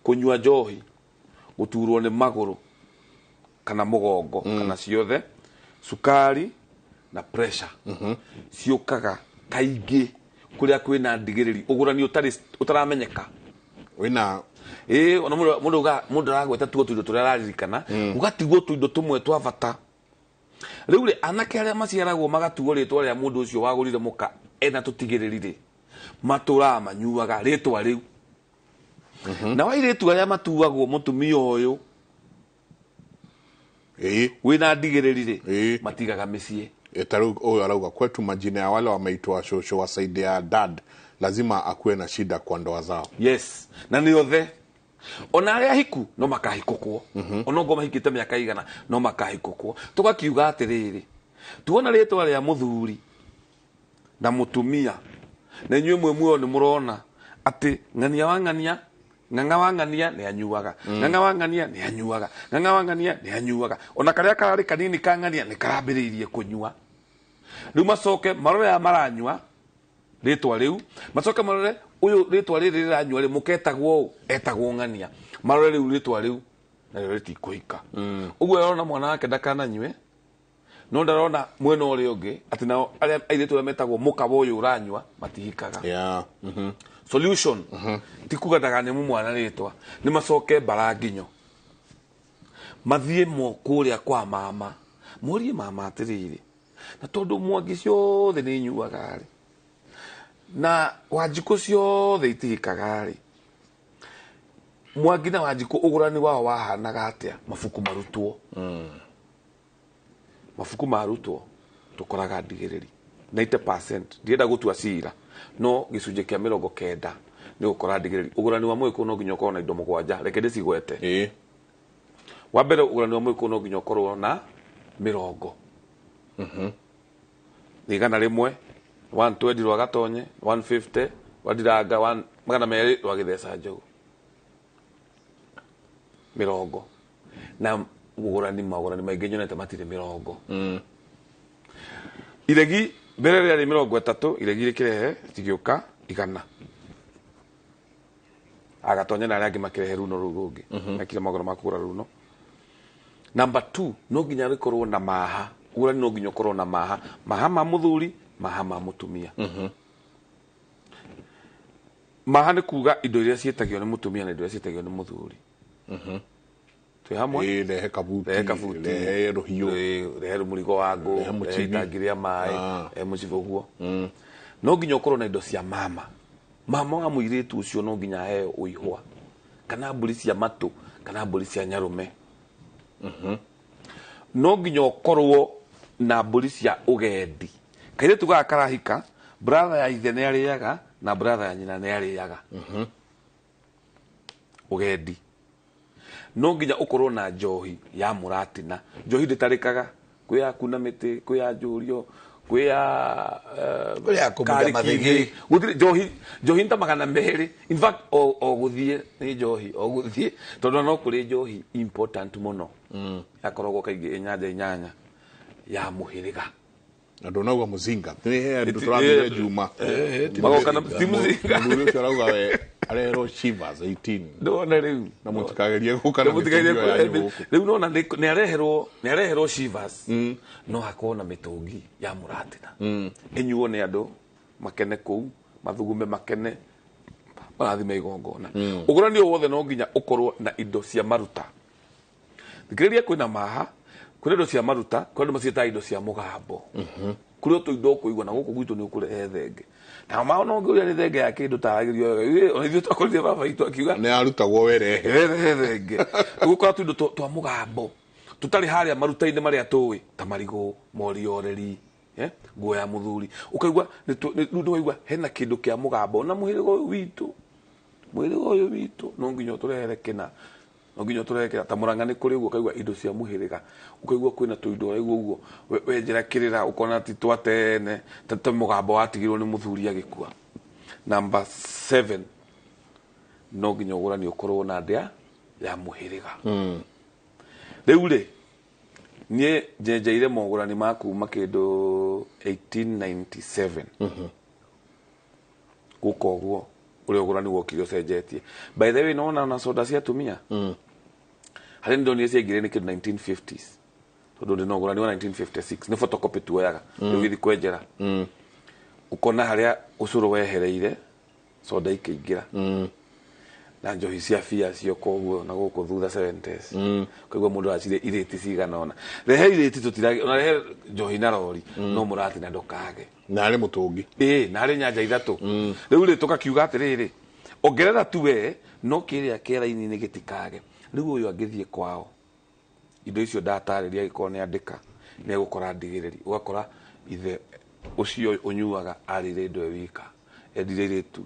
kũnyua njohi gũturwo nĩ magũrũ kana mũgongo kana ciothe cukari na pressure ciũkaga kaingĩ kũrĩa kwĩna ndigĩrĩri ũgũrani ũtaramenyeka. Wĩna ona mũndũ aragweta tuo tũindo tũrĩa araririkana ũgatigwo tũindo tũmwe twa bata. Rĩu rĩ anake arĩa maciaragwo magatuo rĩtwa rĩa mũndũ ũcio wagũrire mũka ena tũtigĩrĩri rĩ matũraga manyuaga rĩtwa rĩu. Na airĩtu arĩa matuagwo mũtumia ũyũ wĩna ndigĩrĩri rĩ matigaga mĩciĩ. Ta rĩu ũyũ arauga kwetu majina ya wale wameitwa shosho wa side ya dad lazima akuwe na shida kwa ndoa zao. Yes, na nĩ othe ona arĩa ahiku no makahikũkwo. Ona ũngĩ mahikĩte mĩaka igana no makahikũkwo. Tũgakiuga atĩrĩrĩ tuona rĩtwa rĩa mũthuri na mũtumia na inyuĩ mwĩ muoyo nĩ mũrona atĩ ng'ania wa ng'ania Ng'ang'a wa ng'ania nĩ anyuaga. Ng'ang'a wa ng'ania nĩ anyuaga. Ng'ang'a wa ng'ania nĩ anyuaga. Ona karĩa kararĩ kanini ka ng'ania nĩ karambĩrĩirie kũnyua. Rĩu macoke marore aya maranyua rĩtwa rĩu, macoke marore ũyũ rĩtwa rĩrĩ rĩranyua rĩ mũketagwo ũũ, etagwo ng'ania. Marore rĩu rĩtwa rĩu narĩo rĩtikũhika. Ũguo arona mwana wake ndakananyue, no ndarona mwena ũrĩa ũngĩ atĩ nao arĩa airĩtu arĩa metagwo mũka wa ũyũ ũranyua matihikaga. Solution ti kuga ndakanemu mwana rĩtwa, nĩ macoke mbaranginyo mathiĩ mo kũrĩa kwa mama, morie mama atĩrĩrĩ, na tondũ Mwangi ciothe nĩ inyuaga rĩ, na Wanjikũ ciothe itihikaga rĩ, Mwangi na Wanjikũ ũgũrani wao wahanaga atĩa? Mabuku marutwo. Mabuku marutwo tũkoraga ndigĩrĩri 90%, ndienda gũtua cira, no gĩcunjĩ kĩa 90 nĩ gũkora ndigĩrĩri. Ũgũrani wa mũgĩkũyũ no nginya ũkorwo na indo 7, reke ndĩcigwete. Wa mbere, ũgũrani wa mũgĩkũyũ no nginya ũkorwo na 100. 100, 120 rwa Gatonye, 150 rwa Ndiranga, 200 rwa Gĩtheca Njogu. 100. Na ũgũrani magũrani maingĩ nyonete matirĩ 100. Iregi mbere rĩarĩ 30, iregi rĩkĩrehe cigĩũka 100. Agatonye na arĩa angĩ makĩrehe runo rũu rũngĩ. Mekire magũra ma kũgũra runo. Number 2, no nginya rĩkorwo na maha. Ũgũrani no nginya ũkorwo na maha. Maha ma mũthuri, maha ma mũtumia. Maha nĩ kuga indo iria ciĩtagio nĩ mũtumia na indo iria ciĩtagio nĩ mũthuri. Twĩ hamwe? Rehe kabuti, rehe rũhiũ, rehe mũrigo wa ngũ, rehe itangi rĩa maĩ, rehe mũcibi ũguo. No nginya ũkorwo na indo cia mama. Mama wa mũirĩtu ũcio no nginya aheo ũihwa, kana mbũri cia matũ, kana mbũri cia nyarume. No nginya ũkorwo na mbũri cia ũgendi. Kairĩtu gaka karahika, brother ya ithe nĩ arĩaga na brother ya nyina nĩ arĩaga. Ũgendi. No nginya ũkorwo na njohi ya mũratina. Njohi ndĩtarĩkaga, kwĩ ya kuna mĩtĩ, kwĩ ya njũrio, kwĩ ya kũmunda mathĩgĩ. Gũtirĩ njohi, njohi ta 200. In fact, o gũthiĩ nĩ njohi, o gũthiĩ tondũ no kũrĩ njohi important mũno. Yakoragwo kaingĩ 8 ya mũhĩrĩga. Na ndonauga mũzinga. Nĩ he andũ tũrathire Juma. Magoka na ti mũzinga. Mũthuri ũcio arauga we arerwo Shivers 18. Ndona rĩu. Na mũtikagerie gũka na mĩtũngi yanyu gũkũ. Rĩu nona nĩ areherwo Shivers. No hakorwo na mĩtũngi ya mũratina. Ĩnyuo nĩ andũ makene kũu, mathugume makene, marathime igongona. Ũgũrani ũyũ wothe no nginya ũkorwo na indo cia maruta. Thikĩrĩria, kwĩna maha, kwĩna indo cia maruta, kwĩna andũ maciĩtaga indo cia mũgambo. Kũrĩ tũindo ũkũigua na gũkũ gwitũ nĩ ũkũrehe thenge. Na ma no ngũria nĩ thenge ya kĩndũ taragĩrio wega. Ona ithuĩ twakorire baba witũ akiuga nĩ arutagwo werehe. Werehe thenge. Gũkora tũindo twa mũgambo tũtarĩ harĩa maruta-inĩ marĩa tũĩ ta marigũ, morioreri, nguo ya mũthuri. Ũkaigua nĩ waigua hena kĩndũ kĩa mũgambo na mũhĩrĩga ũyũ witũ. Mũhĩrĩga ũyũ witũ no nginya ũtũrehere kĩna. No nginya ũtũrehere kĩna. Ta Mũrang'a nĩ kũrĩ ũguo ũkaigua indo cia mũhĩrĩga. Ũkaigua kwĩna tũindo ũraigua ũguo wenjera kĩrĩra ũkona ti twa tene ta mũgambo watigirwo nĩ mũthuri agĩkua. Number 7, no nginya ũgũrani ũkorwo na ndĩa ya mũhĩrĩga. Rĩu rĩ, niĩ njenjeire mogũrani ma kuma kĩndũ 1897. Gũka ũguo ũrĩa ũgũrani wokire ũcenjetie. By the way, nona na soda cia atumia. Harĩ ndonire ciaingĩrire nĩ kĩndũ 1950s. Tondũ ndĩ na ũgũrani wa 1956, nĩ photocopy tuoyaga. Rĩu gĩthiĩ kwenjera. Ũkona harĩa ũcũrũ wehereire, soda ikĩingĩra. Na njohi cia bia cioka ũguo na gũkũ thutha 70s. Ũkaigua mũndũ acire irĩti cigana ũna. Rehe irĩti tũtirage, ona rehe njohi na rori, no mũratina ndũkage. Na arĩ mũtũngi. Ĩĩ, na arĩ nyanja 3. Rĩu rĩ tũkakiuga atĩrĩrĩ, ongerera tu we, no kĩrĩa kĩraini-inĩ gĩtikage. Rĩu ũyũ angĩthiĩ kwao, indo icio ndatarĩria angĩkorwo nĩ andĩka, nĩ egũkora ndigĩrĩri. Ũgakora ithe ũcio ũnyuaga arĩire indo e wika, endire irĩtu.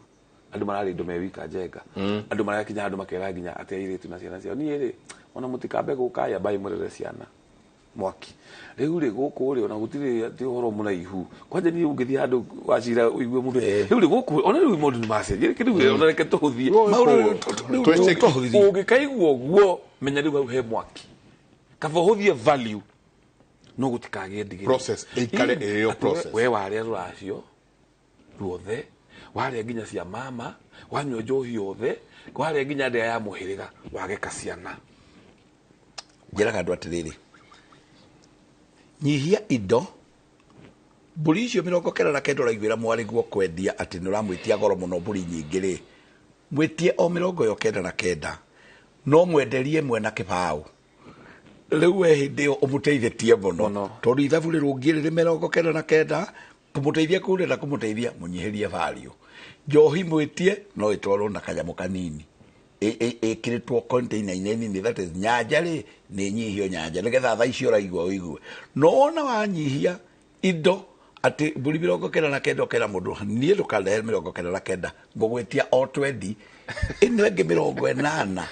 Andũ mararĩ indo me wika njenga. Andũ marakinya handũ makera nginya atĩ airĩtu na ciana ciao. Niĩ rĩ, ona mũtikambe gũka aya mbai mũrere ciana. Mwaki rĩu rĩ gũkũ rĩ ona gũtirĩ atĩ ũhoro mũraihu kwanja niĩ ũngĩthiĩ handũ wacira ũigue mũndũ rĩu rĩ gũkũ ona rĩu maũndũ nĩ macenjia reke rĩu ona reke tũhũthie. Ũngĩkaigua ũguo menya rĩu hau he mwaki, kaba ũhũthie value no gũtikagĩe ndigĩrĩra. Process, ĩikare ĩrĩ o process. We warĩa rũracio ruothe, warĩa nginya cia mama, wanyua njohi yothe, warĩa nginya ndĩa ya mũhĩrĩga, wageka ciana. Njĩraga andũ atĩrĩrĩ, nyihia indo mbũri icio 99 ũraiguĩra mwarĩguo kwendia atĩ nĩ ũramwĩtia goro mũno mbũri nyingĩ rĩ, mwĩtie o 99 no mwenderie ĩmwe na kĩbaũ. Rĩu we hĩndĩ ĩyo ũmũteithĩtie mũno tondũ ithabu rĩrũngiĩ rĩrĩ 99 kũmũteithia kũrĩa na kũmũteithia mũnyihĩrie value. Njohi mwĩtie no ĩtwarwo na kanyamũ kanini ĩkĩrĩtwo container-inĩ nini, that is nyanja rĩ nĩ nyihio nyanja nĩgetha thaa icio ũraigua ũigue. No wona wanyihia indo atĩ mbũri 99 ũkera mũndũ niĩ ndũkandehere 99 ngũgwĩtia o 20 ĩno ĩngĩ 80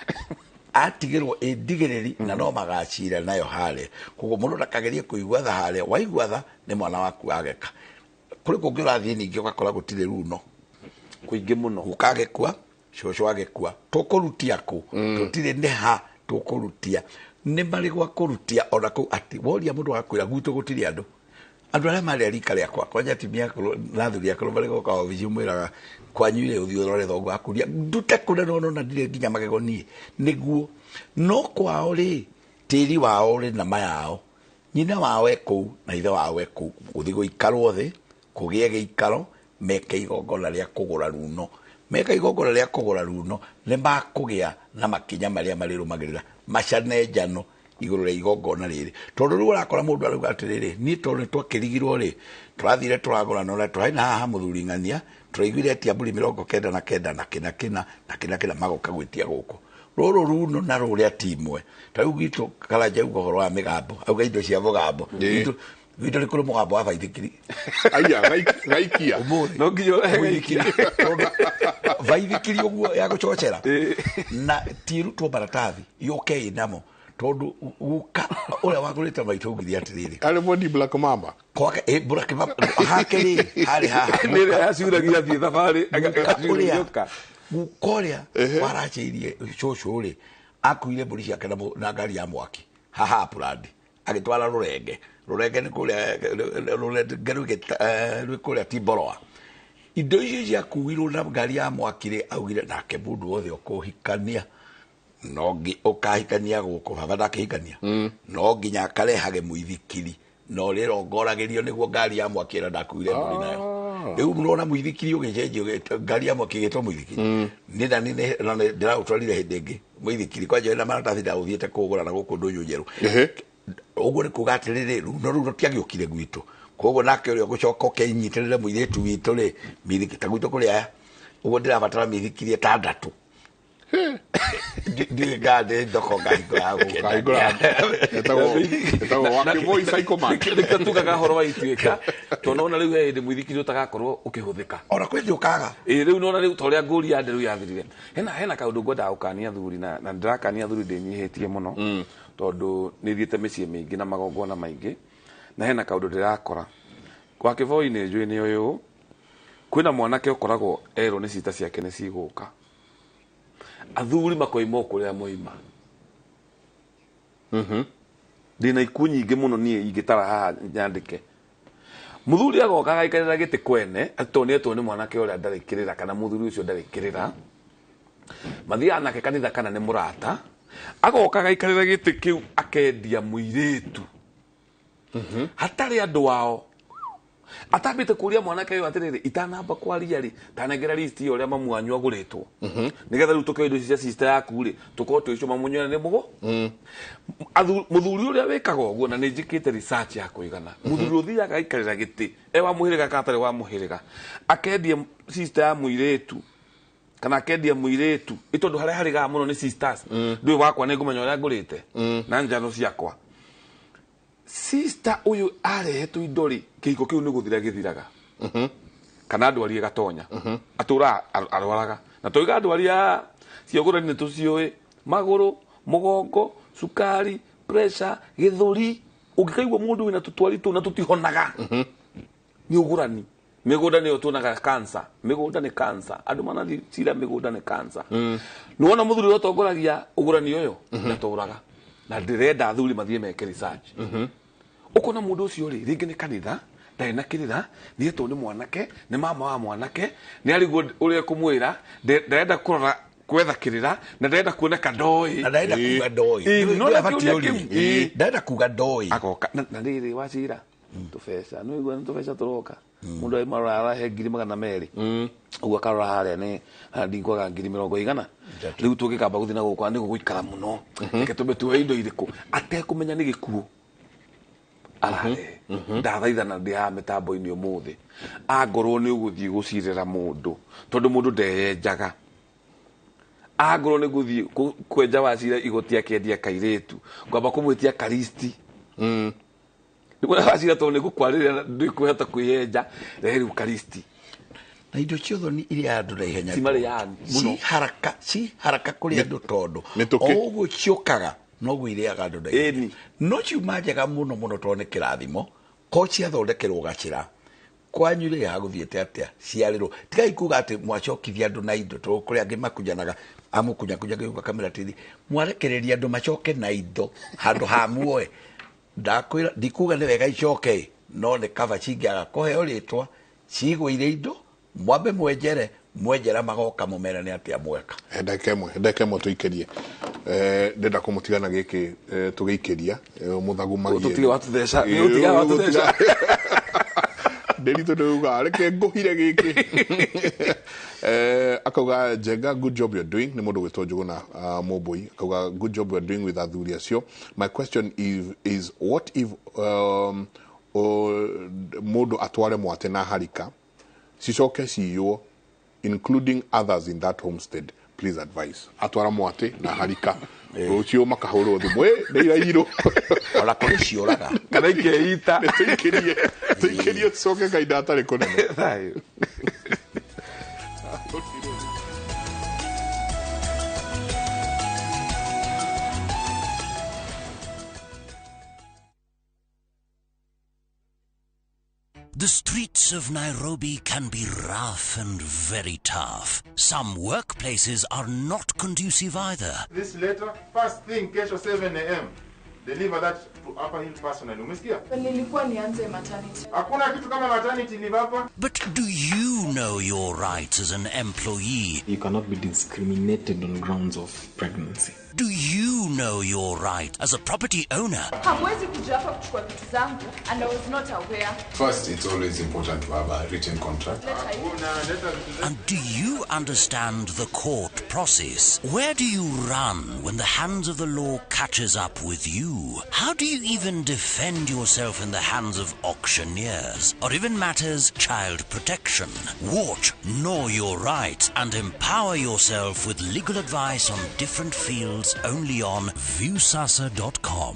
atigĩrwo ĩndigĩrĩri na no magacira nayo harĩa. Koguo mũndũ ndakagerie kũigua tha harĩa, waigua tha nĩ mwana waku ageka. Kũrĩ kũngĩ ũrathiĩ ningĩ ũgakora gũtirĩ runo kũingĩ mũno, gũkagĩkua cũcũ agĩkua tũkũrutia kũ tũtirĩ nĩ ha tũkũrutia nĩ marĩ gwa kũrutia ona kũu atĩ woria mũndũ agakwĩra gwitũ gũtirĩ andũ. Andũ arĩa marĩ a rika rĩakwa kwanja atumia akũrũ na athuri akũrũ marĩ gũka obici mwĩraga kwanyu rĩ ũthiĩ ũrore thoguo akuria ndute kũrĩa no nona ndirĩ nginya magego niĩ nĩguo. No kwao rĩ tĩri wao rĩ na mayao nyina wao e kũu na ithe wao e kũu, gũthiĩ gũikarwo thĩ kũgĩe gĩikaro meke igongona rĩa kũgũra runo. Meka igongona rĩa kũgũra runo nĩ makũgĩa na makinya marĩa marĩrũmagĩrĩra macane njano igũrũ rĩa igongona rĩrĩ. Tondũ rĩu ũrakora mũndũ arauga atĩrĩrĩ, niĩ tondũ nĩ twakĩrigirwo rĩ tũrathire tũragũra na ũrĩa tũrarĩ na haha mũthuri ng'ania tũraiguire etia mbũri 99 na kĩna kĩna na kĩna kĩna magoka gwĩtia gũkũ rũrũ runo na rũrĩa ti imwe. Ta rĩu gwitũ Karanja auga ũhoro wa mĩgambo, auga indo cia mũgambo gwitũ nĩ kũrĩ mũgambo wa baithikiri. Aya gaikia no nginya ũrehe gaikia baithikiri ũguo ya gũcocera na tirutwo maratathi yũke ĩnamo tondũ guka ũrĩa wagũrĩte maitũ augire atĩrĩrĩ arĩ mwendi Black Mamba kwake Black Mamba hake rĩ harĩ haha nĩ ĩrĩa yaciuragia athiĩ thabarĩ ũrĩa guka ũrĩa waracĩirie cũcũ rĩ akuire mbũri ciake na ngari ya mwaki haha Purandi agĩtwara rũrenge. Rũrenge nĩ kũrĩa rũrenge rwĩ kũrĩa Timboroa. Indo icio ciakuirwo na ngari ya mwaki rĩ augire nake mũndũ wothe ũkũhikania no ũkahikania gũkũ baba ndakĩhikania no nginya akarehage mũithikiri na ũrĩa ĩrongoragĩrio nĩguo ngari ya mwaki ĩrĩa ndakuire mbũri nayo. Rĩu mũrona mũithikiri ũgĩcenjio ngari ya mwaki ĩgĩtwo mũithikiri nĩ na nĩ ndĩraũtwarire hĩndĩ ĩngĩ mũithikiri kwanja wĩna maratathi ndaũthiĩte kũgũra na gũkũ ndũnyũ njerũ. Ũguo nĩ kuga atĩrĩrĩ no rĩu rũtiagĩũkire gwitũ koguo nake ũrĩa ũgũcoka ũkenyitĩrĩre mũirĩtu witũ rĩ mĩithikiri ta gwitũ kũrĩ aya ũguo ndĩrabatara mĩithikiri ĩtandatũ ndiũĩ kana ndĩ thoko ngahingũra nĩkĩo tugaga ũhoro wa ituĩka tondũ nona rĩu he hĩndĩ mũithikiri ũtagakorwo ũkĩhũthĩka ona kwĩ ũkaga ĩ rĩu nona rĩu ta ũrĩa ngũri ya nderu yathirire hena kaũndũ ngwendaga gũkania athuri na ndĩrakania athuri ndĩnyihĩtie mũno tondũ nĩ thiĩte mĩciĩ mĩingĩ na magongona maingĩ na hena kaũndũ ndĩrakora kwa Kĩboi nĩ njũĩ nĩ ũyũ kwĩna mwanake ũkoragwo erwo nĩ cita ciake nĩ cigũka athuri makoima kũrĩa moima. Ndĩna ikuũ nyingĩ mũno niĩ ingĩtara haha nyandĩke mũthuri agoka agaikarĩra gĩtĩ kwene atĩ nĩ etwo nĩ mwanake ũrĩa ndarĩ kĩrĩra kana mũthuri ũcio ndarĩ kĩrĩra mathiaga nake kanitha kana nĩ mũrata agoka agaikarĩra gĩtĩ kĩu akendia mũirĩtu hatarĩ andũ ao atambĩte kũria mwanake ũyũ atĩrĩrĩ itanamba kwaria rĩ tanengera list ya ũrĩa mamu wanyu agũrĩtwo nĩgetha rĩu tũkĩoya indo ici cia sister yaku rĩ tũkorwo twĩcio mamu nĩ mũgo mũthuri ũrĩa wĩkaga ũguo na nĩ njĩkĩte research ya kũigana mũthuri ũthiaga agaikarĩra gĩtĩ e wa mũhĩrĩga kana atarĩ wa mũhĩrĩga akendia sister ya mũirĩtu kana akendia mũirĩtu ĩ tondũ harĩa harĩgaga mũno nĩ sisters ndũĩ wakwa nĩ ngũmenya ũrĩa ngũrĩte na njano ciakwa sister uyu arehetwo indo rĩ kĩhiko kĩu nĩ gũthira gĩthiraga kana ndwari ĩgatonya atũra arwaraga na tũiga ndwari ya ciogũrani nĩ tũciũĩ magũrũ mũgongo cukari pressure gĩthũri Ũngĩkaigua mũndũ wĩna tũtwari tũu na tũtihonaga nĩ ũgũrani. Mĩgũnda nĩyo tuonaga cancer, mĩgũnda nĩ cancer, andũ manathiĩ cira mĩgũnda nĩ cancer. Nĩwona mũthuri ũrĩa ũtongoragia ũgũrani ũyũ ndatũraga, na ndĩrenda athuri mathiĩ meke research. Ũkona mũndũ ũcio rĩ, rĩngĩ nĩ kanitha ndarĩ na kĩrĩra, nĩetwo nĩ mwanake, nĩ mama wa mwanake, nĩ arigwo ũrĩa kũmwĩra, ndarenda kũrora kwetha kĩrĩra, na ndarenda kuoneka ndoĩ. Na ndarenda kuga ndoĩ. No Nĩ na abatiĩ kĩũria ũrie. kĩu. Ĩĩ. Ndarenda kuga ndoĩ. Agoka na rĩrĩ wacira tũbeca, nĩ waigua nĩ tũbeca tũroka. Mũndũ aima arora arahe 200,000. Ũguo akarora harĩa nĩ ndikwaga 20,000. Rĩu tũngĩkamba gũthiĩ na gũkũ nĩ gũgũikara mũno. Reke tũmbe tuoe indo irĩkũ atekũmenya nĩ gĩkuũ ararehe. Ndathaithana ndĩ haha mĩtambo-inĩ ũmũthĩ, angorwo nĩ ũgũthiĩ gũcirĩra mũndũ, tondũ mũndũ ndeyenjaga. Angorwo nĩ gũthiĩ kwenja wacira igoti akĩendia kairĩtu, ngwamba kũmwĩtia karisti. Nĩguo wacira tondũ nĩ ngũkwarĩrĩra ndĩkũhota kwĩyenja, rehe rĩu karisti. Na indo cia ũthoni iria andũ na ihenya Ci marĩani mũno. ci haraka, ci haraka kũrĩ andũ tondũ mĩtũkĩ. O ũguo ciũkaga noguo irĩaga andũ na ihenya. No ciuma njega mũno mũno tondũ nĩ kĩrathimo, ko ciathondekerwo gacĩra kwanyu rĩ hagũthiĩte atĩa ciarĩrwo. Tigai kuga atĩ mwacokithia andũ na indo, tondũ kũrĩ angĩ makunjanaga, amũkunyakunya kĩguka kamera tĩri, mwarekereria andũ macoke na indo handũ ha muoe. Ndakwĩra ndikuga nĩ wega icoke, no nĩ kaba cingĩaga kũheo rĩtwa cigũire indo, mwambe mwenjere, mwenjera magoka mũmere nĩ atĩa mweka. Ndagĩka ĩmwe tũikĩrie. Ndĩrenda kũmũtigana gĩkĩ tũgĩikĩria mũthagumagie. Tũtige watũtheca, nĩ ũtigaga watũtheca. Ndĩritũ ndĩuga reke ngũhire gĩkĩ. Akauga Njenga, good job you're doing. Nĩ mũndũ gwĩtwo Njũgũna Mũmbũi. Akauga good job you're doing with athuri acio. My question is what if mũndũ atware mwate na harika cicoke ciywo, including others in that homestead, please advise. Atwara mwate na harika rũciũ makahũrwo thimũ, nĩ irairwo. Ona kũrĩ ciũraga. Kana ikeita. Tũikĩrie tũcoke kahinda hatarĩ kũnene. Thayũ. The streets of Nairobi can be rough and very tough. Some workplaces are not conducive either. This letter, first thing, kesho 7 a.m. Deliver that to Upper Hill personally. Umesikia? Nilikuwa nianze maternity. Hakuna kitu kama maternity leave hapa. But do you know your rights as an employee? You cannot be discriminated on grounds of pregnancy. Do you know your right as a property owner? Hamwezi kuja hapa kuchukua vitu zangu and I was not aware. First, it's always important to have a written contract. And do you understand the court process? Where do you run when the hands of the law catches up with you? How do you even defend yourself in the hands of auctioneers or even matters child protection? Watch Know Your Rights and empower yourself with legal advice on different fields only on Viusasa.com.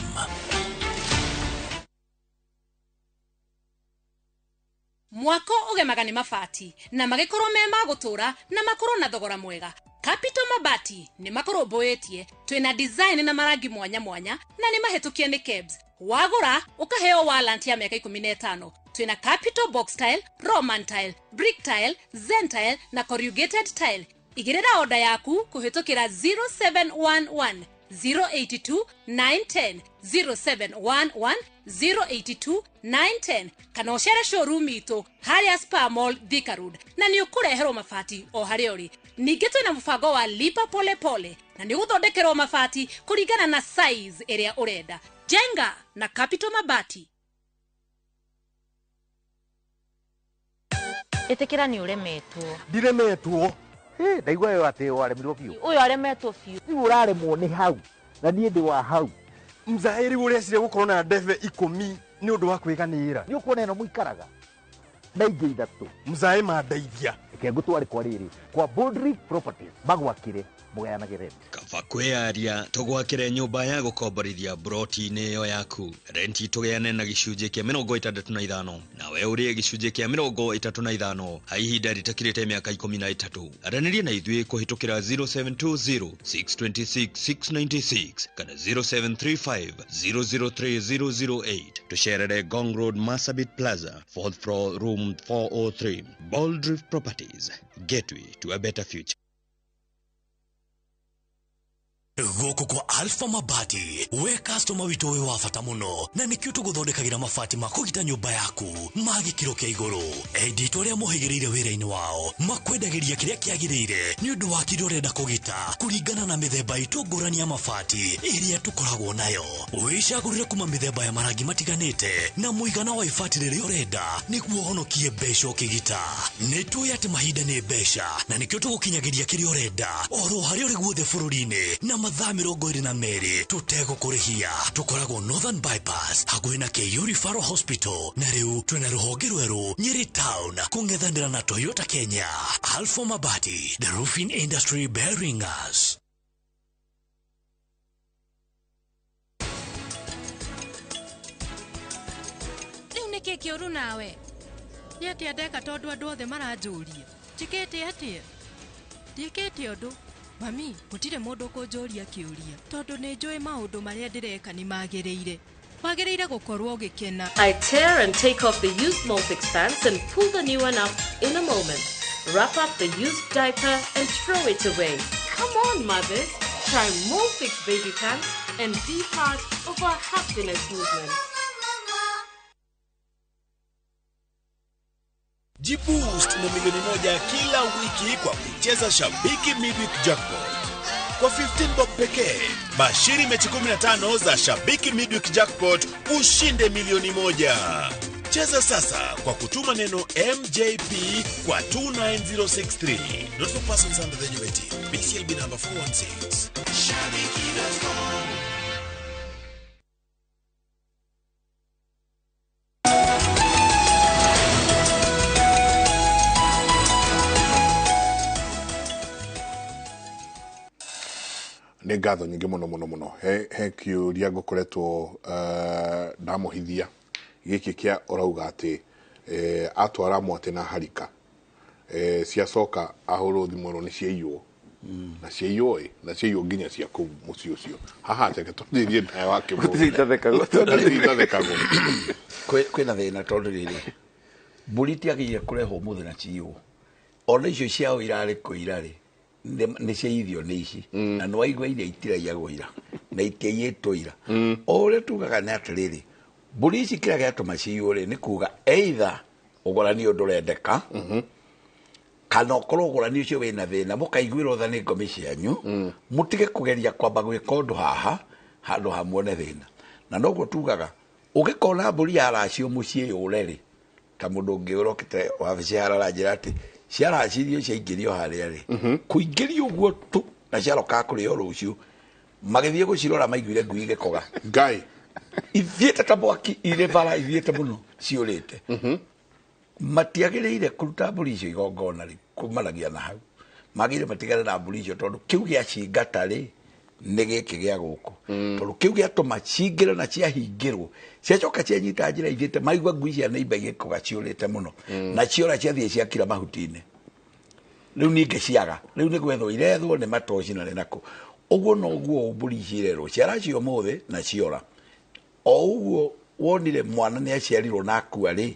Mwako ũgemaga nĩ mabati na magĩkorwo me ma gũtũra na makorwo na thogora mwega. Capital Mabati nĩ makũrũmbũĩtie, twĩna design na marangi mwanya mwanya na nĩ mahĩtũkie nĩ KEBS. Wagũra ũkaheo warranty ya mĩaka 15. Twĩna Capital Box Tile, Roman Tile, Brick Tile, Zen Tile na Corrugated Tile. Igĩrĩra oda yaku kũhĩtũkĩra 0711 082 910 0711 082 910 kana ũcere showroom itũ harĩa Spa Mall Thika Road na nĩ ũkũreherwo mabati o harĩa ũrĩ. Ningĩ twĩna mũbango wa lipa pole pole na nĩ ũgũthondekerwo mabati kũringana na size ĩrĩa ũrenda. Jenga na Capital Mabati. Ĩtĩkĩra nĩ ũremetwo. Ndiremetwo. Ndaigua yo atĩ waremirwo biũ. Ũyũ aremetwo biũ. Rĩu ũraremwo nĩ hau na niĩ ndĩ wa hau. Mzaĩri ũreciria gũkorwo na ndebe 10 nĩ ũndũ wa kwĩganĩra. Nĩ ũkuona ĩno mũikaraga na ingĩ 3. Mzaĩ mandeithia. Reke ngũtware kwa rĩrĩ. Kwa Boldrick Properties magwakire mugayanage rent. Kaba kwĩyaria tũgwakĩre nyũmba ya gũkomborithia broti-inĩ ĩyo yaku. Renti tũgĩane na gĩcunjĩ kĩa 65 nawe ũrĩe gĩcunjĩ kĩa 35 ha ihinda rĩtakĩrĩte mĩaka 13. Aranĩria na ithuĩ kũhĩtũkĩra 0720 626 696 kana 0735 003 008. Tũcerere Ngong Road, Marsabit Plaza, 4th floor, room 403. Boldrift Properties, gateway to a better future. Gũkũ kwa Alpha Mabati, we customer witũ wĩ wa bata mũno, na nĩkĩo tũgũthondekagĩra mabati ma kũgita nyũmba yaku ma gĩkĩro kĩa igũrũ. Endia itũ arĩa mohĩgĩrĩire wĩra-inĩ wao makwendagĩria kĩrĩa kĩagĩrĩire nĩ ũndũ wa kĩrĩa ũrenda kũgita kũringana na mĩthemba itũ ngũrani ya mabati ĩrĩa tũkoragwo nayo. Wĩcagũrĩre kuma mĩthemba ya marangi matiganĩte na mũigana wa ibati rĩrĩa ũrenda nĩguo ũhonokie mbeca ũkĩgita. Nĩ tũĩ atĩ mahinda nĩ mbeca na nĩkĩo tũgũkinyagĩria kĩrĩa ũrenda oro harĩa ũrĩ guothe bũrũri-inĩ na mathaa 22 tũtegũkũrĩhia. Tũkoragwo Northern Bypass hakuhĩ na KU Referral Hospital, na rĩu twĩna rũhonge rwerũ Nyeri Town kũng'ethanĩra na Toyota Kenya. Alpha Mabati, the roofing industry bearing us. Rĩu nĩkĩ kĩũru nawe? Nĩ atĩa ndeka tondũ andũ othe maranjũria? Njĩkĩte atĩa? Ndiĩkĩte ũndũ. Mami, gũtirĩ mũndũ ũkũnjũria kĩũria tondũ nĩ njũĩ maũndũ marĩa ndĩreka nĩ magĩrĩire. Wagĩrĩire gũkorwo ũgĩkena. I tear and take off the used Molfix pants and pull the new one up in a moment. Wrap up the used diaper and throw it away. Come on, mothers. Try Molfix baby pants and be part of our happiness movement. Jiboost na milioni 1 kila wiki kwa kucheza Shabiki Midweek Jackpot. Kwa 15 bob pekee, bashiri mechi 15 za Shabiki Midweek Jackpot ushinde milioni 1. Cheza sasa kwa kutuma neno MJP kwa 29063. Not for persons under the age of 18. BCLB number 416. Shabiki.com. Nĩ ngatho nyingĩ mũno mũno mũno. He kĩũria ngũkoretwo ndamũhithia gĩkĩ kĩa ũrauga atĩ atwara mwatĩ na harika ciacoka ahũrwo thimũ ĩno nĩ ciaiywo na ciaiywo ĩ na ciaiywo nginya cia kũu mũciĩ ũcio. Haha reke twanjĩrĩrie nawe wa kĩmũndũ. Itathekagwo. Kwĩna thĩna tondũ rĩrĩ mbũri itiagĩrĩire kũrehwo ũmũthĩ na ciiywo. Ona icio ciao irarĩ kũ irarĩ nĩ ciaithio nĩ ici na nĩ waigua iria itiraiyagwo ira na itiaiyĩtwo ira. O ũrĩa tugaga nĩ atĩrĩrĩ mbũri ici kĩrĩa gĩatũma ciywo rĩ nĩ kuga either ũgũrani ũyũ ndũrendeka kana ũkorwo ũgũrani ũcio wĩna thĩna mũkaiguĩrwo tha nĩ ngomi cianyu mũtige kũgeria kwamba gwĩka ũndũ haha handũ ha muone thĩna. Na noguo tugaga ũgĩkona mbũri yaracio mũciĩ yũre rĩ ta mũndũ ũngĩ ũrokĩte wabici aranjĩra atĩ ciaracirio ciaingĩrio harĩa rĩ kũingĩrio ũguo tu na ciarokaga kũrĩo rũciũ magĩthiĩ gũcirora maiguire ngui igĩkoga ngai ithiĩte ta mwaki irĩ bara ithiĩte mũno ciũrĩte. Matiagĩrĩire kũruta mbũri icio igongona rĩ kumanagia na hau magĩrĩire matigane na mbũri icio tondũ kĩu gĩacingata rĩ nĩ gĩkĩ gĩa gũkũ tondũ kĩu gĩatũma cingĩre na ciahingĩrwo ciacoka cianyita njĩra ithiĩte maigua ngui cia neighbor igĩkoga ciũrĩte mũno na ciora ciathiĩ ciakira mahuti-inĩ rĩu ningĩ ciaga rĩu nĩ gwethwo irethwo nĩ matoci na nĩ nakũ. Ũguo noguo mbũri ici irerwo ciaracio ũmũthĩ na ciora. O ũguo wonire mwana nĩ aciarirwo na akua rĩ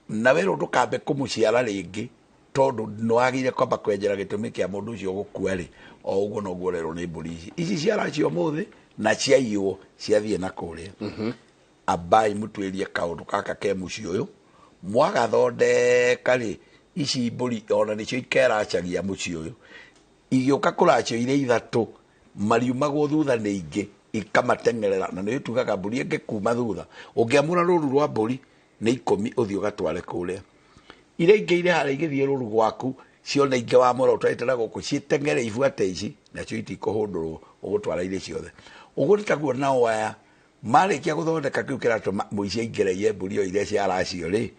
na werwo ndũkambe kũmũciara rĩngĩ tondũ nĩwagĩrĩire kwamba kwenjera gĩtũmi kĩa mũndũ ũcio gũkua rĩ o ũguo noguo ũrerwo nĩ mbũri ici ici ciaracio ũmũthĩ na ciaiywo ciathiĩ na kũrĩa. Ambai mũtuĩrie kaũndũ gaka ke mũciĩ ũyũ mwagathondeka rĩ ici mbũri ona nĩcio ikeracagia mũciĩ ũyũ igĩũka kũracio irĩ ithatũ mariumagwo thutha nĩ ingĩ ikamateng'erera na nĩ tugaga mbũri ĩngĩ kuma thutha ũngĩamũra rũru rwa mbũri nĩ 10 ũthiĩ ũgatware kũrĩa iria ingĩ irĩ harĩa igĩthiĩ rũru gwaku ciona ingĩ wamũra ũtwarĩte na gũkũ ciĩteng'ere ibuate ici nacio itikũhũndũrwo ũgũtwara irĩ ciothe. Ũguo nĩ taguo nao aya marĩkia gũthondeka kĩu kĩratũma mũici aingĩre mbũri o iria ciaracio rĩ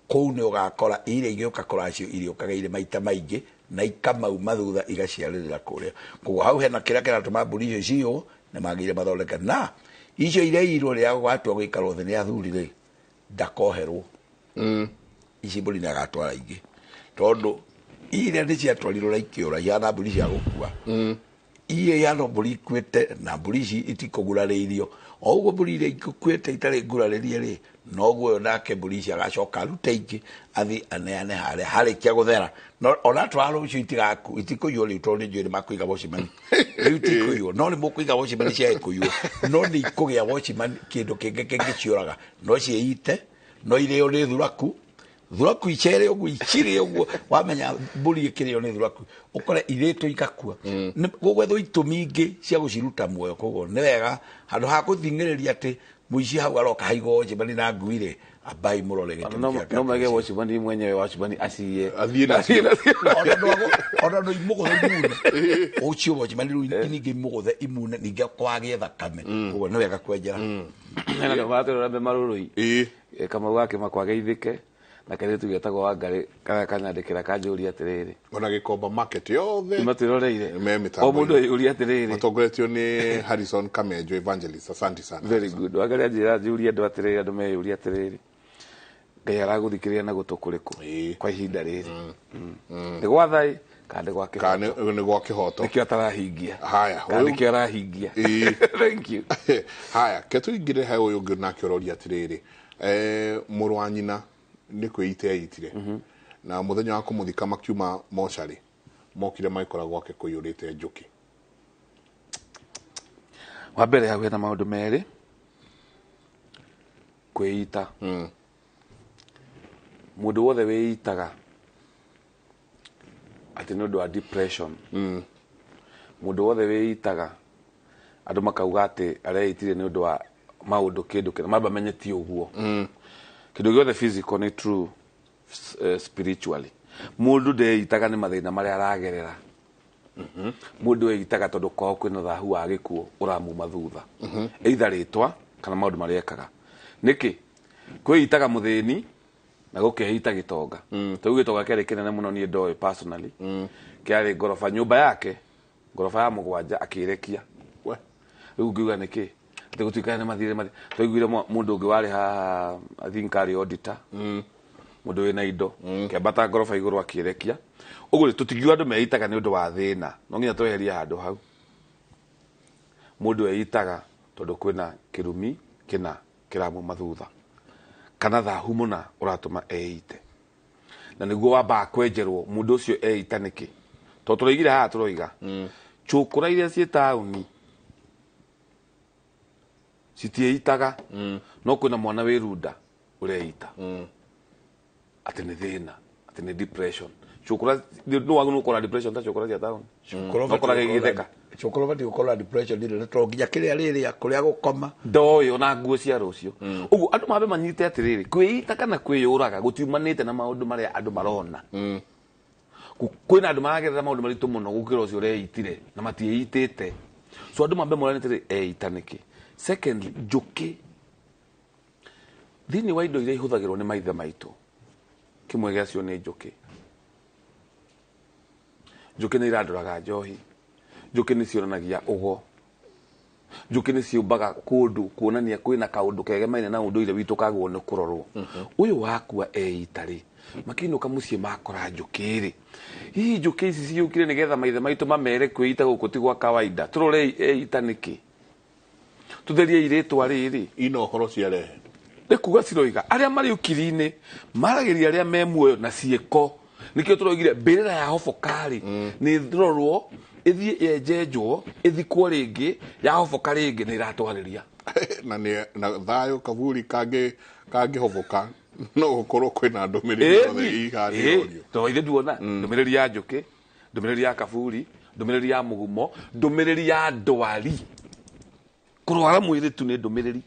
kũu nĩ ũgakora iria igĩũka kũracio iriũkaga irĩ maita maingĩ Na ikamauma thutha igaciarĩrĩra kũrĩa. Koguo hau hena kĩrĩa kĩratũma mbũri icio ciywo nĩ magĩrĩire mathondeke. Na icio ireirwo rĩrĩa gwatua gũikarwo thĩ nĩ athuri rĩ, ndakoherwo. Ici mbũri nĩ agatwara ingĩ, tondũ iria nĩ ciatwarirwo na ikĩũra ihana mbũri cia gũkua. Iria ihana mbũri ikuĩte, na mbũri ici itikũgurarĩirio. O ũguo mbũri iria ikuĩte itarĩ ngurarĩrie rĩ, noguo ũyũ nake mbũri ici agacoka arute ingĩ athiĩ aneane harĩa harĩkia gũthera. No ona twara rũciũ itigaku itikũiywo rĩu, tondũ nĩ njũĩ nĩ makũiga watchman. Rĩu itikũiywo, no nĩ mũkũiga watchman cia gĩkũiywo, no nĩ ikũgĩa watchman kĩndũ kĩngĩ kĩngĩciũraga. No ciĩite, no irĩo nĩ thuraku. Thuraku icere ũguo, icire ũguo, wamenya mbũri ĩkĩrĩo nĩ thuraku, ũkore irĩtwo igakua. Gũgwethwo itũmi ingĩ cia gũciruta muoyo. Koguo nĩ wega handũ ha gũthing'ĩrĩria atĩ mũici hau aroka haigwo watchman na ngui rĩ, ambai mũrore gĩtũmi kĩa No mege watchman mwenyewe, watchman aciye athiĩ nacio. Ona no imũgũthe imune ũcio watchman rĩu, ningĩ imũgũthe imune, ningĩ kwagĩe thakame. Koguo nĩ wega kwenjera. Hena andũ maratwĩrora me marũrũi. Kamau gake makwageithĩke na kairĩtu getagwo Wangarĩ karĩa kanyandĩkĩra kanjũria atĩrĩrĩ, Ona Gĩkomba market yothe nĩmatwĩroreire. Me O mĩtambo-inĩ. mũndũ eyũria atĩrĩrĩ, Matongoretio nĩ Harrison Kamenjo Evangelist, asante sana. Very good. Wangarĩ anjĩra njũrie andũ atĩrĩrĩ, andũ meyũria atĩrĩrĩ, Ngai aragũthikĩrĩria na gũtũ kũrĩkũ kwa ihinda rĩrĩ? Nĩ gwa thaĩ kana nĩ gwa Kana kĩhoto? Nĩ gwa kĩhoto. Nĩkĩo atarahingia. Haya, Kana ũyũ- nĩkĩo arahingia. Thank you. Haya, ke tũingĩre he ũyũ ũngĩ nake ũroria atĩrĩrĩ, mũrũ wa nyina nĩ kwĩite eitire, na mũthenya wa kũmũthika makiuma mocarĩ, mokire magĩkora gwake kũiyũrĩte njũkĩ. Wa mbere hau hena maũndũ merĩ. Kwĩita, mũndũ wothe wĩitaga atĩ nĩ ũndũ wa depression, mũndũ wothe wĩitaga andũ makauga atĩ areitire nĩ ũndũ wa maũndũ kĩndũ kĩna, mamba menye ti ũguo. Kĩndũ gĩothe physical nĩ true spiritually. Mũndũ ndeitaga nĩ mathĩna marĩa aragerera. Mũndũ eitaga tondũ kwao kwĩna thahu wa gĩkuũ ũramuma thutha, either rĩtwa kana maũndũ marĩa ekaga. Nĩkĩ kwĩitaga mũthĩni na gũkeita gĩtonga? Tondũ gĩtonga kĩarĩ kĩnene mũno, niĩ ndoĩ personally, kĩarĩ ngoroba, nyũmba yake ngoroba ya 7, akĩrekia. Rĩu ngiuga nĩkĩ atĩ gũtuĩka nĩ mathire mathire. Twaiguire mũndũ ũngĩ warĩ haha, I think arĩ auditor, mũndũ wĩna indo, kĩambata ngoroba igũrũ akĩrekia. Ũguo tũtingiuga andũ meitaga nĩ ũndũ wa thĩna, no nginya tweherie handũ hau. Mũndũ eitaga tondũ kwĩna kĩrumi kĩna kĩramuma thutha, kana thahu mũna ũratũma eite, na nĩguo wambaga kwenjerwo mũndũ ũcio eita nĩkĩ. Tondũ tũroigire haha, tũroiga cũkũra iria ciĩ taũni citiĩitaga, no kwĩna mwana wĩ runda ũreita atĩ nĩ thĩna, atĩ nĩ depression. Cũkũra no wagĩrĩirwo gũkorwo na depression ta cũkũra cia taũni? No kũraga igĩtheka. Cũkũra ũbatiĩ gũkorwo na depression rĩrĩ, tondũ nginya kĩrĩa rĩrĩa kũrĩa gũkoma ndoĩ ona nguo cia rũciũ. Ũguo andũ mambe manyite atĩrĩrĩ, kwĩita kana kwĩyũraga gũtiumanĩte na maũndũ marĩa andũ marona. Kwĩna andũ maragerera maũndũ maritũ mũno gũkĩra ũcio ũreitire na matiĩitĩte. So andũ mambe morane atĩrĩ, eita nĩkĩ? Secondly, njũkĩ thĩinĩ wa indo iria ihũthagĩrwo nĩ maithe maitũ, kĩmwe gĩacio nĩ njũkĩ. Njũkĩ nĩ irandũraga njohi, njũkĩ nĩ cionanagia ũgo, njũkĩ nĩ ciũmbaga kũndũ kuonania kwĩna kaũndũ kegemaine na ũndũire witũ kagwo nĩ kũrorwo. Ũyũ wakua eita rĩ, makĩinũka mũciĩ makora njũkĩ rĩ, hihi njũkĩ ici ciũkire nĩgetha maithe maitũ mamere kwĩita gũkũ ti gwa kawaida? Tũrorei eita nĩkĩ, tũtherie irĩtwa rĩrĩ ina ũhoro ciarehe. Nĩ kuga ciroiga arĩa marĩ ukiri-inĩ maragĩria arĩa me muoyo na ciĩko. Nĩkĩo tũroigire mbĩrĩra ya hoboka-rĩ nĩ ĩrorwo, ĩthiĩ yenjenjwo, ĩthikwo rĩngĩ, ya hoboka rĩngĩ nĩ ĩratwarĩria. Na nĩ na thayũ kaburi kangĩhoboka no gũkorwo kwĩna ndũmĩrĩri yothe iharĩrĩrio. Tondũ ithe nduona ndũmĩrĩri ya njũkĩ, ndũmĩrĩri ya kaburi, ndũmĩrĩri ya mũgumo, ndũmĩrĩri ya ndwari. Kũrwara mwĩrĩ tu nĩ ndũmĩrĩri,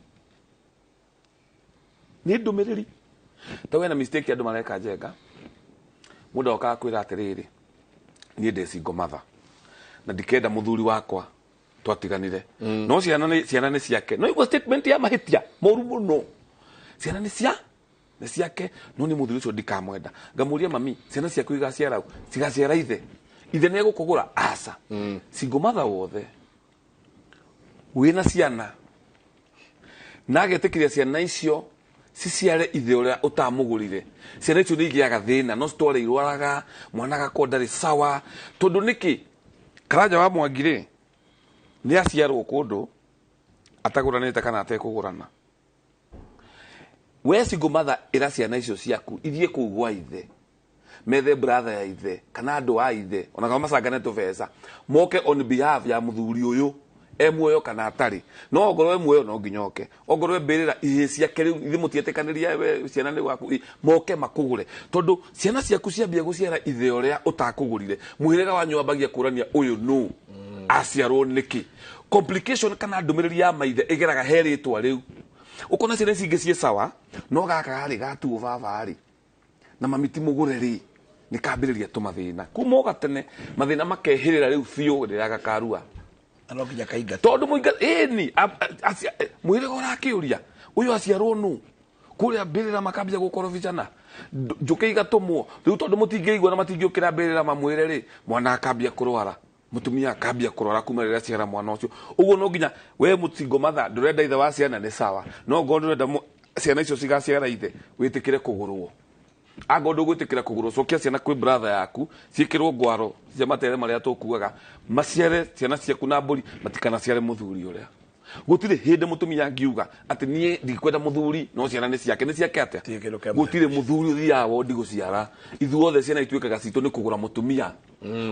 nĩ ndũmĩrĩri. Ta wena mistake andũ mareka njenga, mũndũ okaga kwĩra atĩrĩrĩ, niĩ ndĩ single mother na ndikenda mũthuri wakwa twatiganire, no ciana nĩ ciake. No igua statement ya mahĩtia moru mũno, ciana nĩ cia Nĩ ciake no nĩ mũthuri ũcio ndikamwenda. Ngamũria mami, ciana ciaku igaciara cigaciara ithe. Ithe nĩ egũkũgũra aca. Single mother wothe wĩna ciana na agetĩkĩria ciana icio ciciare ithe ũrĩa ũtamũgũrire, ciana icio nĩ igĩaga thĩna, no citware irwaraga, mwana agakorwo ndarĩ sawa. Tondũ nĩkĩ Karanja wa Mwangi rĩ nĩ aciarwo kũndũ atagũranĩte kana atekũgũrana. We single mother ĩra ciana icio ciaku ithiĩ kũu gwa ithe, methe brother ya ithe kana andũ a ithe, ona kana macangane tũbeca, moke on behalf ya mũthuri ũyũ e muoyo kana atarĩ. No ongorwo e muoyo no nginya oke, ongorwo e mbĩrĩra ihĩĩ ciake rĩu ithuĩ mũtietĩkanĩria we ciana nĩ gwaku, moke makũgũre. Tondũ ciana ciaku ciambia gũciara ithe ũrĩa ũtakũgũrire, mũhĩrĩga wanyu wambagia kũrania ũyũ nũ, aciarwo nĩkĩ. Complication kana ndũmĩrĩri ya maithe ĩgeraga he rĩtwa rĩu. Ũkona ciana ici ingĩ ciĩ sawa, no gaka rĩ gatuo baba rĩ na mami ti mũgũre rĩ, nĩ kambĩrĩria tũmathĩna kuma o gatene, mathĩna makehĩrĩra rĩu biũ rĩrĩa gakarua. No nginya kaingatwo. Tondũ mũinga ĩni mũhĩrĩga ũrakĩũria ũyũ aciarwo nũ, kũrĩa mbĩrĩra makambia gũkorobicana, njũkĩ igatũmwo. Rĩu tondũ mũtingĩigua na matingĩũkĩra mbĩrĩra mamwĩre rĩ, mwana akambia kũrwara, mũtumia akambia kũrwara kuma rĩrĩa aciara mwana ũcio. Ũguo no nginya we mũtingo matha ndũrenda ithe wa ciana nĩ sawa, no ngorwo ndũrenda ciana icio cigaciara ithe, wĩtĩkĩre kũgũrwo. Angorwo ndũgwĩtĩkĩra kũgũrwo, cokia ciana kwĩ brother yaku, ciĩkĩrwo ngwaro cia matere marĩa tũkuaga, maciare ciana ciaku na mbũri, matikanaciare mũthuri ũrĩa. Gũtirĩ hĩndĩ mũtumia angiuga atĩ niĩ ndikwenda mũthuri no ciana nĩ ciake. Nĩ ciake atĩa? Gũtirĩ mũthuri ũthiaga wondi gũciara. Ithuothe ciana ituĩkaga citũ nĩ kũgũra mũtumia.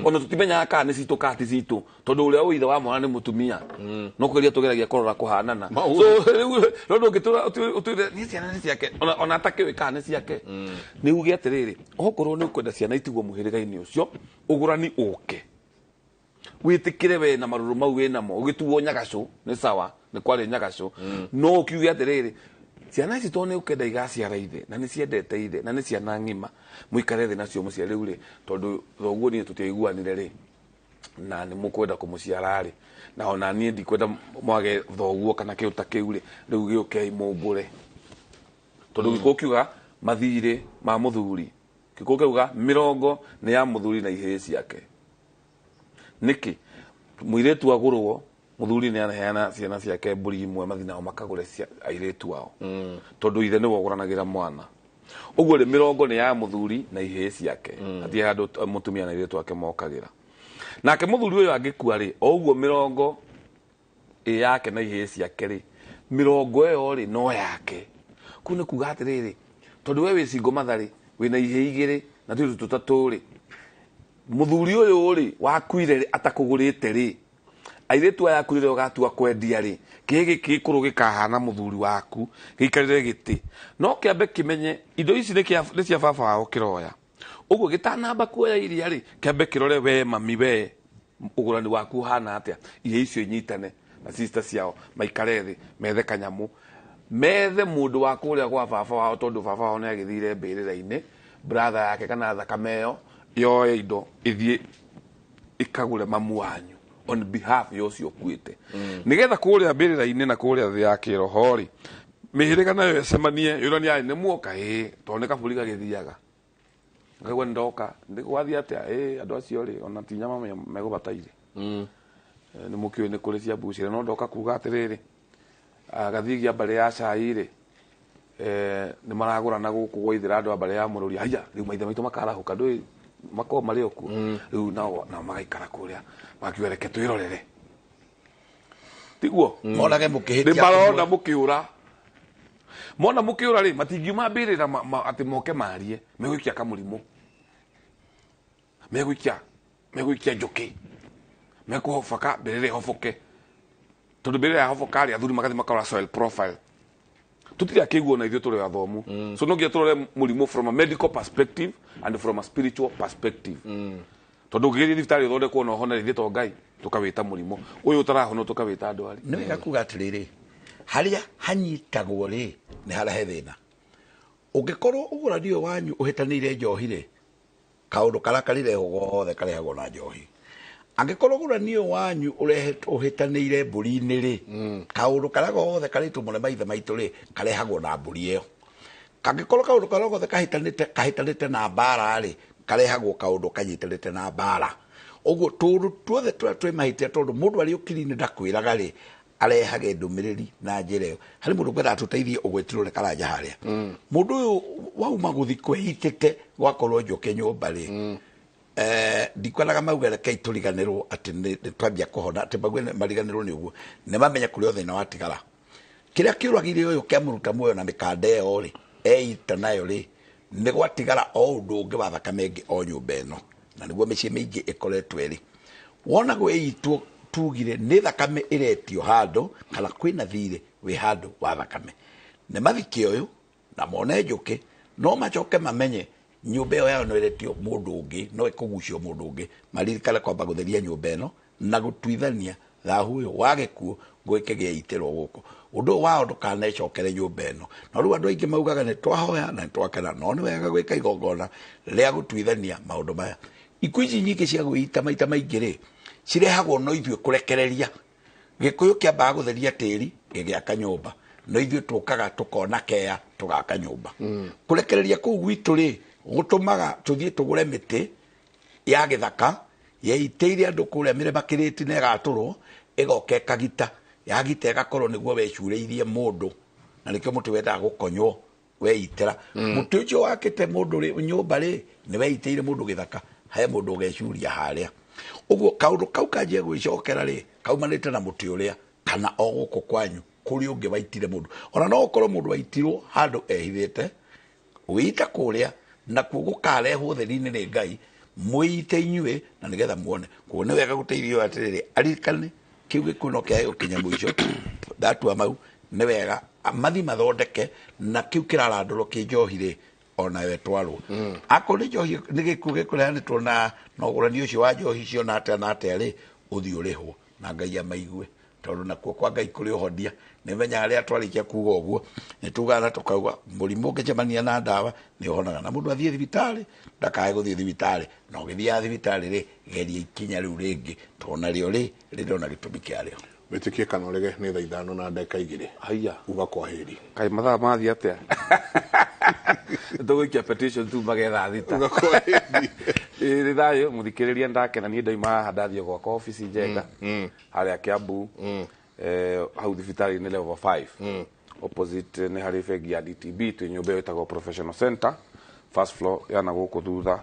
Ona tũtimenyaga kana nĩ citũ kana ti citũ, tondũ ũrĩa ũĩ ithe wa mwana nĩ mũtumia. No kũgeria tũgeragia kũrora kũhanana. So rĩu no ndũngĩtũra ũtwĩre niĩ ciana nĩ ciake, ona atakĩũĩ kana nĩ ciake. Nĩ uge atĩrĩrĩ, okorwo nĩ ũkwenda ciana itigwo mũhĩrĩga-inĩ ũcio, ũgũrani ũke. Wĩtĩkĩre we na marũrũ mau wĩ namo, ũgĩtuo nyagacũ nĩ sawa, nĩ kwarĩ nyagacũ. No ũkiuge atĩrĩrĩ, ciana ici tondũ nĩ ũkenda igaciara ithe, na nĩ ciendete ithe, na nĩ ciana ng'ima, mũikare thĩ nacio mũciĩ rĩu rĩ, tondũ thoguo niĩ tũtiaiguanire rĩ, na nĩ mũkwenda kũmũciara rĩ, na ona niĩ ndikwenda mwage thoguo kana kĩu ta kĩu rĩ, rĩu gĩũkei mũngũre. Tondũ gĩkũyũ kiuga mathirĩ ma mũthuri, gĩkũyũ kiuga mĩrongo nĩ ya mũthuri na ihĩĩ ciake. Nĩkĩ mũirĩtu agũrwo, mũthuri nĩ araheana ciana ciake mbũri imwe, mathiĩ nao makagũre airĩtu ao. Tondũ ithe nĩwe ũgũranagĩra mwana. Ũguo rĩ, mĩrongo nĩ ya mũthuri na ihĩĩ ciake. Hatirĩ handũ mũtumia na airĩtu ake mokagĩra. Nake mũthuri ũyũ angĩkua rĩ, o ũguo mĩrongo ĩ yake na ihĩĩ ciake rĩ, mĩrongo ĩyo rĩ no yake. Kũu nĩ kuga atĩrĩrĩ, tondũ we wĩ single mother rĩ, wĩna ihĩĩ igĩrĩ na tũirĩtu tũtatũ rĩ, mũthuri ũyũ rĩ wakuire rĩ atakũgũrĩte rĩ, airĩtu aya aku rĩrĩa ũgatua kwendia rĩ, kĩhĩ gĩkĩ gĩkũrũ gĩkahana mũthuri waku gĩikarĩre gĩtĩ. No kĩambe kĩmenye indo ici nĩ cia baba wao kĩroya. Ũguo gĩtanamba kuoya iria rĩ, kĩambe kĩrore we mami, we ũgũrani waku ũhana atĩa, iria icio inyitane na sister ciao, maikare thĩ methe kanyamũ, methe mũndũ wa kũrĩa gwa baba wao, tondũ baba wao nĩ agĩthire mbĩrĩra-inĩ, brother yake kana thakame ĩyo yoe indo ithiĩ ikagũre mamu wanyu on behalf ya ũcio ũkuĩte. Nĩgetha kũrĩa mbĩrĩra-inĩ na kũrĩa thĩ ya kĩroho rĩ, mĩhĩrĩga nayo ĩcemanie, yũranie aĩ nĩ muoka, ĩĩ, tondũ nĩ kabũri gagĩthiaga. Ngaigua nĩ ndoka, gwathiĩ atĩa? Ĩĩ, andũ acio rĩ, ona ti nyama megũbataire. Nĩ mũkĩũĩ nĩ kũrĩ cia mbucĩrĩ, no ndoka kuga atĩrĩrĩ, gathigia mbarĩ ya cai rĩ, nĩ maragũrana gũkũ gwaithĩra andũ a mbarĩ ya mũrũri. Haiya, rĩu maithe maitũ makarahũka, ndũĩ makoragwo marĩ o kuo. Rĩu nao magaikara kũrĩa, makiuga reke twĩrorere. Tiguo? Monage mũkĩhĩtia Nĩ marona mũkĩũra. Mona mũkĩũra rĩ, matingiuma mbĩrĩra atĩ moke marie, megũikia kamũrimũ. Megũikia njũkĩ. Mekũhoboka, mbĩrĩra ĩhoboke. Tondũ mbĩrĩra yahoboka rĩ, athuri magathiĩ makarora soil profile. Tũtirĩ akĩiguo na ithuĩ tũrĩ athomu. So no nginya tũrore mũrimũ from a medical perspective and from a spiritual perspective. Tondũ ũngĩgĩthiĩ thibitarĩ ũthondekwo na ũhone, ithuĩ to Ngai tũkawĩta mũrimũ. Ũyũ ũtarahona tũkawĩta ndwari. Nĩ wega kuga atĩrĩrĩ, harĩa hanyitagwo rĩ, nĩ harĩa he thĩna. Ũngĩkorwo ũgũrani ũyũ wanyu ũhĩtanĩire njohi rĩ, kaũndũ karĩa karĩrehwo gothe karehagwo na njohi. Angĩkorwo ũgũrani ũyũ wanyu ũhĩtanĩire mbũri-inĩ rĩ, kaũndũ karĩa gothe karĩtũmwo nĩ maithe maitũ rĩ, karehagwo na mbũri ĩyo. Kangĩkorwo kaũndũ karĩa gothe kahĩtanĩte na mbara rĩ, karehagwo kaũndũ kanyitanĩte na mbara. Ũguo tũũndũ tuothe tũrĩa twĩ mahĩtia, tondũ mũndũ arĩ ũkiri-inĩ ndakwĩraga rĩ, arehage ndũmĩrĩri na njĩra ĩyo. Harĩ mũndũ ngwendaga tũteithie ũgwetirwo nĩ Karanja harĩa. Mũndũ ũyũ wauma gũthiĩ kwĩitĩte gwakorwo njũke nyũmba rĩ, ndikwendaga mauge rekei tũriganĩrwo atĩ nĩ twambia kũhona, atĩ mauge mariganĩrwo nĩ ũguo. Nĩ mamenya kũrĩa thĩna watigara. Kĩrĩa kĩũragire ũyũ kĩamũruta muoyo na mĩkanda ĩyo rĩ, eita nayo rĩ, nĩ gwatigara o ũndũ ũngĩ wa thakame ĩngĩ o nyũmba ĩno. Na nĩguo mĩciĩ mĩingĩ ĩkoretwo ĩrĩ. Wona gwĩitwo tugire nĩ thakame ĩretio handũ kana kwĩna thirĩ wĩ handũ wa thakame. Nĩ mathike ũyũ na mone njũkĩ, no macoke mamenye nyũmba ĩyo yao no ĩretio mũndũ ũngĩ, no ĩkũgucio mũndũ ũngĩ. Maririkane kwamba gũtheria nyũmba ĩno na gũtuithania thahu ũyũ wa gĩkuũ gwĩkĩgĩa itĩrwo gũkũ. Ũndũ ũyũ wao ndũkanecokere nyũmba ĩno. Na rĩu andũ aingĩ maugaga nĩ twahoya na nĩ twakena, no nĩ wega gwĩka igongona rĩa gũtuithania maũndũ maya. Ikuũ ici nyingĩ cia gwĩita maita maingĩ rĩ, cirehagwo no ithuĩ kũrekereria. Gĩkũyũ kĩambaga gũtheria tĩri gĩgĩaka nyũmba, no ithuĩ tũkaga tũkona kea tũgaka nyũmba. Kũrekereria kũu gwitũ rĩ, gũtũmaga tũthiĩ tũgũre mĩtĩ ya gĩthaka yeitĩire andũ kũrĩa mĩrĩma kĩrĩti na ĩgatũrwo, ĩgoka ĩkagita, yagita ĩgakorwo nĩguo wecurĩirie mũndũ, na nĩkĩo mũtĩ wendaga gũkonywo weitĩra. Mũtĩ ũcio wakĩte mũndũ rĩ, nyũmba rĩ, nĩ weitĩire mũndũ gĩthaka, he mũndũ ũgecuria harĩa. Ũguo kaũndũ kau kanjia gwĩcokera rĩ, kaumanĩte na mũtĩ ũrĩa kana o gũkũ kwanyu kũrĩ ũngĩ waitire mũndũ. Ona no ũkorwo mũndũ waitirwo handũ ehithĩte, wĩita kũrĩa nakuo gũkarehwo ũtheri-inĩ nĩ Ngai, mwĩite inyuĩ na nĩgetha muone. Koguo nĩ wega gũteithio atĩrĩrĩ, aririkane kĩu gĩkuũ no kĩage gũkinya mũico. Ndatua mau nĩ wega mathi mathondeke na kĩu kĩrarandũrwo kĩ njohi rĩ, onayo ĩtwarwo. Akorwo nĩ njohi nĩ gĩkuũ gĩkũrehanĩtwo na ũgũrani ũcio wa njohi icio na atĩa na atĩa rĩ, ũthiĩ ũrĩhwo na Ngai amaigue, tondũ nakuo kwa Ngai kũrĩ ũhonia. Nĩ menyaga rĩrĩa twarĩkia kuga ũguo, nĩ tugaga na tũkauga mũrimũ ũngĩcemania na ndawa nĩ ũhonaga. Na mũndũ athiĩ thibitarĩ, ndakae gũthiĩ thibitarĩ. Na ũgĩthiaga thibitarĩ rĩ, geria ikinya rĩu rĩngĩ, tondũ narĩo rĩ, rĩrĩ ona gĩtũmi kĩarĩo. Wĩtĩkie kana ũrege nĩ thaa 5:02. Haiya. Uga kwa heri. Kaĩ mathaa mathiĩ atĩa? Tũgũikia petition tu mage thaa 6. Uga kwa heri. Ĩ thayũ mũthikĩrĩria, ndakena niĩ ndauma haha ndathiĩ gwakwa obici Njenga harĩa Kiambu, hau thibitarĩ-inĩ level 5. Opposite nĩ harĩ bengi ya DTB, twĩ nyũmba ĩyo ĩtagwo Professional Center, first floor ya na gũkũ thutha,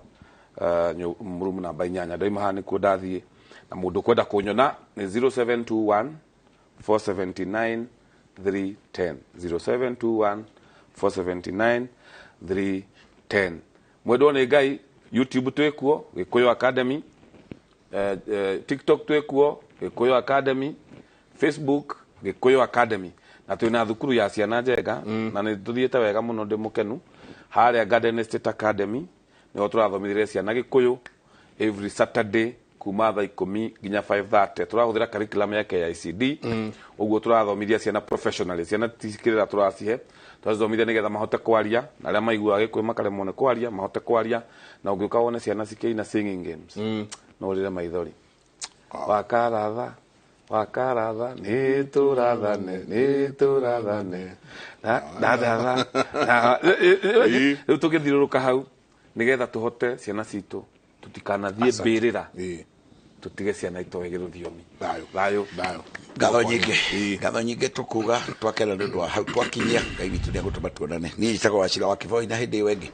room namba 8. Ndauma haha nĩkuo ndathiĩ. Na mũndũ kwenda kũnyona nĩ 0721 479 310. 0721 479 310. Mwendwo nĩ Ngai, YouTube twĩkuo Gĩkũyũ Academy, TikTok twĩkuo Gĩkũyũ Academy, Facebook Gĩkũyũ Academy. Na twĩna thukuru ya ciana njega, na nĩ tũthiĩte wega mũno, ndĩ mũkenu. Harĩa Garden Estate Academy nĩho tũrathomithĩria ciana Gĩkũyũ every Saturday kuma thaa 10 nginya 5:30. Tũrahũthĩra curriculum ya KICD. Ũguo tũrathomithia ciana professionally. Ciana ti kĩrĩra tũracihe, tũracithomithia nĩgetha mahote kwaria, na arĩa maiguaga Gĩkũyũ makaremwo nĩ kwaria mahote kwaria. Na ũngĩũka wone ciana cikĩina singing games, no ũrĩre maithori. Wakaratha, wakaratha, nĩ tũrathane, nĩ tũrathane. Na, na, na, na, na. Rĩu tũgĩthiũrũrũka hau nĩgetha tũhote ciana citũ tũtikanathiĩ mbĩrĩra, tũtige ciana itoe gĩthiomi. Thayũ. Thayũ. Thayũ. Ngatho nyingĩ. Ngatho nyingĩ tũkuga twakena nĩ ũndũ wa hau twakinyia. Ngai witũ nĩegũtũma tuonane. Niĩ njĩtagwo Wachira wa Kĩboi, na hĩndĩ ĩyo ĩngĩ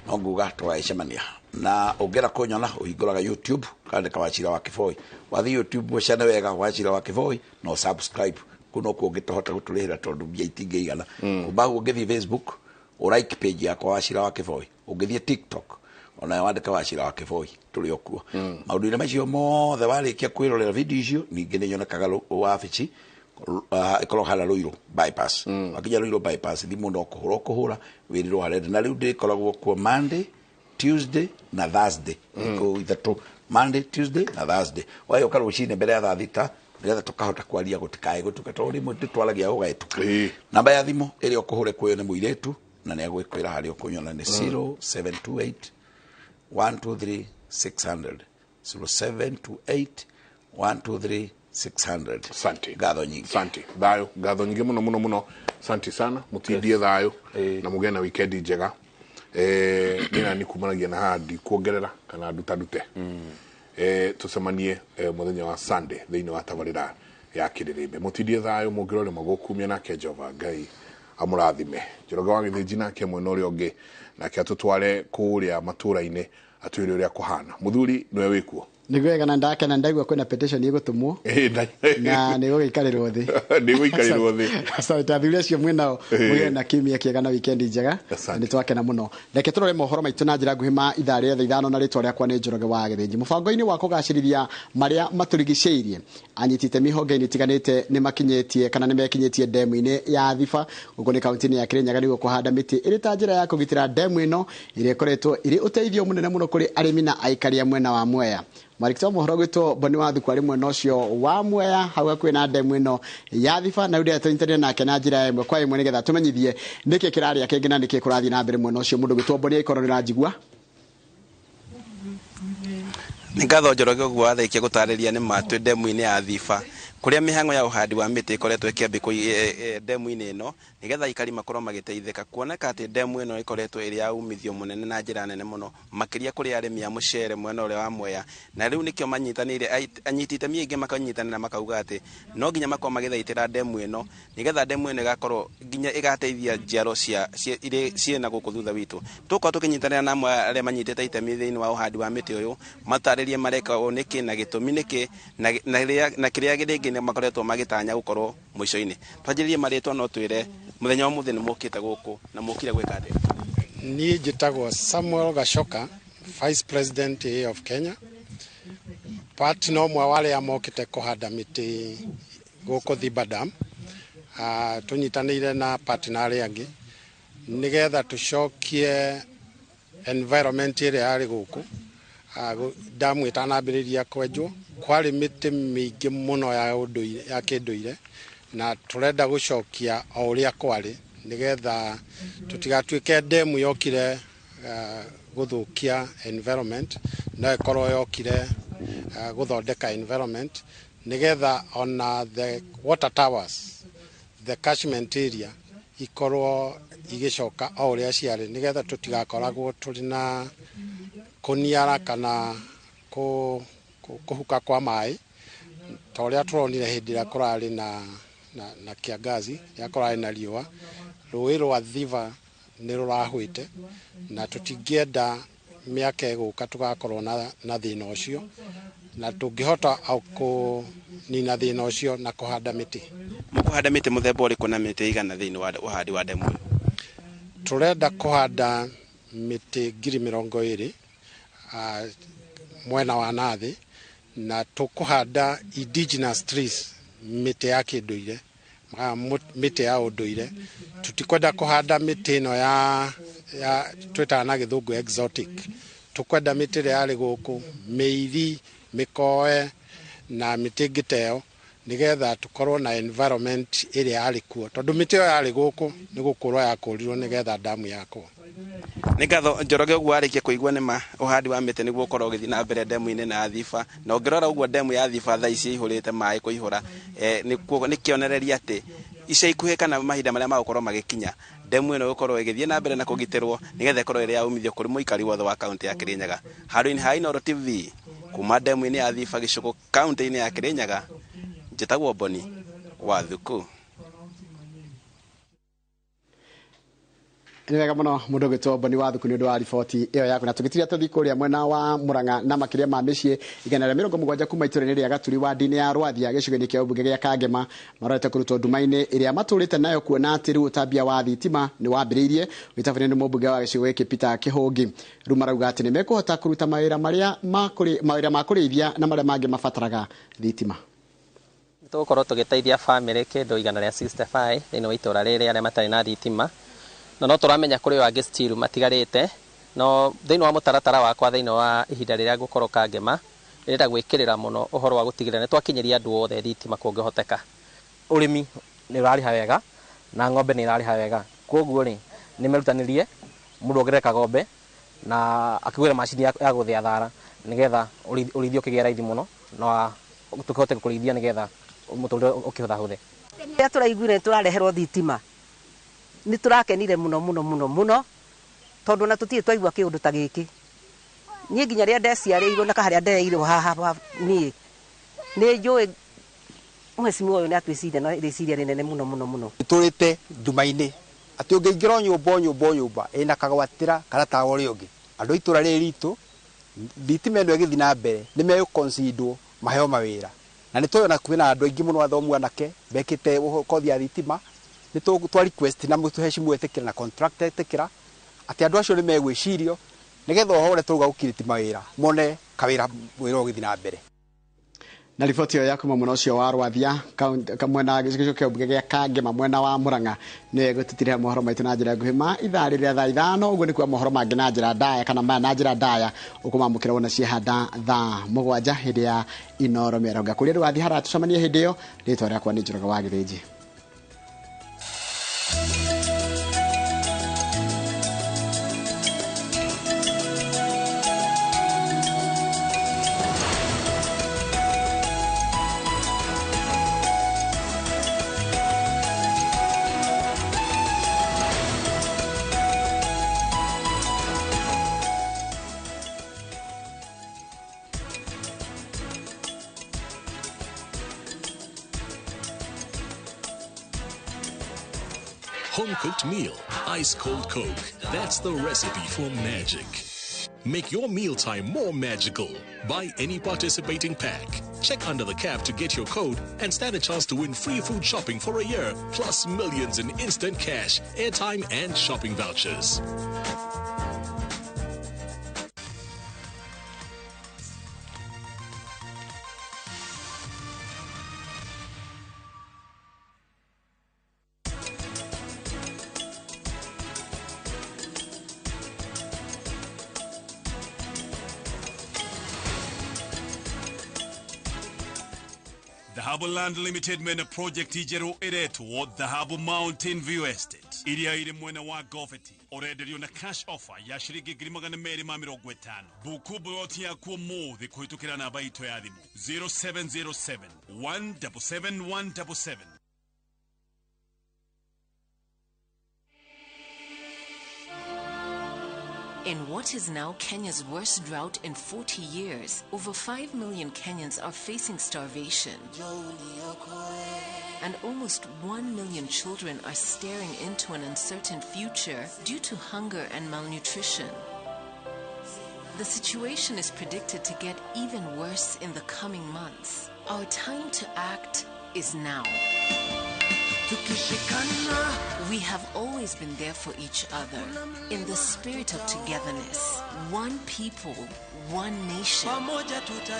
no nguga tũgagĩcemania. Na ũngĩenda kũnyona ũhingũraga YouTube, ũkandĩka Wachira wa Kĩboi. Wathiĩ YouTube ũcane wega Wachira wa Kĩboi na subscribe. Kũu nokuo ũngĩtũhota gũtũrĩhĩra tondũ mbia itingĩigana. Kuma hau ũngĩthiĩ Facebook, ũ like page yakwa Wachira wa Kĩboi. Ũngĩthiĩ TikTok, onayo wandĩke Wachira wa Kĩboi, tũrĩ o kuo. Maũndũ-inĩ macio mothe warĩkia kwĩrorera video icio, ningĩ nĩ nyonekaga wabici, ĩkoragwo harĩa Ruiru bypass. Wakinya Ruiru bypass, thimũ no kũhũra ũkũhũra, wĩrĩrwo harĩa. Na rĩu ndĩkoragwo kuo Monday, Tuesday na Thursday. Thikũ ithatũ, Monday, Tuesday na Thursday. Wagĩũka rũcinĩ mbere ya thaa 6, nĩgetha tũkahota kwaria gũtikae gũtuka, tondũ rĩmwe tũtwaragia gũgagĩtuka. Namba ya thimũ ĩrĩa ũkũhũre kuoyo nĩ mũirĩtu, na nĩ agwĩkwĩra harĩa ũkũnyona nĩ 0728 123 600. 0728 123 600. Asante. Ngatho nyingĩ. Asante. Thayũ. Ngatho nyingĩ mũno mũno mũno. Asante sana mutindie thayo na mugĩe na weekend njega. Nĩ nani kumanagia na handi kuongerera kana ndutandute. Tucemanie muthenya wa Sunday thĩinĩ wa tabarĩra ya Kĩrĩrĩmbe. Mutindie thayo mũngĩrore magũkumia nake Jehova Ngai amũrathime. Njoroge wa Gĩthĩnji nake mwena ũrĩa ũngĩ nake atũtware kũrĩa matũra-inĩ atwĩre ũrĩa kũhana. Mũthuri nĩwe wĩkuo. Nĩ wega na ndakena ndaigua kwĩna petition ĩgũtũmwo na nĩ gũgĩikarĩrwo thĩ. Nĩ gũikarĩrwo thĩ. Asante athuri acio mwĩnao mũgĩe na kiumia kĩega na weekend njega. Nĩ twakena mũno. Reke tũrore mohoro maitũ na njĩra nguhĩ ma ithaa rĩa 5:00 na rĩtwa rĩakwa nĩ Njoroge wa Gĩthĩnji. Mũbango-inĩ wa kũgacĩrithia marĩa matũrigicĩirie anyiti itemi honge-inĩ itiganĩte nĩ makinyĩtie kana nĩ mekinyĩtie ndemu-inĩ ya Thiba gũkũ nĩ kaunti-inĩ ya Kĩrĩnyaga nĩguo kũhanda mĩtĩ ĩrĩ ta njĩra ya kũgitĩra ndemu ĩno ĩrĩa ĩkoretwo ĩrĩ ũteithio mũnene mũno kũrĩ arĩmi na aikari a mwena wa Mwea. Marikito mohoro gwitwo Boni wa Thuku arĩ mwena ũcio wa Mwea hau hakuhĩ na ndemu ĩno ya Thiba na rĩu tũnyitanĩre nake na njĩra ĩmwe kwa ĩmwe nĩgetha tũmenyithie nĩkĩ kĩrarĩa kĩngĩ na nĩkĩ kũrathiĩ na mbere mwena ũcio. Mũndũ gwitwo Boni aikorwo nĩ ũranjigua. Nĩ ngatho Njoroge ũguo wathaikia gũtarĩria nĩ ma twĩ ndemu-inĩ ya Thiba kũrĩa mĩhang'o ya ũhandi wa mĩtĩ ĩkoretwo ĩkĩambĩkwo ndemu-inĩ ĩno nĩgetha aikari makorwo magĩteithĩka kuoneka atĩ ndemu ĩno ĩkoretwo ĩrĩ ya umithio mũnene na njĩra nene mũno makĩria kũrĩ arĩmi a mũcere mwena ũrĩa wa Mwea na rĩu nĩkĩo manyitanĩire anyiti itemi aingĩ makanyitanĩra makauga atĩ no nginya makorwo magĩthaitĩra ndemu ĩno nĩgetha ndemu ĩno ĩgakorwo nginya ĩgateithia njiaro cia ciĩna gũkũ thutha witũ. Tũkorwo tũkĩnyitanĩra na amwe arĩa manyitĩte itemi thĩinĩ wa ũhandi wa mĩtĩ ũyũ matarĩrie mareka ũũ nĩkĩ na gĩtũmi nĩkĩ na kĩrĩa rĩngĩ nĩ makoretwo magĩtanya gũkorwo mũico-inĩ. Twanjĩrĩrie marĩtwa no twĩre mũthenya wa ũmũthĩ nĩ mũkĩte gũkũ na mũkire gwĩka atĩa. Niĩ njĩtagwo Samuel Gachoka, Vice President AA of Kenya. Partner ũmwe wa arĩa mokĩte kũhanda mĩtĩ gũkũ Thiba Dam. Tũnyitanĩire na partner arĩa angĩ nĩgetha tũcokie environment ĩrĩa yarĩ gũkũ. Damu ĩtanambĩrĩria kwenjwo kwarĩ mĩtĩ mĩingĩ mũno ya kĩndũire na tũrenda gũcokia o ũrĩa kwarĩ nĩgetha tũtigatuĩke ndemu yokire gũthũkia environment no ĩkorwo yokire gũthondeka environment nĩgetha ona the water towers, the catchment area ikorwo igĩcoka o ũrĩa ciarĩ nĩgetha tũtigakoragwo tũrĩ na kũniara kana kũhuka kwa maĩ ta ũrĩa tũronire hĩndĩ ĩrĩa kũrarĩ na kĩangazi, rĩrĩa kũrarĩ na riũa. Rũĩ rwa Thiba nĩ rũrahwĩte na tũtingĩenda mĩaka ĩgũka tũgakorwo na thĩna ũcio na tũngĩhota kũnina thĩna ũcio na kũhanda mĩtĩ. Mũkũhanda mĩtĩ mũthemba ũrĩkũ na mĩtĩ ĩigana thĩinĩ wa ũhandi wa ndemu ĩno? Tũrenda kũhanda mĩtĩ 20,000 mwena wa nathĩ na tũkũhanda indigenous trees, mĩtĩ ya kĩndũire, mĩtĩ ya ũndũire. Tũtikwenda kũhanda mĩtĩ ĩno ya twĩtaga na gĩthũngũ exotic. Tũkwenda mĩtĩ ĩrĩa yarĩ gũkũ, mĩiri, mĩkoe na mĩtĩ ĩngĩ ta ĩyo nĩgetha tũkorwo na environment ĩrĩa yarĩ kuo tondũ mĩtĩ ĩyo yarĩ gũkũ nĩ gũkũrwo yakũrirwo nĩgetha damu yakwo. Nĩ ngatho Njoroge ũguo warĩkia kũigua nĩ ma ũhandi wa mĩtĩ nĩguo ũkorwo ũgĩthiĩ na mbere ndemu-inĩ na Thiba na ũngĩrora ũguo ndemu ya Thiba thaa ici ĩihũrĩte maĩ kũihũra nĩ kĩonereria atĩ ica ikuhĩ kana mahinda marĩa magũkorwo magĩkinya ndemu ĩno ĩgũkorwo ĩgĩthiĩ na mbere na kũgitĩrwo nĩgetha ĩkorwo ĩrĩ ya umithio kũrĩ mũikari wothe wa kaunti ya Kĩrĩnyaga. Handũ-inĩ ha Inooro TV kuma ndemu-inĩ ya Thiba Gĩcũgũ kaunti-inĩ ya Kĩrĩnyaga njĩtagwo Boni wa Thuku. Nĩ wega mũno mũndũ ũgĩtwo Boni wa Thuku nĩ ũndũ wa riboti ĩyo yaku na tũgĩtiria tũthiĩ kũrĩa mwena wa Murang'a na makĩria ma mĩciĩ 170 kuma itũũra-inĩ rĩa Gaturi wadi-inĩ ya Rwathia gĩcigo-inĩ kĩa ũmbunge gĩa Kangema marorete kũrutwo nduma-inĩ ĩrĩa matũrĩte nayo kuona atĩ rĩu ũtambia wa thitima nĩ wambĩrĩirie ũgĩtabanio nĩ mũmbunge wa gĩcigo gĩkĩ Peter Kĩhũngi. Rĩu marauga atĩ nĩ mekũhota kũruta mawĩra marĩa mawĩra ma kũrĩithia na marĩa mangĩ mabataraga thitima. Tũgũkorwo tũgĩteithia bamĩrĩ kĩndũ 165 thĩinĩ wa itũũra rĩrĩ arĩa matarĩ na thitima na no tũramenya kũrĩ o angĩ still matigarĩte no thĩinĩ wa mũtaratara wakwa thĩinĩ wa ihinda rĩrĩa ngũkorwo Kangema ndĩrenda gwĩkĩrĩra mũno ũhoro wa gũtigĩrĩra nĩ twakinyĩria andũ othe thitima kũngĩhoteka. Ũrĩmi nĩ ũrarĩha wega na ng'ombe nĩ ĩrarĩha wega koguo rĩ nĩ merutanĩrie mũndũ ongerere kagombe na akĩgũre macini ya gũthĩa thara nĩgetha ũrĩithio ũkĩgĩe raithi mũno na tũkĩhote kũrĩithia nĩgetha mũtũrĩre ũkĩhũthahũthe. Rĩrĩa tũraiguire tũrareherwo thitima Nĩ tũrakenire mũno mũno mũno mũno tondũ na tũtirĩ twaigua kĩũndũ ta gĩkĩ. Niĩ nginya rĩrĩa ndeciarĩirwo na harĩa ndereirwo haha niĩ nĩ njũĩ mheshimiwa ũyũ nĩ atwĩciria na rĩciria rĩnene mũno mũno mũno. Tũrĩte nduma-inĩ atĩ ũngĩingĩra o nyũmba o nyũmba o nyũmba ĩna kagwatĩra kana tawa ũrĩa ũngĩ. Andũ a itũra rĩrĩ ritũ thitima ĩno ĩgĩthiĩ na mbere nĩ megũconsiderwo maheo mawĩra. Na nĩ tũrona kwĩna andũ aingĩ mũno athomu anake mekĩte kothi ya thitima, nĩ twa request na mũheshimiwa etĩkĩra na contractor etĩkĩra atĩ andũ acio nĩ megwĩcirio nĩgetha ũhoro ũrĩa tũrauga gũkirĩti mawĩra mone kawĩra wĩra ũgĩthiĩ na mbere. Na riboti ĩyo ya kuma mwena ũcio wa Rwathia mwena gĩcigo kĩa mbunge gĩa Kangema mwena wa Murang'a nĩyo ĩgũtũtirĩha mohoro maitũ na njĩra nguhĩ ma ithaa rĩrĩa thaa 5 ũguo nĩ kuga mohoro mangĩ na njĩra ndaya kana maya na njĩra ndaya ũkũmamũkĩra wona ciehanda thaa 7 hĩndĩ ya Inoro Mĩaronga. Kũrĩa Rwathia haratũcemania hĩndĩ ĩyo, rĩtwa rĩakwa nĩ Njoroge wa Gĩthĩnji. Home-cooked meal, ice-cold Coke. That's the recipe for magic. Make your mealtime more magical. Buy any participating pack. Check under the cap to get your code and stand a chance to win free food shopping for a year, plus millions in instant cash, airtime, and shopping vouchers. Dhahabu Land Limited mena project njerũ ĩretwo Dhahabu Mountain View Estate iria ĩrĩ mwena wa Gofeti ũrenderio na cash offer ya ciringi 250,000. Buku buroti yaku ũmũthĩ kũhĩtũkĩra namba itũ ya thimũ 0707 177 177. In what is now Kenya's worst drought in 40 years, over 5 million Kenyans are facing starvation. And almost 1 million children are staring into an uncertain future due to hunger and malnutrition. The situation is predicted to get even worse in the coming months. Our time to act is now. We have always been there for each other in the spirit of togetherness. One people, one nation.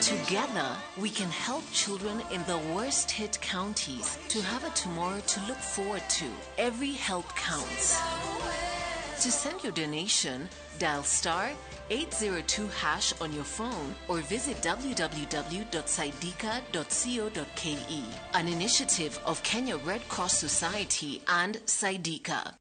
Together, we can help children in the worst hit counties to have a tomorrow to look forward to. Every help counts. To send your donation, dial star 802 hash on your phone or visit www.saidika.co.ke. An initiative of Kenya Red Cross Society and Saidika.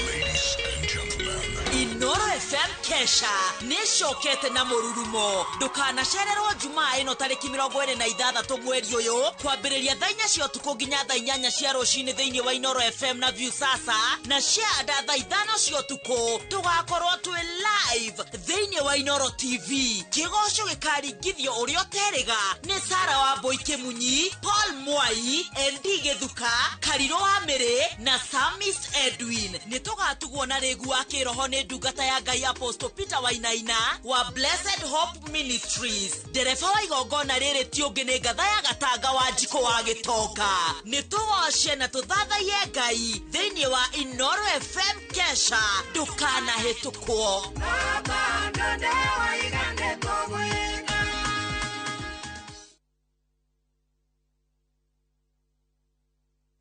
Ladies and gentlemen, Inoro FM Kesha nĩcokete na mũrurumo. Ndũkanacererwo Jumaa ĩno tarĩki 26 mweri ũyũ kwambĩrĩria thaa 4 cia ũtukũ nginya thaa 8 cia rũcinĩ thĩinĩ wa Inoro FM na View Sasa na cia thaa 5 cia ũtukũ tũgakorwo twĩ live thĩinĩ wa Inoro TV. Kĩgoco gĩkaringithio ũrĩa ũterĩga nĩ Sara wa Mbui Kĩmunyi, Paul Mwai, ND Gĩthuka, Karirũ wa Mĩrĩ na Samis Edwin. Nĩ tũgatugwo na rĩgu wa kĩroho nĩ ndungata ya Ngai Apostle Peter Wainaina wa Blessed Hope Ministries. Ndereba wa igongona rĩrĩ ti ũngĩ nĩ ngatha ya Gatanga wa Njikũ wa Gĩtonga. Nĩ tũgoce na tũthathaiye Ngai thĩinĩ wa Inoro FM Kesha. Ndũkanahĩtũkwo.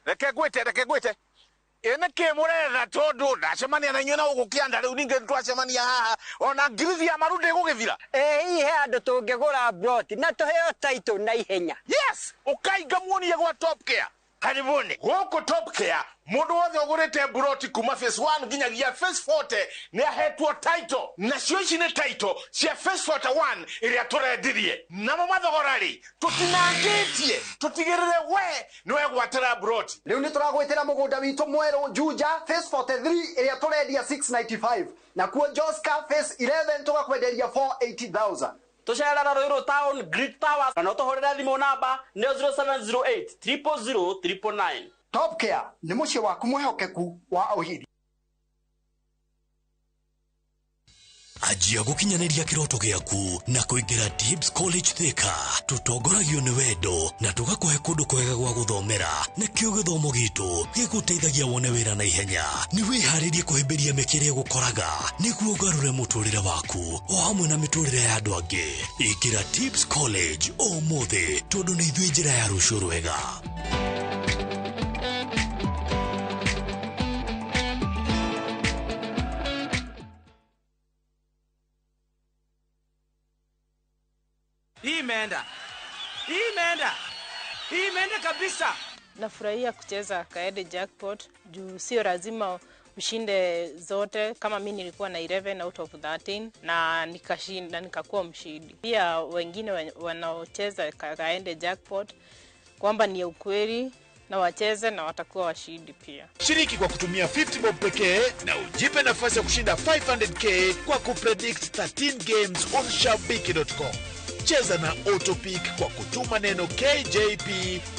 Reke ngwĩte ĩ nĩkĩ mũretha tondũ ndacemania na inyuĩ na gũkũ kĩanda rĩu ningĩ twacemania haha ona ngirithi ya maru ndĩgũgĩthira. Ĩ hihi he andũ tũngĩgũra broti na tũheo title na ihenya. Yes, ũkainga muonie gwa Top Care. Karibuni gũkũ Top Care, mũndũ wothe ũgũrĩte mburoti kuma phase 1 nginyagia phase 40 nĩ ahetwo title, nacio ici nĩ title cia phase 41 ĩrĩa tũrendirie. Namo mathogora rĩ tũtinangĩtie, tũtigĩrĩre we nĩ wegwatĩra mburoti. Rĩu nĩ tũragwĩtĩra mũgũnda witũ mwerũ Juja phase 43 ĩrĩa tũrendia 695, nakuo Joska phase 11 tũgakwenderia 480,000. Tucerera Ruiru Town Great Towers na no tũhũrĩre thimũ namba nĩ 0708 000 999. Top Care nĩ mũciĩ waku mwĩhokeku wa ũhiri. Anjia gũkinyanĩria kĩroto gĩaku na kũingĩra Tibbs College Thika. Tũtongoragio nĩ wendo na tũgakũhe kũndũ kwega gwa gũthomera, nakĩo gĩthomo gitũ gĩgũteithagia wone wĩra na ihenya. Nĩ wĩharĩrie kũhĩmbĩria mĩeke ĩrĩa ĩgũkoraga nĩguo ũgarũre mũtũrĩre waku o hamwe na mĩtũrĩre ya andũ angĩ. Ingĩra Tibbs College ũmũthĩ tondũ nĩ ithuĩ njĩra ya rũciũ rwega. Hii imeenda kabisa. Nafurahia kucheza Kaede Jackpot juu sio lazima ushinde zote. Kama mi nilikuwa na 11 out of 13 na nikashinda, nikakuwa mshindi. Pia wengine wanaocheza Kaende Jackpot kwamba ni ukweli na wacheze na watakuwa washindi pia. Shiriki kwa kutumia 50 bob pekee na ujipe nafasi ya kushinda 500k kwa kupredict 13 games on shabiki.com. Cheza na Autopick kwa kutuma neno KJP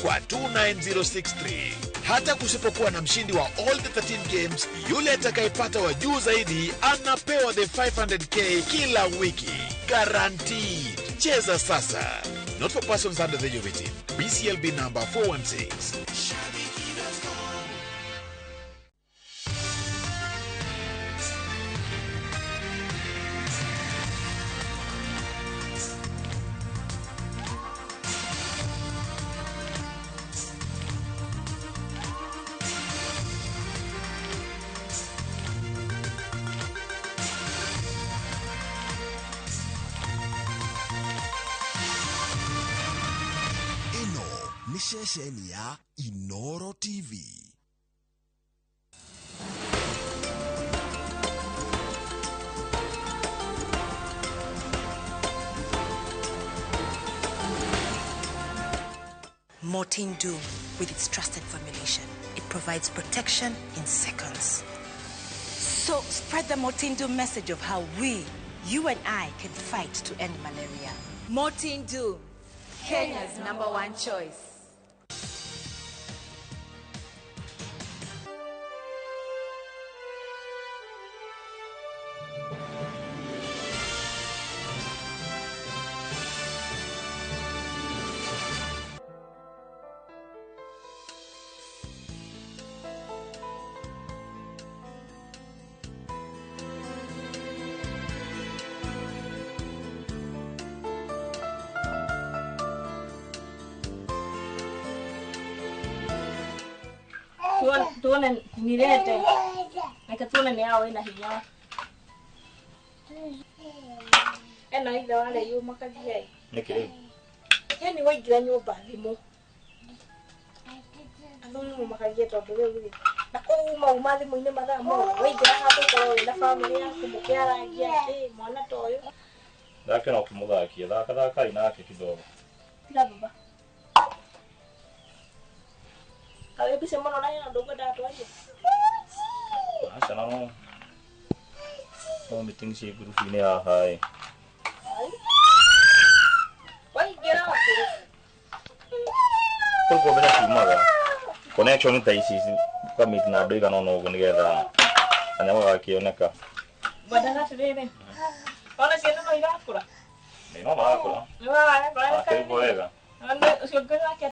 kwa 29063. Hata kusipokuwa na mshindi wa all the 13 games, yule atakayepata wa juu zaidi anapewa the 500k kila wiki. Guaranteed. Cheza sasa. Not for persons under the age of 18. BCLB number 416. Ĩno nĩ ceceni ya Inoro TV. Mortein Doom, with its trusted formulation, it provides protection in seconds. So spread the Mortein Doom message of how we, you and I, can fight to end malaria. Mortein Doom, Kenya's number one choice. Tuone nilete. Reke tuone nĩ yao ĩna hinya. Ena ithe warĩa yũmakagia ĩ. Nĩkĩ rĩu? Yani waingĩra nyũmba thimũ. Athuri mũmakagia tondũ rĩu rĩ na kũu uma thimũ-inĩ mathaa mothe waingĩra handũ ũkorwo wĩna bamĩrĩ yaku mũkĩarangia ĩ mwana ta ũyũ. Thake no ũkĩmũthakie, thaka thakai nake kidogo. Tiga baba. Kaĩ mbica mũno na hena ũndũ ngwendaga twarie. Aca na no no meeting ciĩ ngurubu-inĩ haha ĩ. Waingĩra Kũu mbeca ciumaga connection ta ici ũkamit na andũ aigana ũna ũguo nĩgetha kanyamũ gagakĩoneka. Ngwendaga atĩrĩrĩ, ona ciana no irakũra. Nĩ no marakũra. Nĩ marakũra. Makĩrigwo wega. Ũcio ngwĩra wake.